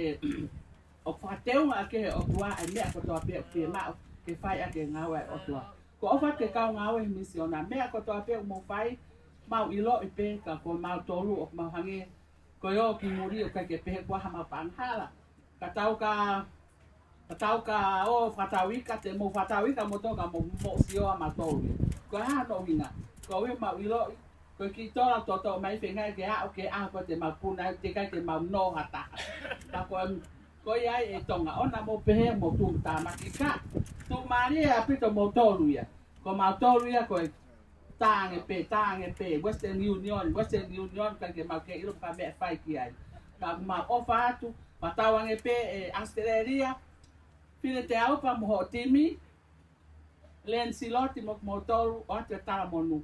ʻoku fakateunga ʻaki ʻe he ʻOtua ʻa e meʻa kotoa pē ʻoku fiemaʻu ke fai ʻaki e ngāue ʻa e ʻOtua. Ko e ʻofa ke kau ngāue he misiona, meʻa kotoa pē ʻoku mou fai, mau ʻiloʻi pē, ka ko mautolu ʻoku mau hangē ko e ō ki muli ʻoku ʻikai ke pehē kuo ʻi ai hamau paʻanga hala. Ka tau ka, ka tau ka ō fakatau ika, te mou fakatau ika moutolu ka mou moʻusioa mautolu ia. Ko e hā hono ʻuhinga? Koeʻuhi mau ʻiloʻi, ko e kiʻi tola ʻoku toʻotoʻo mai feinga ke aʻu ki he ʻaho ko ē te mau puna ai, teʻeki ai ke mau nō ha taha. Ka ko e, ko ia ai ʻe Tonga, ʻoua naʻa mou pehē mou tuʻutāmaki ka. Tuʻumālie ʻaupito moutolu ia. Ko mautolu ia ko e tā ange pē, tā ange pē, Western Union, Western Union, ʻikai ke mau kei ʻilo ha meʻa ʻe fai ki ai. Ka mau ʻofa atu, fakatau ange pē ʻe ʻAositelēlia, Fili Teaupa mo hoʻo timi, Len Siloti mo kimoutolu ʻoatu e talamonū.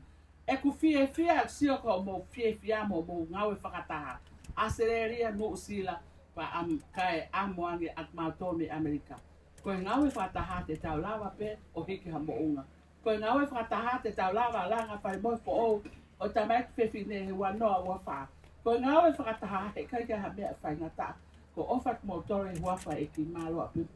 ʻOku ou fiefia ʻeku sio ki hoʻomou fiefia mo hoʻomou ngāue fakataha. ʻAositelēlia, Nuʻusila, pea ʻam, kae ʻamo ange ʻa kimautolu mei ʻAmelika. Ko e ngāue fakataha te tau lava pē ʻo hiki ha moʻunga. Ko e ngāue fakataha te tau lava langa fai mo e foʻou ʻo e tamaiki fefine he ua noa ua fā. Ko e ngāue fakataha heʻikai ke ʻi ai ha meʻa faingataʻa. Ko e ʻofa atu kimoutolu he huafa ʻo e ʻEiki, mālō ʻaupito.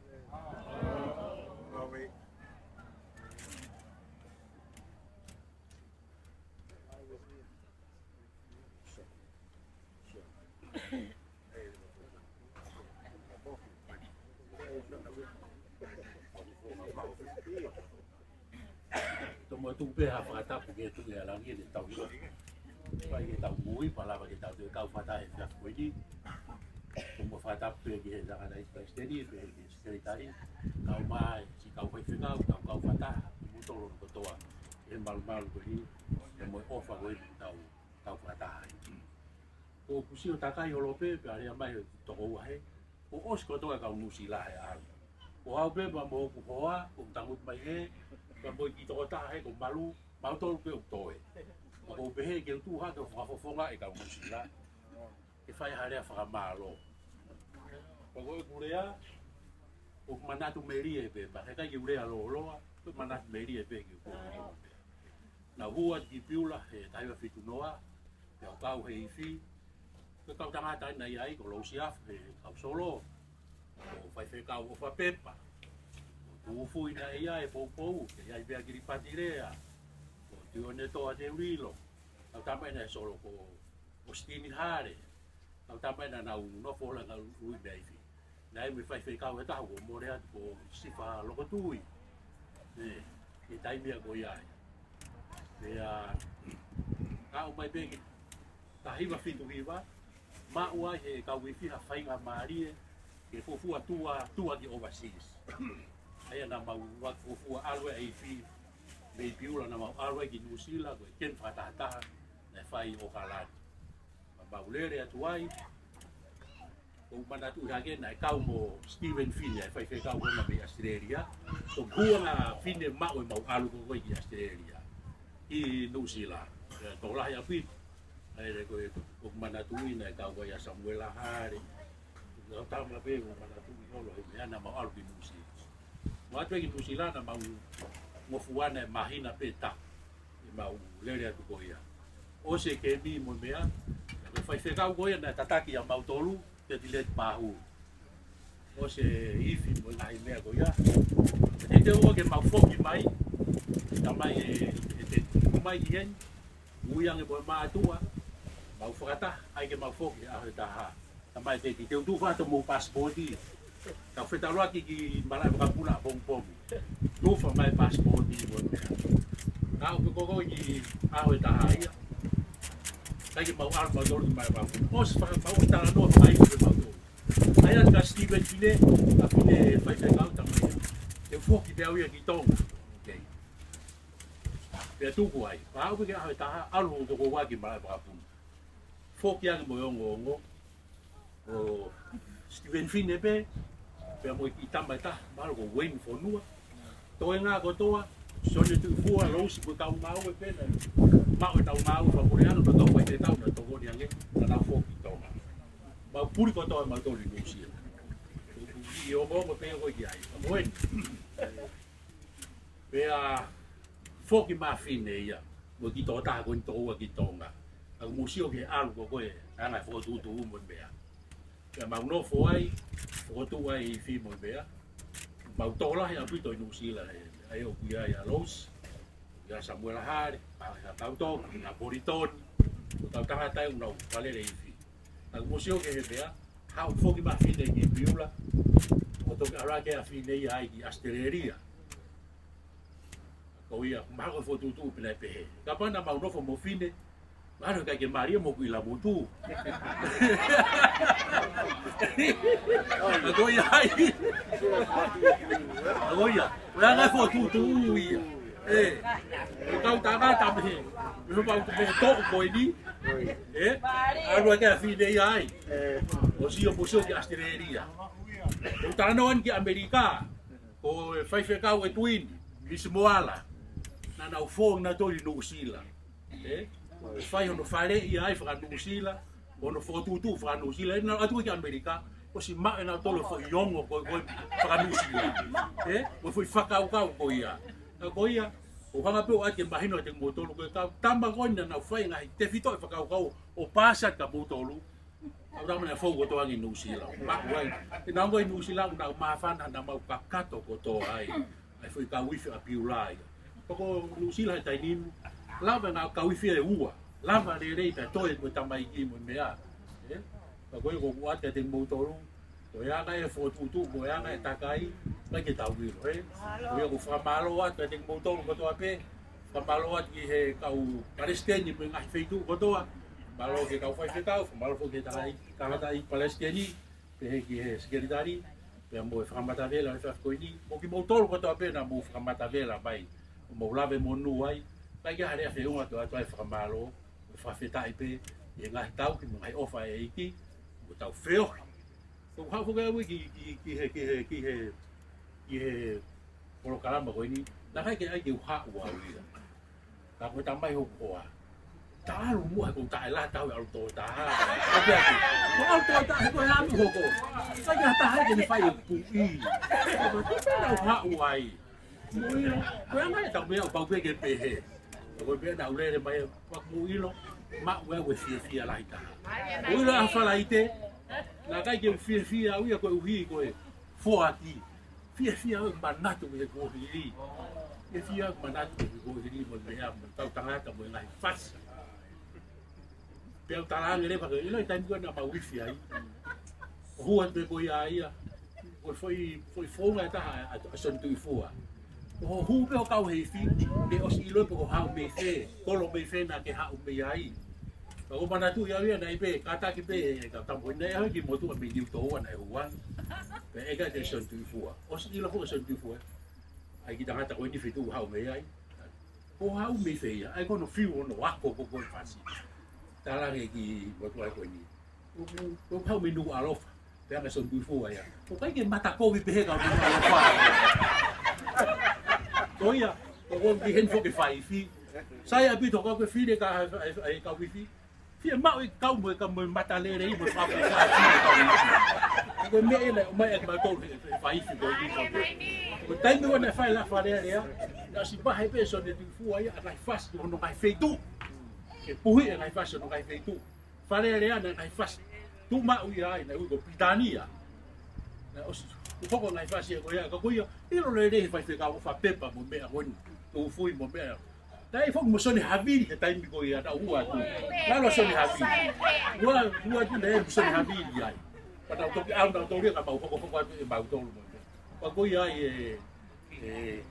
Tomuʻa tuku pē ha fakatapu ki he Tuʻi ʻa Langi ʻene tauhi. Fai ke tau moʻui, pea lava ke tau toe kau fakataha he efiafi ko eni. Tomuʻa fakatapu pē ki he tangataʻeiki palesiteni, pea ki he sekelitali. Kau mai, siʻi kau faifekau, kau kau fakataha, kimoutolu kotoa. He malumalu ko eni, he mo e ʻofa ko eni tau, tau fakataha ai. Ko ʻeku sio takai holo pē, pea lea mai ʻe he tokoua he, kuo ʻosi kotoa e kau Nuʻusila he ʻaho. Ko au pē pea mo hoku hoa, ʻoku tangutu mai he, pea mo e kiʻi tokotaha he ko Malu, mautolu pē ʻoku toe. Pea ʻoku ou pehē ke u tuʻu hake ʻo fakafofongaʻi e kau Nuʻusila. Ke fai ha lea fakamālō. Pea ko ʻeku lea, ʻoku manatu melie pē, pea heʻikai ke u lea lōloa, ʻoku manatu melie pē ke u kōmiti pē. Naʻa ku hū atu ki Piula he taha hiva fitu noa, pea u kau he ifi, ko e kau tangata naʻe ʻi ai, ko Lousiafu he kau solo, ko Faifekau ʻOfa Pepa, ko Tuʻufuʻi naʻe ʻi ai e poupou, ke ʻi ai pē ʻa Kilipati Lea, ko Tionetoa Teulilo, kau tama ʻena e solo ko ʻOsitini Hale, kau tama ʻena naʻa nau nofo ʻo langa ui mei ifi. Naʻe ʻi ai mo e faifekau ʻe taha kuo mole atu ko Sifa Lokotui. ʻE, ʻi he taimi ko ia ai. Pea, aʻu mai pē ki taha hiva fitu hiva, maʻu ai ʻe he kau ifi ha faingamālie ke fuofua tua, tua ki overseas. ʻA ia naʻa mau fuofua ʻalu ʻa e ifi mei Piula naʻa mau ʻalu ai ki Nuʻusila, ko e kemi fakatahataha naʻe fai ʻi ʻOkalani. Naʻa mau lele atu ai, ʻoku ou manatuʻi hake naʻe kau mo Steven Fine, ʻa e faifekau ko ena mei ʻAositelēlia. Ko e ʻuhinga Fine maʻu ʻemau ʻalu ko ē ki ʻAositelēlia, ki Nuʻusila. Pea tokolahi ʻaupito. ʻA ia ko e, ʻoku ou manatuʻi naʻe kau ai ʻa Samuela Hale. Ko e tama pē ʻoku ou manatuʻi holo he meʻa naʻa mau ʻalu ki Nuʻusila. Mau ʻatu ai ki Nuʻusila naʻa mau ngofua ʻe māhina pē taha ʻemau lele atu ko ia. ʻOsi e kemi mo e meʻa, ko e faifekau ko ia naʻe tataki ʻa mautolu, Teti Leti Pahu. ʻOsi e ifi mo e ngaahi meʻa ko ia. Pea teuteu ke mau foki mai, tamai ʻe, ʻe Teti, ʻomai ki heni, ui ange mo e mātuʻa, mau fakataha, ʻai ke mau foki he ʻaho ʻe taha. Tamai Teti, te u tufa atu mo e pasipoti. Tau fetaulaki ki malaʻe vakapuna ʻapongipongi. Tufa mai pasipoti mo e meʻa. Naʻa ʻoku pē ko ē ki he ʻaho ʻe taha ia, ʻikai ke mau ʻalu mautolu ki malaʻe vakapuna. ʻOsi faka-, mau ʻi talanoa fakaʻaiʻai pē mautolu. ʻAi atu kia Steven Fine, ʻa Fine faifekau, tamai, te u foki pē au ia ki Tonga. Okay. Pea tuku ai. Pea aʻu pē ki he ʻaho ʻe taha, ʻalu hoku tokoua ki malaʻe vakapuna. Foki ange mo e ongoongo ʻo Steven Fine pē, pea mo e kiʻi tama ʻe taha, mahalo ko Wayne Fonua. Toenga kotoa, Sione Tuʻifua, Lousi, mo e kau ngāue pē naʻe maʻu ʻenau ngāue fakapuleʻanga, mo e kau faifekau naʻe tokoni ange, naʻa nau foki ki Tonga. Mau puli kotoa mautolu ʻi Nuʻusila. ʻI ongoongo pē ko ē ki ai. Ka ko eni. Pea foki mai ʻa Fine ia, mo e kiʻi tokotaha ko eni, tokoua ki Tonga. Ka ʻoku mou sio ki he ʻalu ko ē, ʻa e ngaahi fokotuʻutuʻu mo e meʻa. Pea mau nofo ai, fokotuʻu ai e ifi mo e meʻa. Mau tokolahi ʻaupito ʻi Nuʻusila he, ʻa ia ʻoku ʻi ai ʻa Lousi, ʻi ai ʻa Samuela Hale, ʻa, ʻa Tautoka, ʻa Politoni, ko e kau tangata ia ʻoku nau fakalele ifi. Ka ʻoku mou sio ki he meʻa, haʻu foki mai ʻa Fine ki Piula, ʻo toki ʻalu hake ʻa Fine ia ai ki ʻAositelēlia. Ko ia, mahalo ko e fokotuʻutuʻu pē naʻe pehē. Kapau naʻa mau nofo mo Fine, mahalo ʻikai ke mālie mo ʻIlamutu. Ka ko ia ai. Ka ko ia, ko e anga e fokotuʻutuʻu ia. ʻE, ko e kau tangata mei he, mei he mau, mei he toʻu ko eni. ʻE, ʻalu hake ʻa Fine ia ai. ʻO sio, mo sio ki ʻAositelēlia. ʻOku talanoa eni ki ʻAmelika, ko e faifekau ʻe Tuini, Misi Moala, naʻa nau foki nautolu ʻi Nuʻusila. ʻE, fai hono faleʻi ai faka-Nuʻusila, hono fokotuʻutuʻu faka-Nuʻusila, ʻe nau ʻatu ki ʻAmelika, ʻosi maʻu ʻe nautolu e foʻi ongo ko, ko e faka-Nuʻusila. ʻE, ko e foʻi fakakaukau ko ia. Ka ko ia, ʻoku ou hanga pē ʻo ʻai ke mahino kiate kimoutolu ko e kau tama ko eni naʻa nau fai e ngaahi tefitoʻi fakakaukau ʻo paasi atu kia moutolu. Kau tama naʻe fou kotoa ange ʻi Nuʻusila. Maʻu ai. ʻI he ʻaho ko ē ʻi Nuʻusila, naʻa mau māfana, naʻa mau kakato kotoa ai. ʻA e foʻi kau ifi ʻa Piula ia. Pea ko Nuʻusila he taimi ni, lava e ngaahi kau ifi ʻe ua. Lava lelei pea toe mo e tamaiki mo e meʻa. ʻE? Pea ko ia ʻoku ou ʻoatu kiate kimoutolu. Ko e anga e fokotuʻutuʻu, ko e anga e takai, ʻikai ke tau ʻilo, ē? Ko ia ʻoku ou fakamālō atu kiate kimoutolu kotoa pē, fakamālō atu ki he kau palesiteni mo e ngaahi feituʻu kotoa, mālō ki he kau faifekau, fakamālō foki ki he tangataʻeiki, tangataʻeiki palesiteni, pehē ki he sekelitali, pea mo e fakamatavela ʻo e efiafi ko eni, mo kimoutolu kotoa pē naʻa mou fakamatavela mai, ʻo mou lave monū ai, ʻikai ke ʻi ai ha lea feʻunga, ʻoatu ai e fakamālō, mo e fakafetaʻi pē, ʻi he ngaahi tauhi mo e ngaahi ʻofa ʻa e ʻEiki, mo tau feohi. Ko e haʻu foki au ki, ki, ki he, ki he, ki he, ki he polokalama ko eni, naʻe ʻikai ke ʻai ke u haʻu au ia. Ka ko e tamai hoku hoa. Ta ʻalu muʻa he ʻoku ou taʻelata au he ʻalu tokotaha. Ka pea ki, ko e ʻalu tokotaha he ko e ʻalu hoko. ʻIkai ke ʻi ai ha taha ia ke ne fai e puʻi. Ko e pena u haʻu ai. Mou ʻilo, ko e anga ia ʻetau meʻa ʻoku pau pē ke pehē. Ko e pena u lele mai, ʻoku mou ʻilo, maʻu au e fiefia lahi taha. Mou ʻilo ʻa Falaite, naʻe ʻikai ke u fiefia au ia koeʻuhi ko e foaki. Fiefia au ʻi he manatu ki he kuohili. Fiefia au ʻi he manatu ki he kuohili mo e meʻa mo e kau tangata mo e ngaahi fasi. Pea u talaange leva ke ʻilo ʻi he taimi ko ē naʻa mau ifi ai. ʻO hū atu pē ko ia ia. Ko e foʻi, foʻi founga ʻe taha ʻa, ʻa Sione Tuʻifua. Ko hoʻo hū pē ʻo kau he ifi, ke ʻosi ʻilo pe ko e haʻu mei fē, kolo mei fē naʻa ke haʻu mei ai. Ka ʻoku ou manatuʻi au ia naʻe ʻi ai pē, kātaki pē, ʻe ka tamu ʻi ai ha kiʻi motuʻa mei Niutoua naʻe hū ai. Pea ʻeke atu ʻe Sione Tuʻifua. ʻOsi ʻilo foki ʻe Sione Tuʻifua ʻa e kiʻi tangata ko eni feituʻu haʻu mei ai. Ko e haʻu mei fē ia, ʻa ia ko hono fiu hono ako ko ē ʻo e fasi. Talaange ʻe he kiʻi motuʻa ko eni. Ko, ko, ko e haʻu mei Nukuʻalofa. Pea ʻeke ʻe Sione Tuʻifua ia. ʻOku ʻikai ke mata kovi pehē ka Nukuʻalofa. Ko ia, ko, ko e kiʻi heni foki e fai ifi. Sai ʻaupito ka ko e fili ka, e, e, e kau ifi. Fiemaʻu e kau mo e kau mo e mata lelei mo e fakafoʻou e kau ifi. Ko e meʻa ia naʻe ʻomai ʻaki mautolu he, he fai ifi ko eni. Ko e taimi ʻoku ne fai e laka Fale Alea, naʻe ʻosi vahe pē ʻe Sione Tuʻifua ia ʻa e ngaahi fasi ʻo hono ngaahi feituʻu. Ke puhi e ngaahi fasi ʻo hono ngaahi feituʻu. Fale Alea naʻe ngaahi fasi. Tuʻu maʻu ia ai, naʻe ui ko Pilitānia. Naʻe ʻosi, ʻoku hoko e ngaahi fasi ko ia, ka ko ia, ʻilo lelei he faifekau ʻofa pepa mo e meʻa ko eni. Tūfui mo e meʻa. Naʻe foki mo Sione Havili he taimi ko ia naʻe ua atu. Naʻe ʻalu ʻa Sione Havili. Ua, ua atu naʻe mo Sione Havili ai. Pea naʻa ku toki ʻalu naʻa ku toki ka mau hokohoko atu ʻe mautolu mo e meʻa. Pea ko ia ai e, e,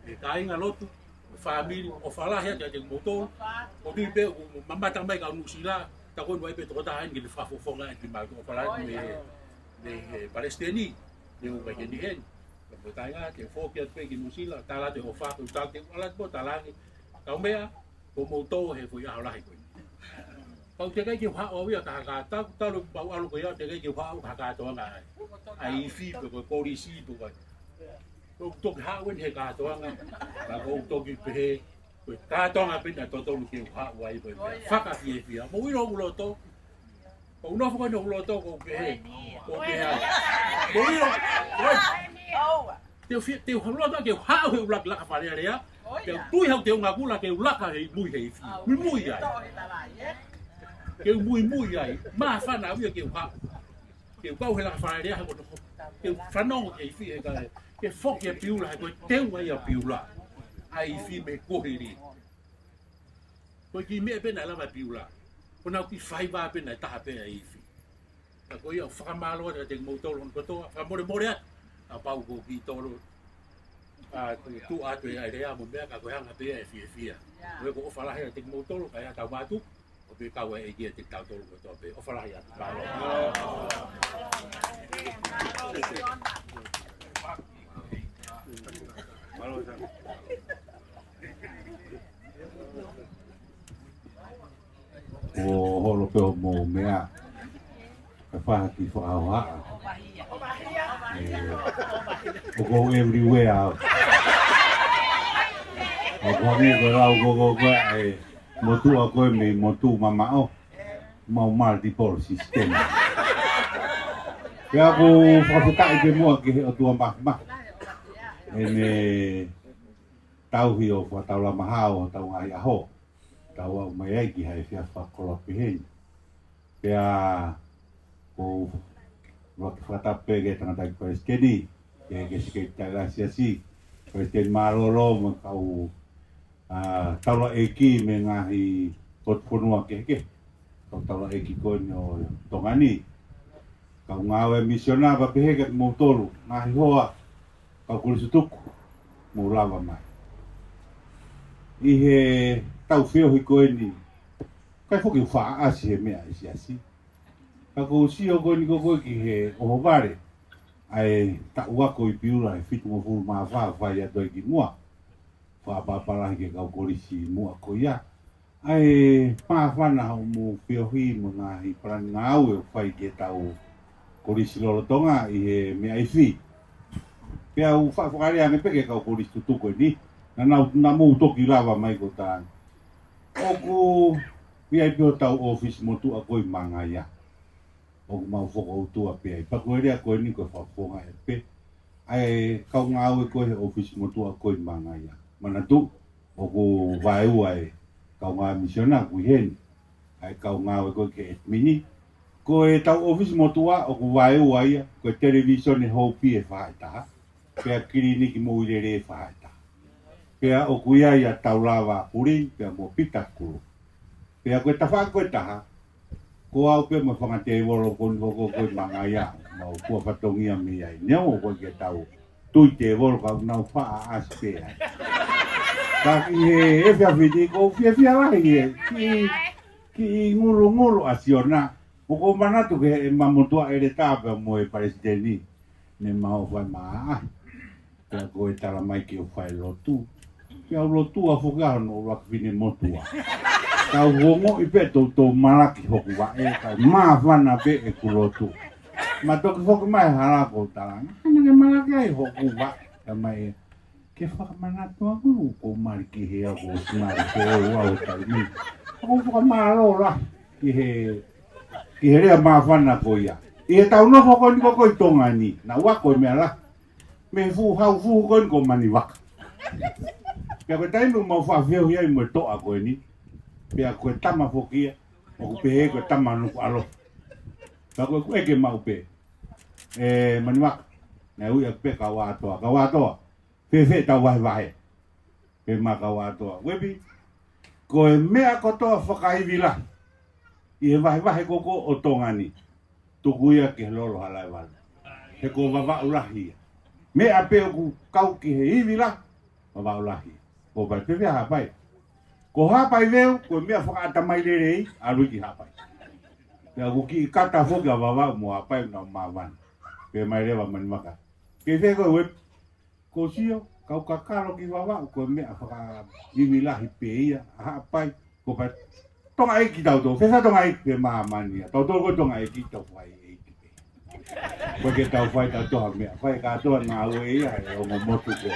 e kāinga lotu, e fāmili, ʻofa lahi atu kiate kimoutolu. ʻOku ou tui pē ʻoku mamata mai kau Nuʻusila, tā ko eni ʻoku ʻi ai pē tokotaha eni ke ne fakafofonga ʻaki kimautolu. ʻOfa lahi atu mei, mei he palesiteni, mei he ʻū kakai ni heni. Ka mo e kāinga, ke foki atu pē ki Nuʻusila, tala atu e ʻofa, ko e tala atu, tala atu pē, tala ange. Kau meʻa, ko moutolu he foʻi ʻaho lahi ko eni. Pau teʻeki ke u haʻu au ia ka ha kātaki, talu pau ʻalu ko ia, teʻeki ke u haʻu ka ha kātoanga ai. ʻA e ifi pe ko e kolisi pe ko e. Ko e toki haʻu eni he kātoanga, ka ko e toki pehē, ko e kātoanga pē naʻe totonu ke u haʻu ai ko e meʻa. Fakafiefia, mou ʻilo hoku loto, ʻoku ou nofo ko eni hoku loto, ʻoku ou pehē, ʻoku ou pehē ai. Mou ʻilo, ʻoi. Te u fie, te u haʻu loto ke u haʻu he ʻuluaki laka Fale Alea. Te u tui haʻu te u ngakula ke u laka he mui he ifi. Muimui ai. Ke u muimui ai. Māfana au ia ke u haʻu. Ke u kau he laka Fale Alea he ko hono. Ke u fanongo ki he ifi he ka ke foki ʻa Piula he ko e teu ai ʻa Piula. ʻA e ifi mei he kuohili. Ko e kiʻi meʻa pē naʻe lava ʻe Piula. Ko ʻenau kiʻi faiva pē naʻe taha pē ʻa e ifi. Ka ko ia ʻoku ou fakamālō atu kiate kimoutolu hono kotoa, fakamolemole atu. Kapau ʻoku ou kiʻi tolo, ʻa, tuʻu atu e ʻai lea mo e meʻa ka ko e anga pē ia e fiefia. Ko ia ʻoku ou ʻofa lahi atu kiate kimoutolu, ka ʻi ai haʻatau mātuku, ʻoku ou pehē kau ai e kia kiate kitautolu kotoa pē, ʻofa lahi atu. Mālō. Mālō. ʻO holo pē hoʻomo meʻa. Ka faha ki fakahohaʻa. ʻE, ʻoku ou everywhere au. ʻOku ou hangē ko e lau ko ko ko e motuʻa ko ē mei motu mamaʻo. Mau multiple system. Pea ʻoku ou fakafetaʻi pē muʻa ki he ʻOtua Māfimafi. ʻEne tauhi ʻo fakataulamahao hotau ngaahi ʻaho. Tau aʻu mai ai ki ha efiafi fakakoloa pehē ni. Pea ʻoku ou ʻuluaki fakatapu pē ki he tangataʻeiki palesiteni, ki he, ki he sekelitali ʻa e siasi, palesiteni mālōlō mo e kau, ʻa, taulaʻeiki mei he ngaahi potu fonua kehekehe. Kau taulaʻeiki ko eni ʻo Tonga ni. Kau ngāue misiona pea pehē kiate kimoutolu, ngaahi hoa, kau kolisi tutuku, mou lava mai. ʻI heʻetau feohi ko eni, ʻikai foki ke u faʻa ʻasi he meʻa ʻa e siasi. Ka ʻoku ou sio ko eni ko koe ki he ʻohovale, ʻa e taʻu ako ʻi Piula he fitungofulu mā fā fai atu ai ki muʻa. Fakaʻapaʻapa lahi ki he kau kolisi muʻa ko ia. ʻA e māfana hoʻomo feohi mo e ngaahi palani ngāue ʻoku fai ki heʻetau kolisi lolotonga ʻi he meʻa ifi. Pea u fa-, fakalea ange pē ki he kau kolisi tutuku eni, naʻa nau, naʻa mou toki lava mai ko taha. ʻOku ʻi ai pē hotau ʻōfisi motuʻa ko ē ʻi Mangaia. ʻOku mau fokoutua pē ai. Pea ko e lea ko eni ko e fakafofonga ʻe pē. ʻA e kau ngāue ko ē he ʻōfisi motuʻa ko ē ʻi Mangaia. Manatuʻi, ʻoku vaeua e kau ngāue misiona ʻoku ʻi heni. ʻA e kau ngāue ko ē ki he ʻetimini. Ko ʻetau ʻōfisi motuʻa ʻoku vaeua ia, ko e televīsone Hopi ʻe fahaʻi taha. Pea kiliniki Moilele ʻe fahaʻi taha. Pea ʻoku ʻi ai ʻa Taulava Puli, pea mo Pita Kulu. Pea ko e tafaʻaki ko ē ʻe taha, ko au pē mo e fanga tēvolo ko eni ko ko ko ē ʻi Mangaia. Mau kua fatongia mei ai. Neongo ko e ke tau tui tēvolo ka ʻoku nau faʻa ʻasi pē ai. Ka ʻi he efiafi ni ʻoku ou fiefia lahi ʻi he kiʻi, kiʻi ngulungulu ʻa Siona. ʻOku ou manatu ki heʻema motuʻa ʻeletā pea mo e palesiteni. Ne mau fai mai ai. Pea ko e tala mai ke u fai lotu. Pea u lotua foki ʻa hono ʻuluaki finemotuʻa. Ka u ongoʻi pē toutou malaki hoku vaʻe, ka māfana pē ʻeku lotu. Ma toki foki mai hala ko talanga. Ana ke malaki ai hoku vaʻe. Ka mai e, ke fakamanatu ʻaku, ko mali ki he au, ko simali ko au au taimi. Ko fakamālō lahi ki he, ki he lea māfana ko ia. ʻI he tau nofo ko eni ko ko ʻi Tonga ni, naʻa ku ako e meʻa lahi mei he fuʻu hau fuhu ko eni ko Manivaka. Pea ko e taimi ʻoku mau faʻa feohi ai mo e toʻa ko eni, pea ko e tama foki ia, ʻoku pehē ko e tama Nukuʻalofa. Pea ko ʻeku ʻeke maʻu pē, ē Manivaka, naʻe ui ʻaki pē Kauatoa, Kauatoa, fēfē ʻetau vahevahe? Pehē mai Kauatoa, Uepi, ko e meʻa kotoa fakaivi lahi ʻi he vahevahe ko ko ʻo Tonga ni, tuku ia ki he lolo Halaevalu. He ko Vavaʻu lahi ia. Meʻa pē ʻoku kau ki he ivi lahi, Vavaʻu lahi ia. Ko Haʻapai, pehē Haʻapai, ko Haʻapai Veu, ko e meʻa fakaʻatamai lelei, ʻalu ia ki Haʻapai. Pea ʻoku kiʻi kata foki ʻa Vavaʻu mo Haʻapai, nau māfana. Pehē mai leva Manivaka, ke fē ko e Uepi? Ko Sio, kau kakalo ki Vavaʻu, ko e meʻa fakaivi lahi pē ia ʻa Haʻapai. Ko Haʻapai, Tonga ʻeiki tautolu, fēfē Tonga ʻeiki? Pehē mai Mani ia, tautolu ko e Tonga ʻeiki, tau fai ʻeiki pē. Ko e ke tau fai tautolu ha meʻa, fai kātoa ngāue ia he ongo motu ko.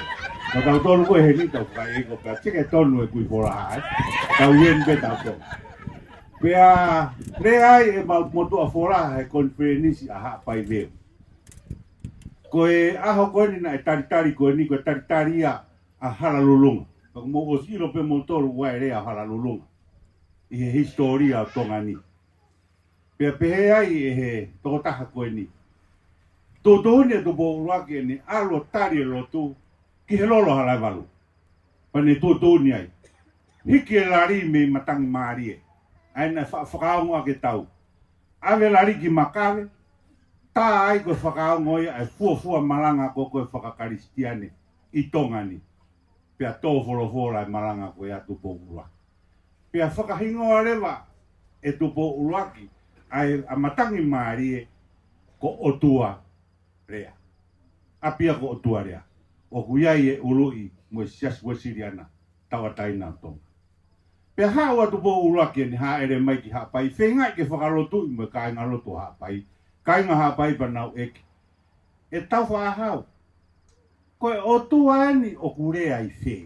Ka tautolu ko eni tau fai ʻeiki ko pea teke tonu e kui Folaha ai. Tau ien pē tautolu. Pea lea ai ʻema motuʻa Folaha he konifelenisi ʻa Haʻapai Veu. Ko e ʻaho ko eni naʻe talitali ko eni, ko e talitali ia ʻa Halalulunga. Ka ʻoku mou ʻosi ʻilo pē moutolu ʻa e lea ʻo Halalulunga ʻi he hisitōlia ʻo Tonga ni. Pea pehē ai ʻe he tokotaha ko eni, tuʻutuʻuni ʻe Tupou ʻUluaki ʻene ʻalu ʻo tali e lotu ki he lolo Halaevalu. Pea ne tuʻutuʻuni ai, hiki e lali mei Matangi Mālie, ʻa ia naʻe fa-, fakaongo ʻaki e tau. ʻAve lali ki Makave, tā ai ko e fakaongo ia ʻa e fuofua malanga ko ko e fakakalisitiane ʻi Tonga ni. Pea tō folofola e malanga ko ia ʻa Tupou ʻUluaki. Pea fakahingoa leva ʻe Tupou ʻUluaki ʻa e, ʻa Matangi Mālie ko ʻOtua Lea. ʻApia ko ʻOtua Lea. ʻOku ʻi ai e ʻuluʻi mo e Siasi Uesiliana tauʻatāina ʻo Tonga. Pea haʻu ʻa Tupou ʻUluaki ʻene hāʻele mai ki Haʻapai, feingaʻi ke fakalotuʻi mo e kāingalotu ʻo Haʻapai, kāinga Haʻapai pea nau ʻeke, ʻe Taufaʻāhau, ko e ʻOtua eni ʻoku lea ʻi fē?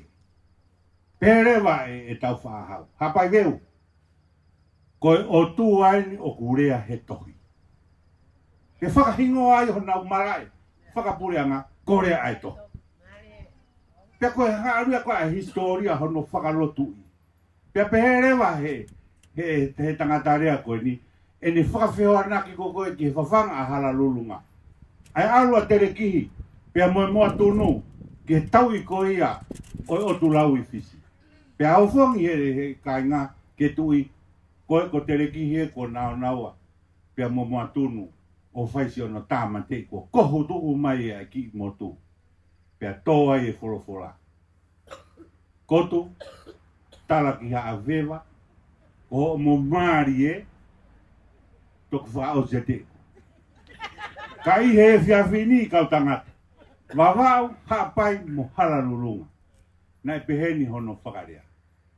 Pehē leva ʻe, ʻe Taufaʻāhau, Haʻapai Veu, ko e ʻOtua eni ʻoku lea he tohi. Ke fakahingoa ai honau malaʻe fakapuleʻanga ko Lea ʻa e Tohi. Pea ko e hā ʻalu ia ko e hisitōlia hono fakalotuʻi. Pea pehē leva he, he, he tangata lea ko eni, ʻene fakafehoanaki ko ko e ki he fafanga ʻa Halalulunga. ʻA e ʻalu ʻa Telekihi pea mo e Moatunu ki he tauʻi ko ia ʻo e ʻOtu Lau ʻi Fisi. Pea ʻofongi he, he kāinga ke tuʻi, ko e ko Telekihi ē kuo naonaua, pea mo Moatunu ʻo fai siʻono tāmateʻi, kuo kohu tuʻu mai ʻa e kiʻi motu. Pea tō ai e folofola, Kotu, tala ki Haʻafeva, ko hoʻomou mālie, toki fakaʻosi ʻiate au. Ka ʻi he efiafi ni kau tangata, Vavaʻu, Haʻapai mo Halalulunga, naʻe peheni hono fakalea.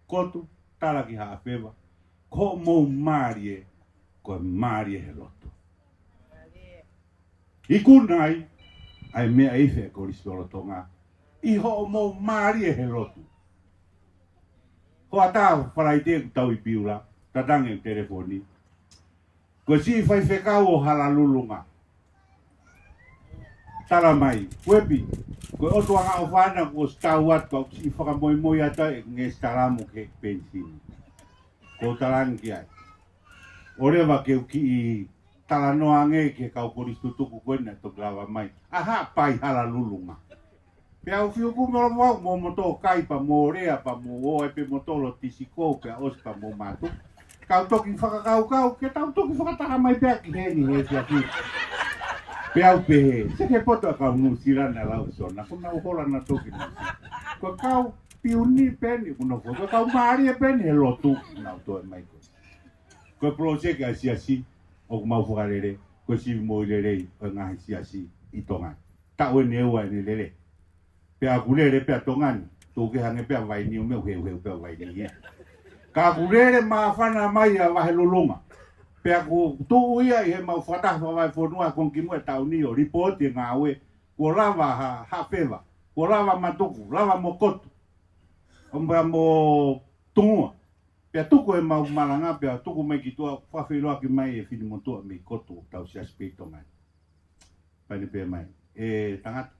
Kotu, tala ki Haʻafeva, ko hoʻomou mālie, ko e mālie he lotu. Ikuna ai ʻa e meʻa ife ʻa e Kolisi Lolotonga ʻi hoʻomou mālie he lotu. Hoʻatā Falaite ʻoku tau ʻi Piula, tatangi e telefoni. Ko e siʻi faifekau ʻo Halalulunga. Tala mai, Uepi, ko e ʻOtua Ngaʻofana kuo ʻosi tau atu, kau siʻi fakamoimoi atu ai ʻeku ngeʻesi talamu ki he penisini. Ko u talangi ki ai. ʻOleva ke u kiʻi talanoa ange ki he kau kolisi tutuku ko ena ʻe toki lava mai. ʻA Haʻapai, Halalulunga. Pea u fiu ku mo mo mo moto kai pea mo lea pea mo ō ai pē moutolu ʻo tisi kou pea ʻosi pea mo mātuku. Kau toki fakakaukau ke tau toki fakataha mai pea ki heni he kia ki. Pea u pehē, seke poto ʻa e kau Nuʻusila naʻe lau ʻe Sona, ko nau hola na toki Nuʻusila. Ko e kau piuni pē eni, ko nau fo, ko e kau mālie pē eni he lotu, nau toe mai ko. Ko e poloseki ʻa e siasi, ʻoku mau fakalele, ko e sivi moʻui lelei ʻo e ngaahi siasi ʻi Tonga ni. Taʻu eni ʻe ua eni lele. Pea ʻoku lele pē ʻa Tonga ni, tuku ke hangē pē ʻa Vaini ʻo meʻa ʻoku heuheu pē ʻa Vaini ia. Ka ʻoku lele māfana mai ʻa Vahelulunga. Pea ʻoku tuʻu ia ʻi he mau fakataha fakavahefonua ko eni ki muʻa he taʻu ni ʻo lipooti e ngāue, kuo lava ha, ha feva, kuo lava Matuku, lava mo Kotu, ʻo pea mo Tungua. Pea tuku e mau malanga, pea tuku mai ki tuʻa, fakafeʻiloaki mai e finemotuʻa mei Kotu, tau siasi pē ʻi Tonga ni. Pea ne pehē mai, ʻe tangata,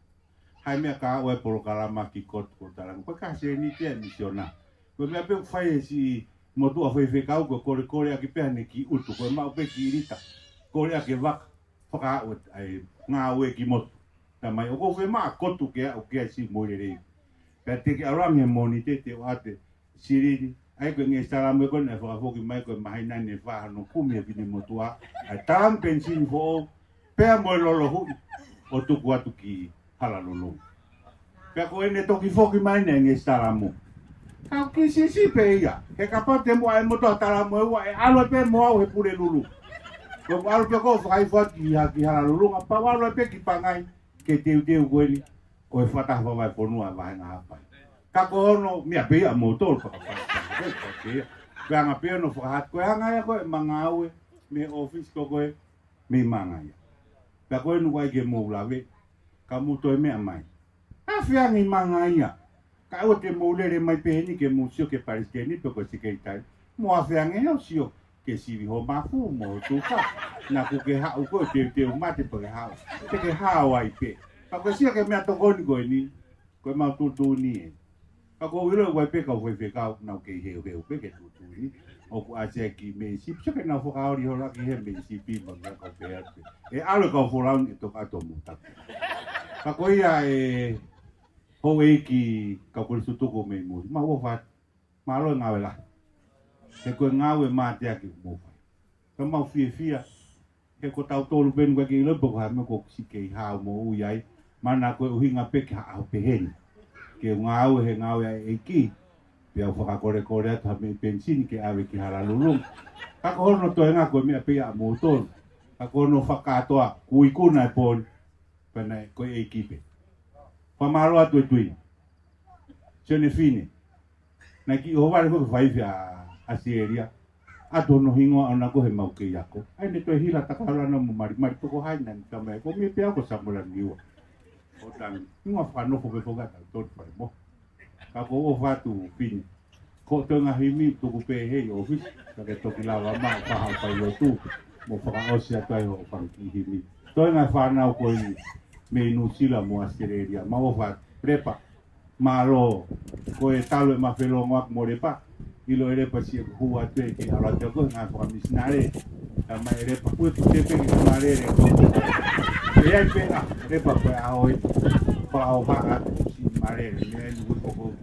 hai meʻa ka ʻoua e polokalama ki Kotu ko e talanga. Ko e ka sēniti ʻa e misiona. Ko e meʻa pē ʻoku fai ʻe he siʻi motuʻa faifekau ko e kolekole ʻaki pē haʻane kiʻi ʻutu. Ko e maʻu pē kiʻi lita. Kole ʻaki e vaka. Fakaaʻu ʻa e ngāue ki motu. Talamai, ʻoku ou fiemaʻu ʻa Kotu ke aʻu ki ai siʻi moʻui lelei. Pea te ke ʻalu ange he Mōnite te u ʻoatu e silini. ʻAi ko e ngeʻesi talamu ko ē naʻe fakafoki mai ko e māhina ni ʻe fā hono kumi e finemotuʻa. ʻAi talamu penisini foʻou. Pea mo e lolo huʻi ʻo tuku atu ki Halalulunga. Pea ko ʻene toki foki mai eni e ngeʻesi talamu. Ka ʻoku kiʻi siʻisiʻi pē ia. He kapau te muʻa e motuʻa talamu ʻe ua ʻe ʻalu pē mo au he Pulelulu. Ko ʻeku ʻalu pē ko ē ʻo fakahifo atu ki ha, ki Halalulunga. Pea u ʻalu pē ki Pangai. Ke teuteu ko eni ʻo e fakataha fakavahefonua ʻa e vāhenga Haʻapai. Ka ko hono meʻa pē ia ʻa moutolu fakapapau. Ko e anga pē ia hono fakahā atu. Ko e anga ia ko ē ʻema ngāue mei he ʻōfisi ko ē mei Mangaia. Pea ko eni ʻoku ʻai ke mou lave, ka mou toe meʻa mai. Afe ange ʻi Mangaia. Ka ʻoua te mou lele mai pē heni ke mou sio ki he palesiteni pe ko e sekelitali. Mou afe ange ʻo sio ki he sivi ho mafu mo ho tufa. Naʻa ku ke haʻu ko ē teuteu mate pe ke haʻu. Te ke hao ai pē. Ka ko e sio ki he meʻatokoni ko eni, ko e mau tuʻutuʻuni ē. Ka ʻoku ou ʻilo ʻoku ʻi ai pē kau faifekau, nau kei heuheu pē ki he tuʻutuʻuni. ʻOku ʻasi ai ki he meisipi, sio ki heʻenau fakaoli holo ʻaki he meisipi, mo e meʻa ko ē pē atu. ʻE ʻalu e kau folau ni ʻe toka atu mo taku. Ka ko ia e houʻeiki kau kolisi tutuku mei muli. Mau ʻofa atu. Mālō e ngāue lahi. He ko e ngāue mateaki ʻoku mou fai. Ka mau fiefia. He ko tautolu pē eni ʻoku ʻikai ke ʻilo pe ko e hā e meʻa ʻoku siʻi kei hao mo ui ai. Mana ko e ʻuhinga pē ke haʻu pē heni. Ke u ngāue he ngāue ʻa e ʻEiki. Pea u fakakolekole atu ha meʻi penisini ke ʻave ki Halalulunga. Ka ko hono toenga ko e meʻa pē ia ʻa moutolu. Ka ko hono fakakātoa, kuo ikuna e pō ni. Pea naʻe ko e ʻEiki pē. Fakamālō atu e Tuʻi. Sione Fine. Naʻe kiʻi ʻohovale ko ē ke fai fea ʻa Sielia. ʻAtu hono hingoa ʻona ko ē he mau kei ako. ʻAi ne toe hila takalana mo malimali toko hai naʻa ne tama e ko mi pea ko Samuela Niua. ʻO tangi. Hingoa fakanofo pē foki ʻa tautolu fale mo. Ka ʻoku ou ʻofa atu Fine. Ko e toenga himi tuku pē hei ʻōfisi, ka ke toki lava mai ʻo paha pai lotu, mo fakaʻosi atu ai hoʻo fanga kiʻi himi. Toenga e fānau ko eni, mei Nuʻusila mo ʻAositelēlia, mau ʻofa atu, Lepa, mālō, ko e talu ʻema felōngoaki mo Lepa, ʻilo ʻe Lepa siʻeku hū atu ē ke ʻalu atu ko e ngaahi fakamisinale, ka mai ʻe Lepa, ko e pute pē ki he malele, ʻe ai pē ʻa Lepa ko e ʻaho ē, fakaʻofa atu siʻi malele, meʻa eni ko e koko.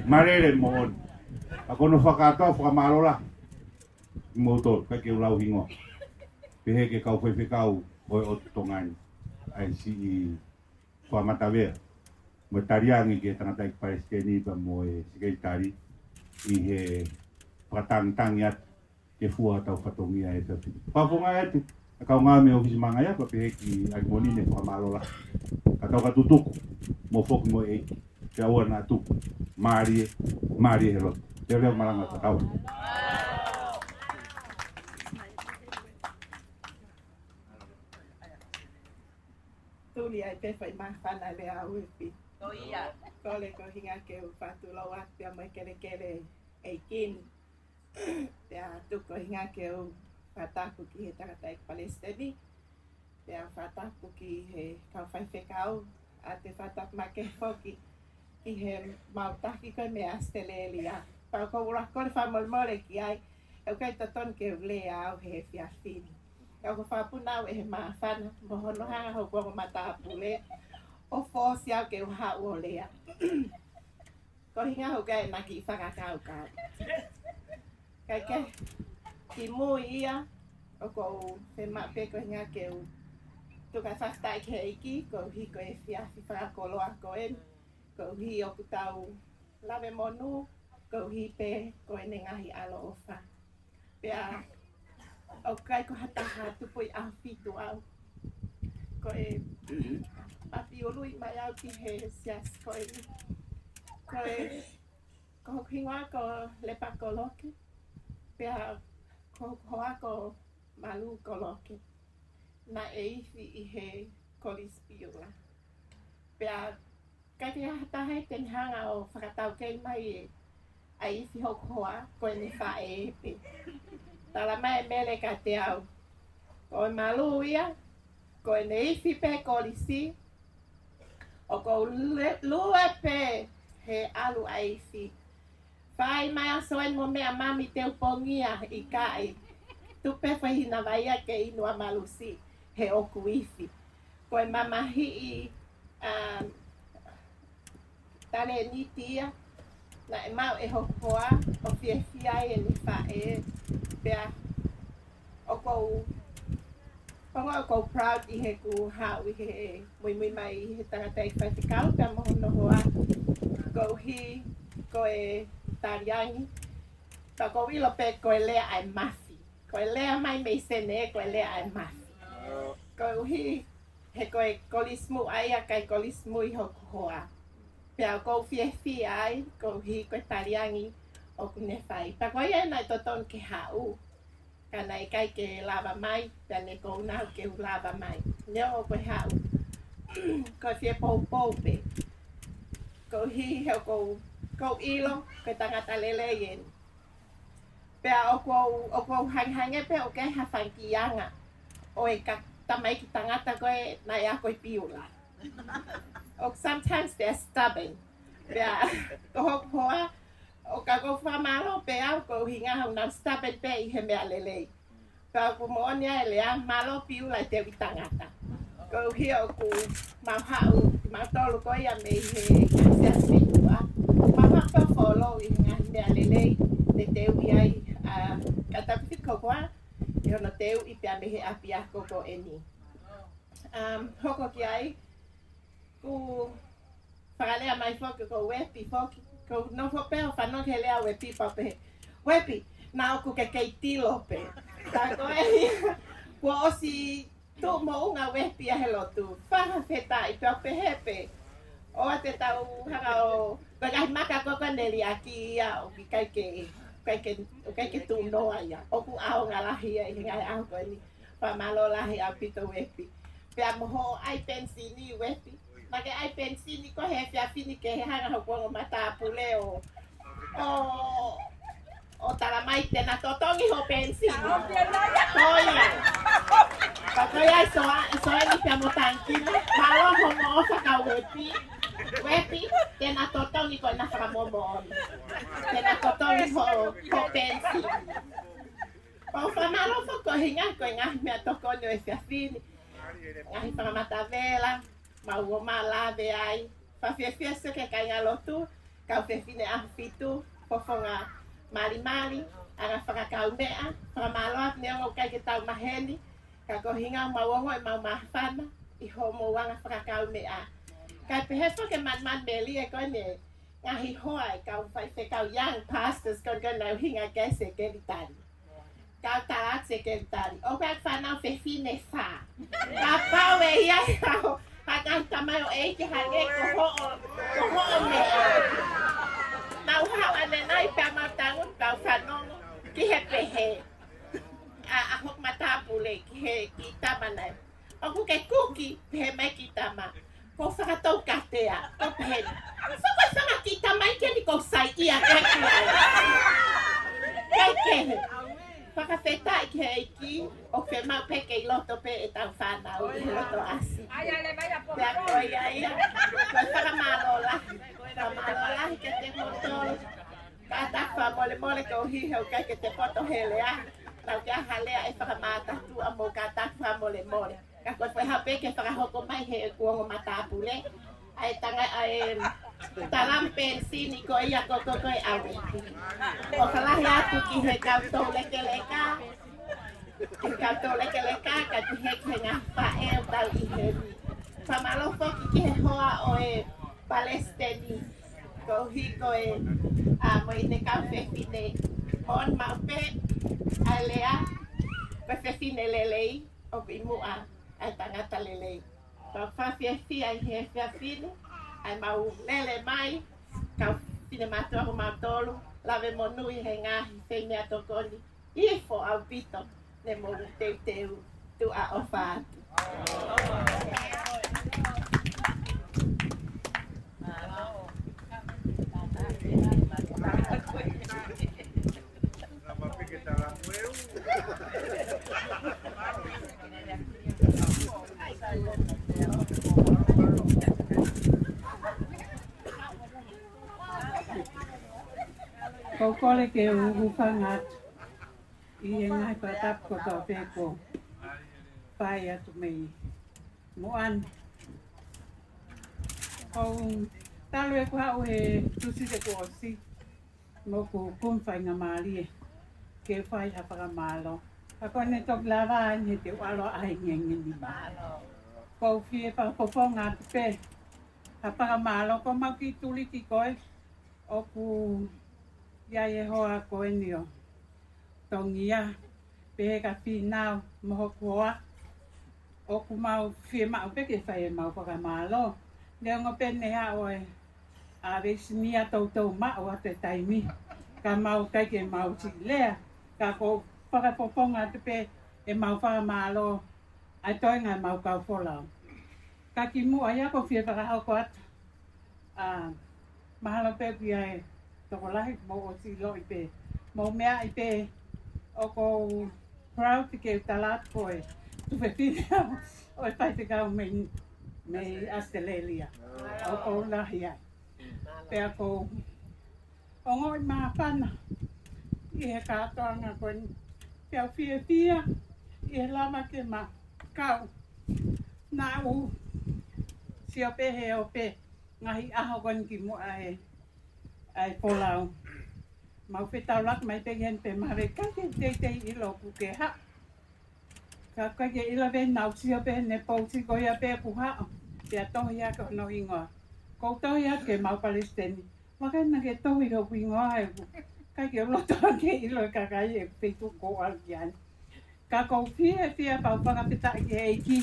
Malele moʻoni. Ka ko hono fakakātoa fakamālō lahi kimoutolu, ʻikai ke u lau hingoa. Pehē ki he kau faifekau ʻo e ʻOtu Tonga ni, ʻa e siʻi fakamatavea. Mo e taliangi ki he tangataʻeiki palesiteni pea mo e sekelitali ʻi he fakatangitangi atu ke fua hotau fatongia ʻe he efiafi ni. Fakafofonga atu, ʻa e kau ngāue mei he ʻōfisi Mangaia, pea pehē ki ʻAlimoni ne fakamālō lahi. Ka tau ka tutuku, mo foki mo e ʻEiki, ke ʻoua naʻa tuku, mālie, mālie he lotu. Leveleva malanga tatau. Tuli ai pē fai māfana lea au e pi. Ko ia. Kole ko e ʻuhinga ke u fakatulou atu pea mo e kelekele ʻEiki ni. Pea tuku ko e ʻuhinga ke u fakatapu ki he tangataʻeiki palesiteni. Pea fakatapu ki he kau faifekau. ʻA e fakatapu makehe foki ki he mau taki ko ē mei ʻAositelēlia. Pea ʻoku ou ʻuluaki kole fakamolemole ki ai. He ʻoku ʻikai totonu ke u lea au he efiafi ni. He ʻoku ou fakapuna au ʻe he māfana. Mo hono hanga hoku ongo matāpule ʻo fōsi au ke u haʻu ʻo lea. Ko e ʻuhinga hoku ʻai ʻena kiʻi fakakaukau. Kae kehe, kimui ia, ʻoku ou fiemaʻu pē ko e ʻuhinga ke u Ka fakafetaʻi ki he ʻEiki, koeʻuhi ko e efiafi fakakoloa ko eni, koeʻuhi ʻoku tau lave monū, koeʻuhi pē ko ʻene ngaahi ʻaloʻofa. Pea ʻoku ʻikai ko ha taha tupu ʻi ʻAhofitu au. Ko e ʻapi ului mai au ki he siasi ko eni. Ko e, ko hoku hingoa ko Lepa Koloke. Pea ko hoku hoa ko Malu Koloke. Naʻe ifi ʻi he Kolisi Piula. Pea ʻikai ke ʻi ai ha taha ia te ne hanga ʻo fakataukei mai e ʻai ifi hoku hoa, ko ʻene faʻē pē. Tala mai ʻe Mele kiate au, ko e Malu ia, ko ʻene ifi pē kolisi, ʻoku ou lue, lue pē he ʻalu ʻa e ifi. Fai mai ʻa Soeni mo meʻa, mami, te u pongia. ʻIkai. Tuku pē foʻi hina vai ia ke inu ʻa Malu siʻi he ʻoku ifi. Ko e mamahiʻi, um, talēniti ia naʻe maʻu ʻe hoku hoa, ʻo fiefia ai ʻene faʻē. Pea ʻoku ou, ʻoku ou, ʻoku ou proud ʻi heʻeku haʻu ʻi he muimui mai ʻi he tangataʻeiki faifekau pea mo hono hoa, koeʻuhi ko e taliangi. Pea ʻoku ou ʻilo pē ko e lea ʻa e mafi. Ko e lea mai mei Senē, ko e lea ʻa e mafi. Koeʻuhi he ko e kolisi muʻa ia, ʻikai kolisi mui hoku hoa. Pea ʻoku ou fiefia ai, koeʻuhi ko e taliangi ʻoku ne fai. Pea ko ia naʻe totonu ke haʻu, ka naʻe ʻikai ke lava mai, pea ne ʻoku ou nau ke u lava mai. Neongo ko e haʻu, ko e fie poupou pē. Koeʻuhi he ʻoku ou, ʻoku ou ʻilo, ko e tangata lelei eni. Pea ʻoku ou, ʻoku ou hangehangē pē ʻoku ʻi ai ha fanga kiʻi anga ʻo e ka tamaiki tangata ko ē naʻe ako ʻi Piula. ʻOku sometimes they're stubborn. Pea ko hoku hoa, ʻoku ou fakamālō pē au koeʻuhinga he ʻoku nau stubborn pē ʻi he meʻa lelei. Pea ʻoku moʻoni ʻa e lea, mālō Piula ʻi he teuʻi tangata. Koeʻuhi ʻoku mau haʻu, kimautolu ko ia mei he siasi Piula. Mau haʻu pē ʻo follow ʻi he ngaahi meʻa lelei ne teuʻi ai ʻa Katapisi Kokoa, ʻi hono teuʻi pea mei he ʻapiako ko eni. Um, hoko ki ai, ʻoku fakalea mai foki ko Uepi foki. ʻOku ou nofo pē ʻo fanongo ki he lea ʻa Uepi pea u pehē, Uepi, naʻa ʻoku ke kei tilo pē. Tā ko ē, kuo ʻosi tuʻu moʻunga Uepi ʻa he lotu. Fakafetaʻi pea u pehē pē, ʻoua te tau hanga ʻo, ko e ngaahi maka ko ē ko ē ne liʻaki ia ʻoku ʻikai ke, ʻikai ke, ʻikai ke tuʻunoa ia. ʻOku ʻaonga lahi ia ʻi he ngaahi ʻaho ko eni. Fakamālō lahi ʻaupito Uepi. Pea mo hoʻo ʻai penisini Uepi. Naʻa ke ʻai penisini ko ē he efiafi ni ke hanga hoku ongo matāpule ʻo, ʻo, ʻo tala mai te na totongi hoʻo penisini. Ko ia. Ka ko ia ʻa Soa, ʻa Soeni pea mo Tangikina. Mālō hoʻomo ʻofa kia Uepi. Uepi, te na totongi ko ena fakamoʻoni. Te na totongi hoʻo, hoʻo penisini. Pea u fakamālō foki koeʻuhinga ko e ngaahi meʻatokoni ʻo e efiafi ni. Ngaahi fakamatavela, mau ō mai ʻo lave ai. Fakafiefia sio ki he kāingalotu, kau fefine ʻAhofitu, fofonga malimali, anga fakakaumeʻa, fakamālō atu neongo ʻoku ʻikai ke tau maheni, ka koeʻuhinga mau ongoʻi ʻemau māfana ʻi hoʻomou anga fakakaumeʻa. Kae pehē foki ʻe Manumanu Melie ko eni ngaahi hoa ʻa e kau faifekau young pastors ko eni ko ē naʻe ʻuhinga ki ai e sekelitali. Kau tala atu sekelitali, ʻoku ʻi ai e fānau fefine fā. Kapau ʻe ʻi ai ha, ha ngaahi tamaioʻeiki hangē ko hoʻo, ko hoʻo meʻa. Mau haʻu ʻanenai pea mau tangutu pea u fanongo ki he pehē ʻa, ʻa hoku matāpule ki he kiʻi tama nai. ʻOku ke kuki, pehē mai e kiʻi tama. Ko fakatau katea, ko pehē. Soko e fanga kiʻi tamaiki eni ʻoku ou saiʻia ki ai. Kei kehe. Fakafetaʻi ki he ʻEiki, ʻoku fiemaʻu pē ke ʻi loto pē ʻetau fānau ʻi he loto ʻasi. Pea ko ia ia, ko e fakamālō lahi. Fakamālō lahi kiate kimoutolu. Kātaki fakamolemole koeʻuhi he ʻoku ʻikai ke te poto he lea. Naʻa ʻoku ʻi ai ha lea ʻe fakamātatuʻa, mou kātaki fakamolemole. Ka ko e foʻi haʻu pē ke fakahoko mai heʻeku ongo matāpule ʻa e tanga, ʻa e talama penisini ko ia ko, ko, ko ē ʻa Uepi. ʻOfa lahi atu ki he kau toulekeleka, ki he kau toulekeleka, kae pehē ki he ngaahi faʻē ʻo tau ʻi heni. Fakamālō foki ki he hoa ʻo e palesiteni, ko Hiko ē, ʻa mo ʻene kau fefine, mo ʻene maʻu pē ʻa e lea, ko e fefine lelei ʻoku ʻi muʻa ʻa e tangata lelei. Pea fakafiefia ʻi he efiafi ni, ʻa e mau lele mai, kau finemātuʻa ko mautolu, lave monū ʻi he ngaahi fai meʻatokoni, ʻi he foʻi ʻaupito, ne mou teuteu, tuʻa ʻofa atu. Ko e kole ke u hūfanga atu ʻi he ngaahi fakatapu kotoa pē kuo fai atu mei muʻa ni. ʻOku ou talu ʻeku haʻu he Tūsite kuo ʻosi, mo ʻeku kumi faingamālie ke fai ha fakamālō. Ka ko ʻene toki lava ai he te u ʻalu ʻa e ngenge ni mā. ʻOku ou fie fakafofonga atu pē ha fakamālō ko mau ki tuliki ko ē ʻoku ʻi ai e hoa ko eni ʻo Tongia, pehē kia Fīnau mo hoku hoa. ʻOku mau fiemaʻu pē ke fai ʻemau fakamālō. Neongo pē ne haʻu e ʻa Veisinia toutou maʻu atu e taimi, ka mau ʻikai ke mau siʻi lea, ka ʻoku ou fakafofonga atu pē ʻemau fakamālō ʻa e toenga ʻemau kau folau. Ka kimuʻa ia ʻoku ou fie fakahoko atu ʻa, mahalo pē ʻoku ʻi ai e tokolahi mou ʻosi ʻiloʻi pē, mou meaʻi pē, ʻoku ou proud ke u tala atu ko e tuofefine au ʻo e faifekau mei, mei ʻAositelēlia. ʻOku ou lahi ai. Pea ʻoku ou ongoʻi māfana ʻi he kātoanga ko eni. Pea u fiefia ʻi he lava ke ma kau. Naʻa ku sio pē he ope ngaahi ʻaho ko eni kimuʻa e, ʻa e folau. Mau fetaulaki mai pē ki heni pē ma veka ke teitei ʻilo ʻoku ke haʻu. Ka ʻikai ke ʻilo pē naʻa ku sio pē he pouti ko ia pē ʻoku haʻu. Pea tohi ake hono hingoa. ʻOku ou tohi ake mau palesiteni. Vakai naʻa ke tohi hoku hingoa ē ʻoku ʻikai ke u loto ke ʻilo e kakai e feituʻu ʻoku ou ʻalu ki ai. Ka ʻoku ou fiefia pea u fakafetaʻi ki he ʻEiki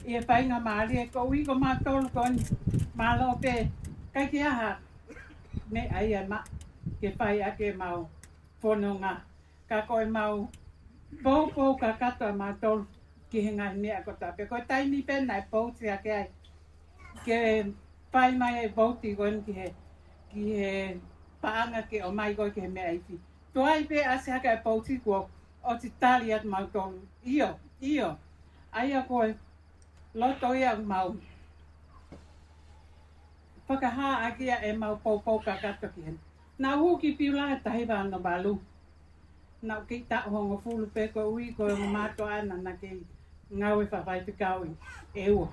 ʻi he faingamālie koeʻuhi ko mautolu ko eni. Mālō pē, ʻikai ke ʻi ai ha meʻa ia maʻa ke fai ʻaki ʻemau fononga. Ka ko ʻemau poupou kakato ʻa mautolu ki he ngaahi meʻa kotoa pē. Ko e taimi pē naʻe pouti ake ai ke fai mai e vouti ko eni ki he, ki he paʻanga ke ʻomai ko ē ki he meʻa ifi. Tuai pē ʻasi hake e pouti kuo ʻosi tali atu mautolu. ʻIo, ʻio. ʻA ia ko e loto ia ʻoku mau fakahā ʻaki ia ʻemau poupou kakato ki heni. Naʻa ku hū ki Piula he taha hiva ono valu. Naʻa ku kei taʻu hongofulu pē koeʻuhi ko e ongo mātuʻa naʻa na kei ngāue fakafaifekau ʻi ʻEua.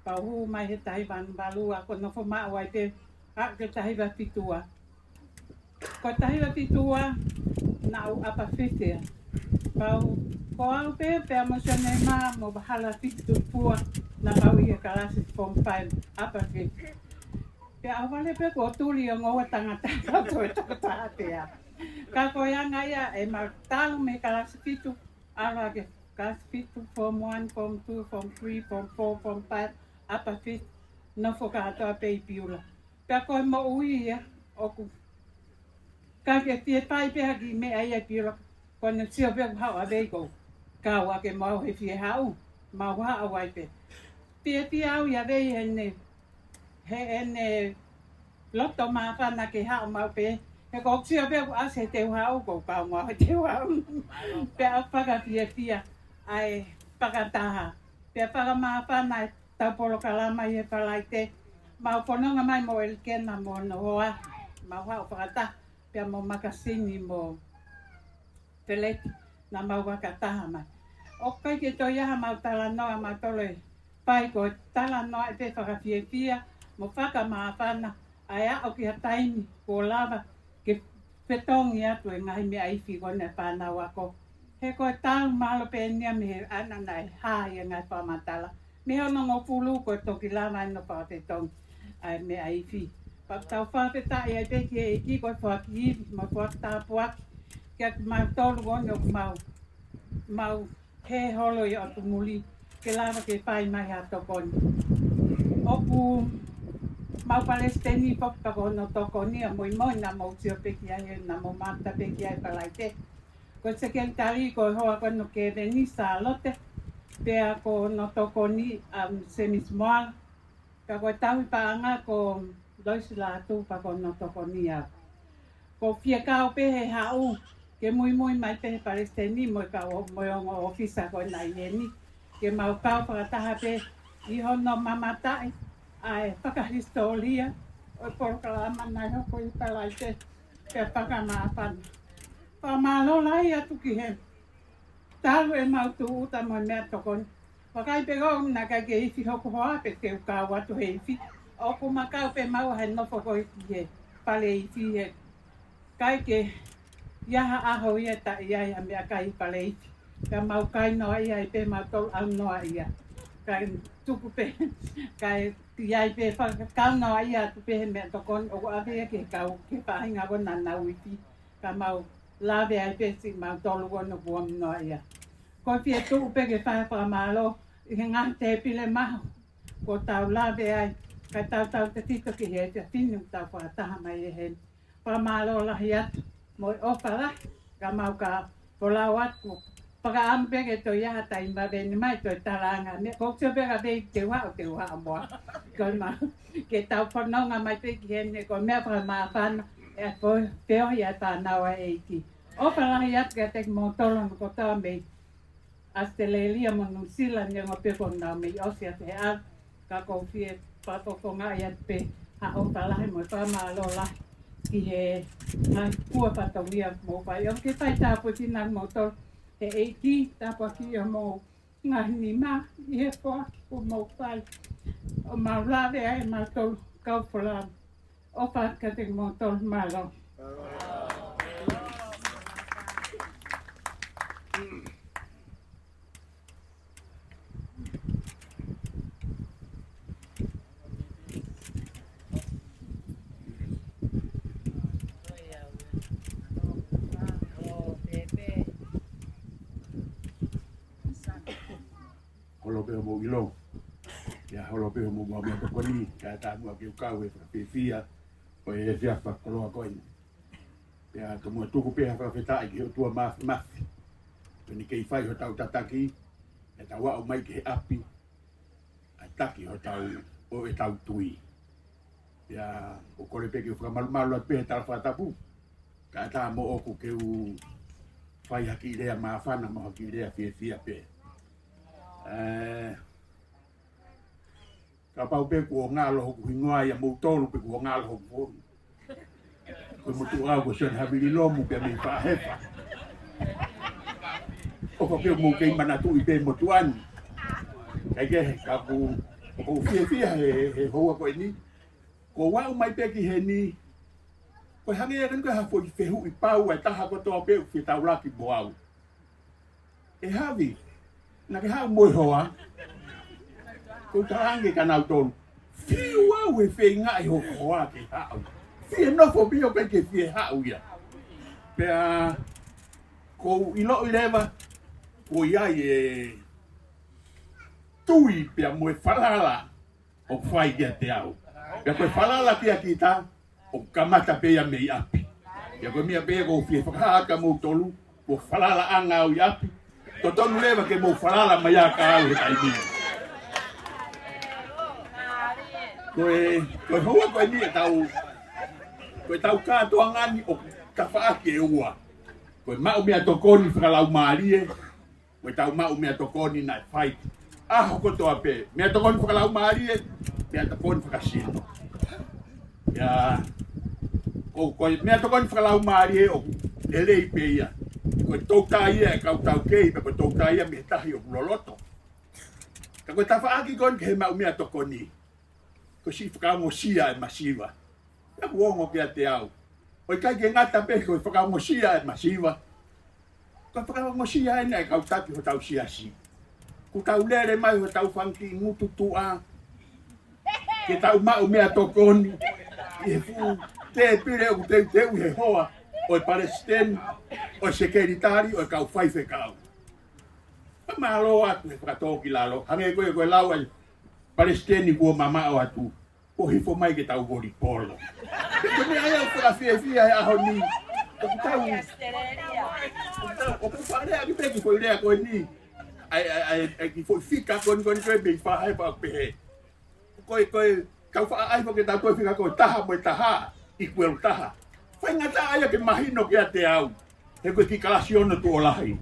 Pea u hū mai he taha hiva ono valu ʻa ko e nofo maʻu ai pē ʻa ke taha hiva fitu ua. Ko e taha hiva fitu ua, naʻa ku ʻApafiti. Pea u, ko au pē, pea mo Sione mā, mo Vahala Fitupua, naʻa mau ʻi he kalasi form five ʻApafiti. Pea ʻaho vale pē kuo tuli ʻo ngoua tangata kau toe tokotaha pea. Ka ko e anga ia ʻemau talu mei he kalasi fitu, ʻalu hake kalasi fitu, form one, form two, form three, form four, form five, ʻApafiti, nofo kātoa pē ʻi Piula. Pea ko e moʻui ia ʻoku ʻikai ke fie fai pē ha kiʻi meʻa ia ʻi Piula, ko ʻene sio pē ʻoku haʻu ʻa Vei ʻo kau ake mo au he fie haʻu, mau haʻu ai pē. Fiefia au ʻia Vei heʻene, heʻene loto māfana ke haʻu maʻu pē, he ʻoku ou sio pē ʻoku ʻasi he te u haʻu, ʻoku ou kau mo au he te u haʻu. Pea ʻoku fakafiefia ʻa e fakataha. Pea fakamāfana e tau polokalama ʻi he Falaite. Mau fononga mai mo ʻElikena mo hono hoa. Mau haʻu fakataha pea mo Makasini mo Feleti, naʻa mau fakataha mai. ʻOku ʻikai ke toe ʻi ai haʻamau talanoa mautolu ʻe fai ko e talanoa ʻi he fakafiefia mo fakamāfana ʻa e aʻu ki ha taimi kuo lava ke fetongi atu e ngaahi meʻa ifi ko eni ʻa e fānau ako. He ko e talu mālō pē eni ia mei he ʻaho naʻe hā ai e ngaahi fakamatala. Mei he onongofulu ko e toki lava ʻene fakafetongi ʻa e meʻa ifi. Pea tau fakafetaʻi ai pē ki he ʻEiki ko e foaki ivi mo e foaki tāpuaki kia kimautolu ko eni ʻoku mau, mau hē holo ʻi ʻotu muli ke lava ke fai mai ha tokoni. ʻOku mau palesiteni foki pea ko hono tokoni ʻa moimoi naʻa mou sio pē ki ai he naʻa mou mamata pē ki ai Falaite. Ko e sekelitali ko e hoa ko eni ko Keveni Sālote, pea ko hono tokoni ʻa Semisi Moala, ka ko e tauhi paʻanga ko Loisi Lātū pea ko hono tokoni au. Ko e fie kau pē he haʻu ke muimui mai pē he palesiteni mo e kau mo e ongo ʻōfisa ko ena ʻi heni, ke mau kau fakataha pē ʻi hono mamataʻi ʻa e fakahisitōlia ʻo e polokalama naʻe hoko ʻi Falaite pea fakamāfana. Fakamālō lahi atu ki he talu ʻemau tūʻuta mo e meʻatokoni. Vakai pē ʻoku naʻe ʻikai ke ifi hoku hoa pe te u kau atu he ifi. ʻOku ma kau pē maua he nofo ko ē ki he fale ifi he ʻikai ke ʻi ai ha ʻaho ia taʻe ʻi ai ha meʻakai fale ifi. Ka mau kai noaʻia ai pē mautolu ʻaunoaʻia. Kae tuku pē, kae ʻi ai pē fakakau noaʻia atu pē he meʻatokoni ʻoku ʻave ia ki he kau, ki he faʻahinga ko ena naʻa nau ifi. Ka mau lave ai pē siʻi mautolu ko ena kuo ʻaunoaʻia. Ko e fie tuʻu pē ke fai fakamālō ʻi he ngaahi tēpile mahu kuo tau lave ai, kae tautautefito ki he efiafi ni ʻoku tau fakataha mai ai heni. Fakamālō lahi atu mo e ʻofa lahi, ka mau ka folau atu, fakaʻamu pē ke toe ʻi ai ha taimi veni mai toe talaange meʻa, ko e sio pē ka pē te u haʻu, te u haʻu mo au. Ko e mau, ke tau fononga mai pē ki heni, ko e meʻa fakamāfana ʻa e feohi ʻa e fānau ʻa e ʻEiki. ʻOfa lahi atu kiate kimoutolu hono kotoa mei ʻAositelēlia mo Nuʻusila, neongo pē kuo nau mei ʻosi atu he ʻaho, ka ʻoku ou fie fakafofongaʻi atu pē ha ʻofa lahi mo e fakamālō lahi ki he ngaahi kuo fatongia mou fai. ʻOku ke fai tāpuekina kimoutolu he ʻEiki, tāpuakiʻi homou ngaahi nima ʻi he foaki kuo mou fai ʻo mau lave ai mautolu kau folau. ʻOfa atu kiate kimoutolu, mālō. Holo pē hoʻomou ʻilo. Ia holo pē hoʻomou maʻu meʻatokoni, kae ʻatā muʻa ke u kau he fakafiefia ʻo e efiafi fakakoloa ko eni. Pea ka muʻa tuku pē ha fakafetaʻi ki he ʻOtua Māfimafi. Pea ne kei fai hotau tataki, ʻetau aʻu mai ki he ʻapi, ʻa e taki hotau, ʻo ʻetau tui. Pea ʻoku ou kole pē ke u fakamalumalu atu pē he tala fakatapu. Kae ʻatā moʻoku ke u fai ha kiʻi lea māfana mo ha kiʻi lea fiefia pē. Ē, kapau pē kuo ngalo hoku hingoa ʻia moutolu pe kuo ngalo hoku foʻi. Ko e motuʻa au ko Sione Havili Lomu pea mei Faʻahefa. ʻOfa pē ʻoku mou kei manatuʻi pē motuʻa ni. Kae kehe, ka ʻoku ou fiefia he, he houa ko eni. Kuo u aʻu mai pē ki heni. Ko e hangē ia ko eni ko ha foʻi fehuʻi pau ʻa e taha kotoa pē ʻoku fetaulaki mo au. ʻE Havi, naʻa ke haʻu mo e hoa? Ko u talaange kia nautolu, fiu au he feingaʻi hoku hoa ke haʻu. Fie nofo pē ʻo ʻikai ke fie haʻu ia. Pea ʻoku ou ʻiloʻi leva, ko ia e tui pea mo e falala ʻoku fai kiate au. Pea ko e falala kia kita, ʻoku kamata pē ia mei ʻapi. Pea ko e meʻa pē ia ʻoku ou fie fakahā kia moutolu, ko e falalaʻanga au ʻi ʻapi. Totonu leva ke mou falala mai ā kia au he taimi ni. Ko e, ko e houa ko eni ʻetau, ko ʻetau kātoanga ni ʻoku tafaʻaki ʻe ua. Ko e maʻu meʻatokoni fakalaumālie, ko ʻetau maʻu meʻatokoni naʻe fai ʻaho kotoa pē. Meʻatokoni fakalaumālie, meʻatokoni fakasino. Ia, ko, ko e meʻatokoni fakalaumālie ʻoku lelei pē ia. Ko e toutai ia ʻa e kau taukei, pe ko e toutai ia mei he tahi ʻoku loloto. Ka ko e tafaʻaki ko eni ki he maʻu meʻatokoni, ko e siʻi fakaongosia ʻa e masiva. Pea ʻoku ongo kiate au, ʻoku ʻikai ke ngata pē ko e fakaongosia ʻa e masiva, ko e fakaongosia eni ʻa e kau taki hotau siasi. Kuo tau lele mai hotau fanga kiʻi ngutu tuʻa ke tau maʻu meʻatokoni ʻi he fuʻu tēpile ʻoku teuteu ʻi he hoa ʻo e palesiteni, ʻo e sekelitali, ʻo e kau faifekau. Ka mālō atu he fakatōkilalo, hangē ko e, ko e lau ʻa e palesiteni kuo mamaʻo atu, kuo hifo mai ke tau volipolo. Ko e meʻa ia ʻoku fakafiefia he ʻaho ni. ʻOku tau, ʻoku tau, ʻoku faʻa lea ʻaki pē ki he foʻi lea ko eni. ʻAi, ʻai, ʻai, ʻai ki he foʻi fika ko eni, ko eni ko e mei fā he pau pehē. Ko e, ko e, kau faʻa ʻai foki ke tau toe fika ko e taha mo e taha, ikuelu taha. Faingataʻa ia ke mahino kiate au. He ko e kiʻi kalasi ono tuʻo lahi.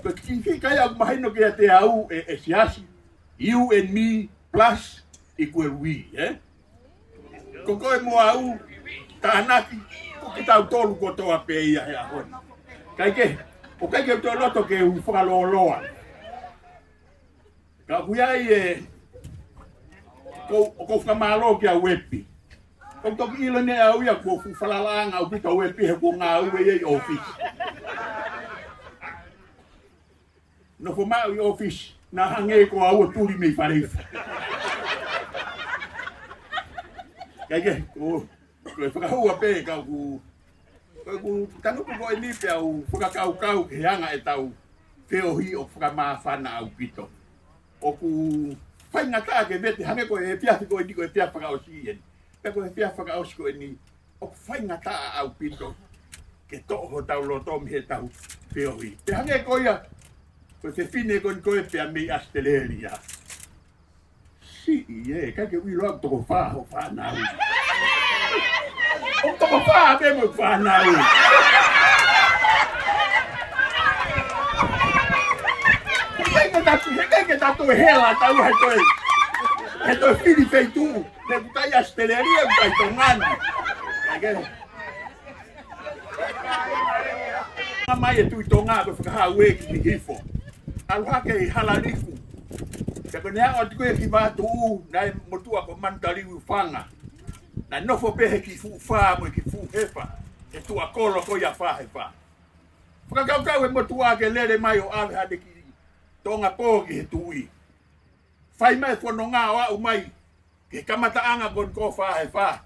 Ko e kiʻi fika ia ʻoku mahino kiate au ʻe, ʻe Siasi. You and me plus equal we, eh? Ko koe mo au, tānaki, ko kitautolu kotoa pē ia he ʻaho ni. Kae kehe, ʻoku ʻikai ke u toe loto ke u fakalōloa. Ka ʻoku ʻi ai e, ko, ko fakamālō kia Uepi. ʻOku toki ʻilo ʻe au ia kuo fuʻu falalaʻanga ʻaupito Uepi he kuo ngāue ia ʻi ʻōfisi. Nofo maʻu ʻi ʻōfisi, naʻa hangē ko au ʻo tuli mei fale ifi. Kae kehe, ko, ko e fakahua pē ka ʻoku, ko ʻeku tangutu ko eni pea u fakakaukau ki he anga ʻetau feohi ʻoku fakamāfana ʻaupito. ʻOku faingataʻa ke vete hangē ko e efiafi ko eni ko e efiafi fakaʻosi eni. Pea ko e efiafi fakaʻosi ko eni, ʻoku faingataʻa ʻaupito ke toʻo hotau loto mei heʻetau feohi. Pea hangē ko ia, ko e fefine ko eni ko e pea mei ʻAositelēlia. Siʻi ē, ʻikai ke u ʻilo ʻoku toko fā hoʻo fānau. ʻOku toko fā pē mo e fānau. He ʻikai ke ta, he ʻikai ke ta toe hela taua he toe, he toe fili feituʻu. He ʻoku ʻikai ʻAositelēlia, ʻoku ʻikai Tonga ni. ʻIkai ke. Mai e Tuʻi Tonga ko e fakahau ē ki Hihifo. ʻAlu hake ʻi Halaliku. Pea ko ʻene aʻu atu ko ē ki Vatuʻu, naʻe motuʻa ko Manutaliu Fanga. Naʻe nofo pē he kiʻi fuʻu fā mo e kiʻi fuʻu hefa. He tuʻa kolo ko ia Fāhefa. Fakakaukau e motuʻa ke lele mai ʻo ʻave haʻane kiʻi Tonga pō ki he tuʻi. Fai mai fononga ʻo aʻu mai ki he kamataʻanga ko eni ko Fāhefa.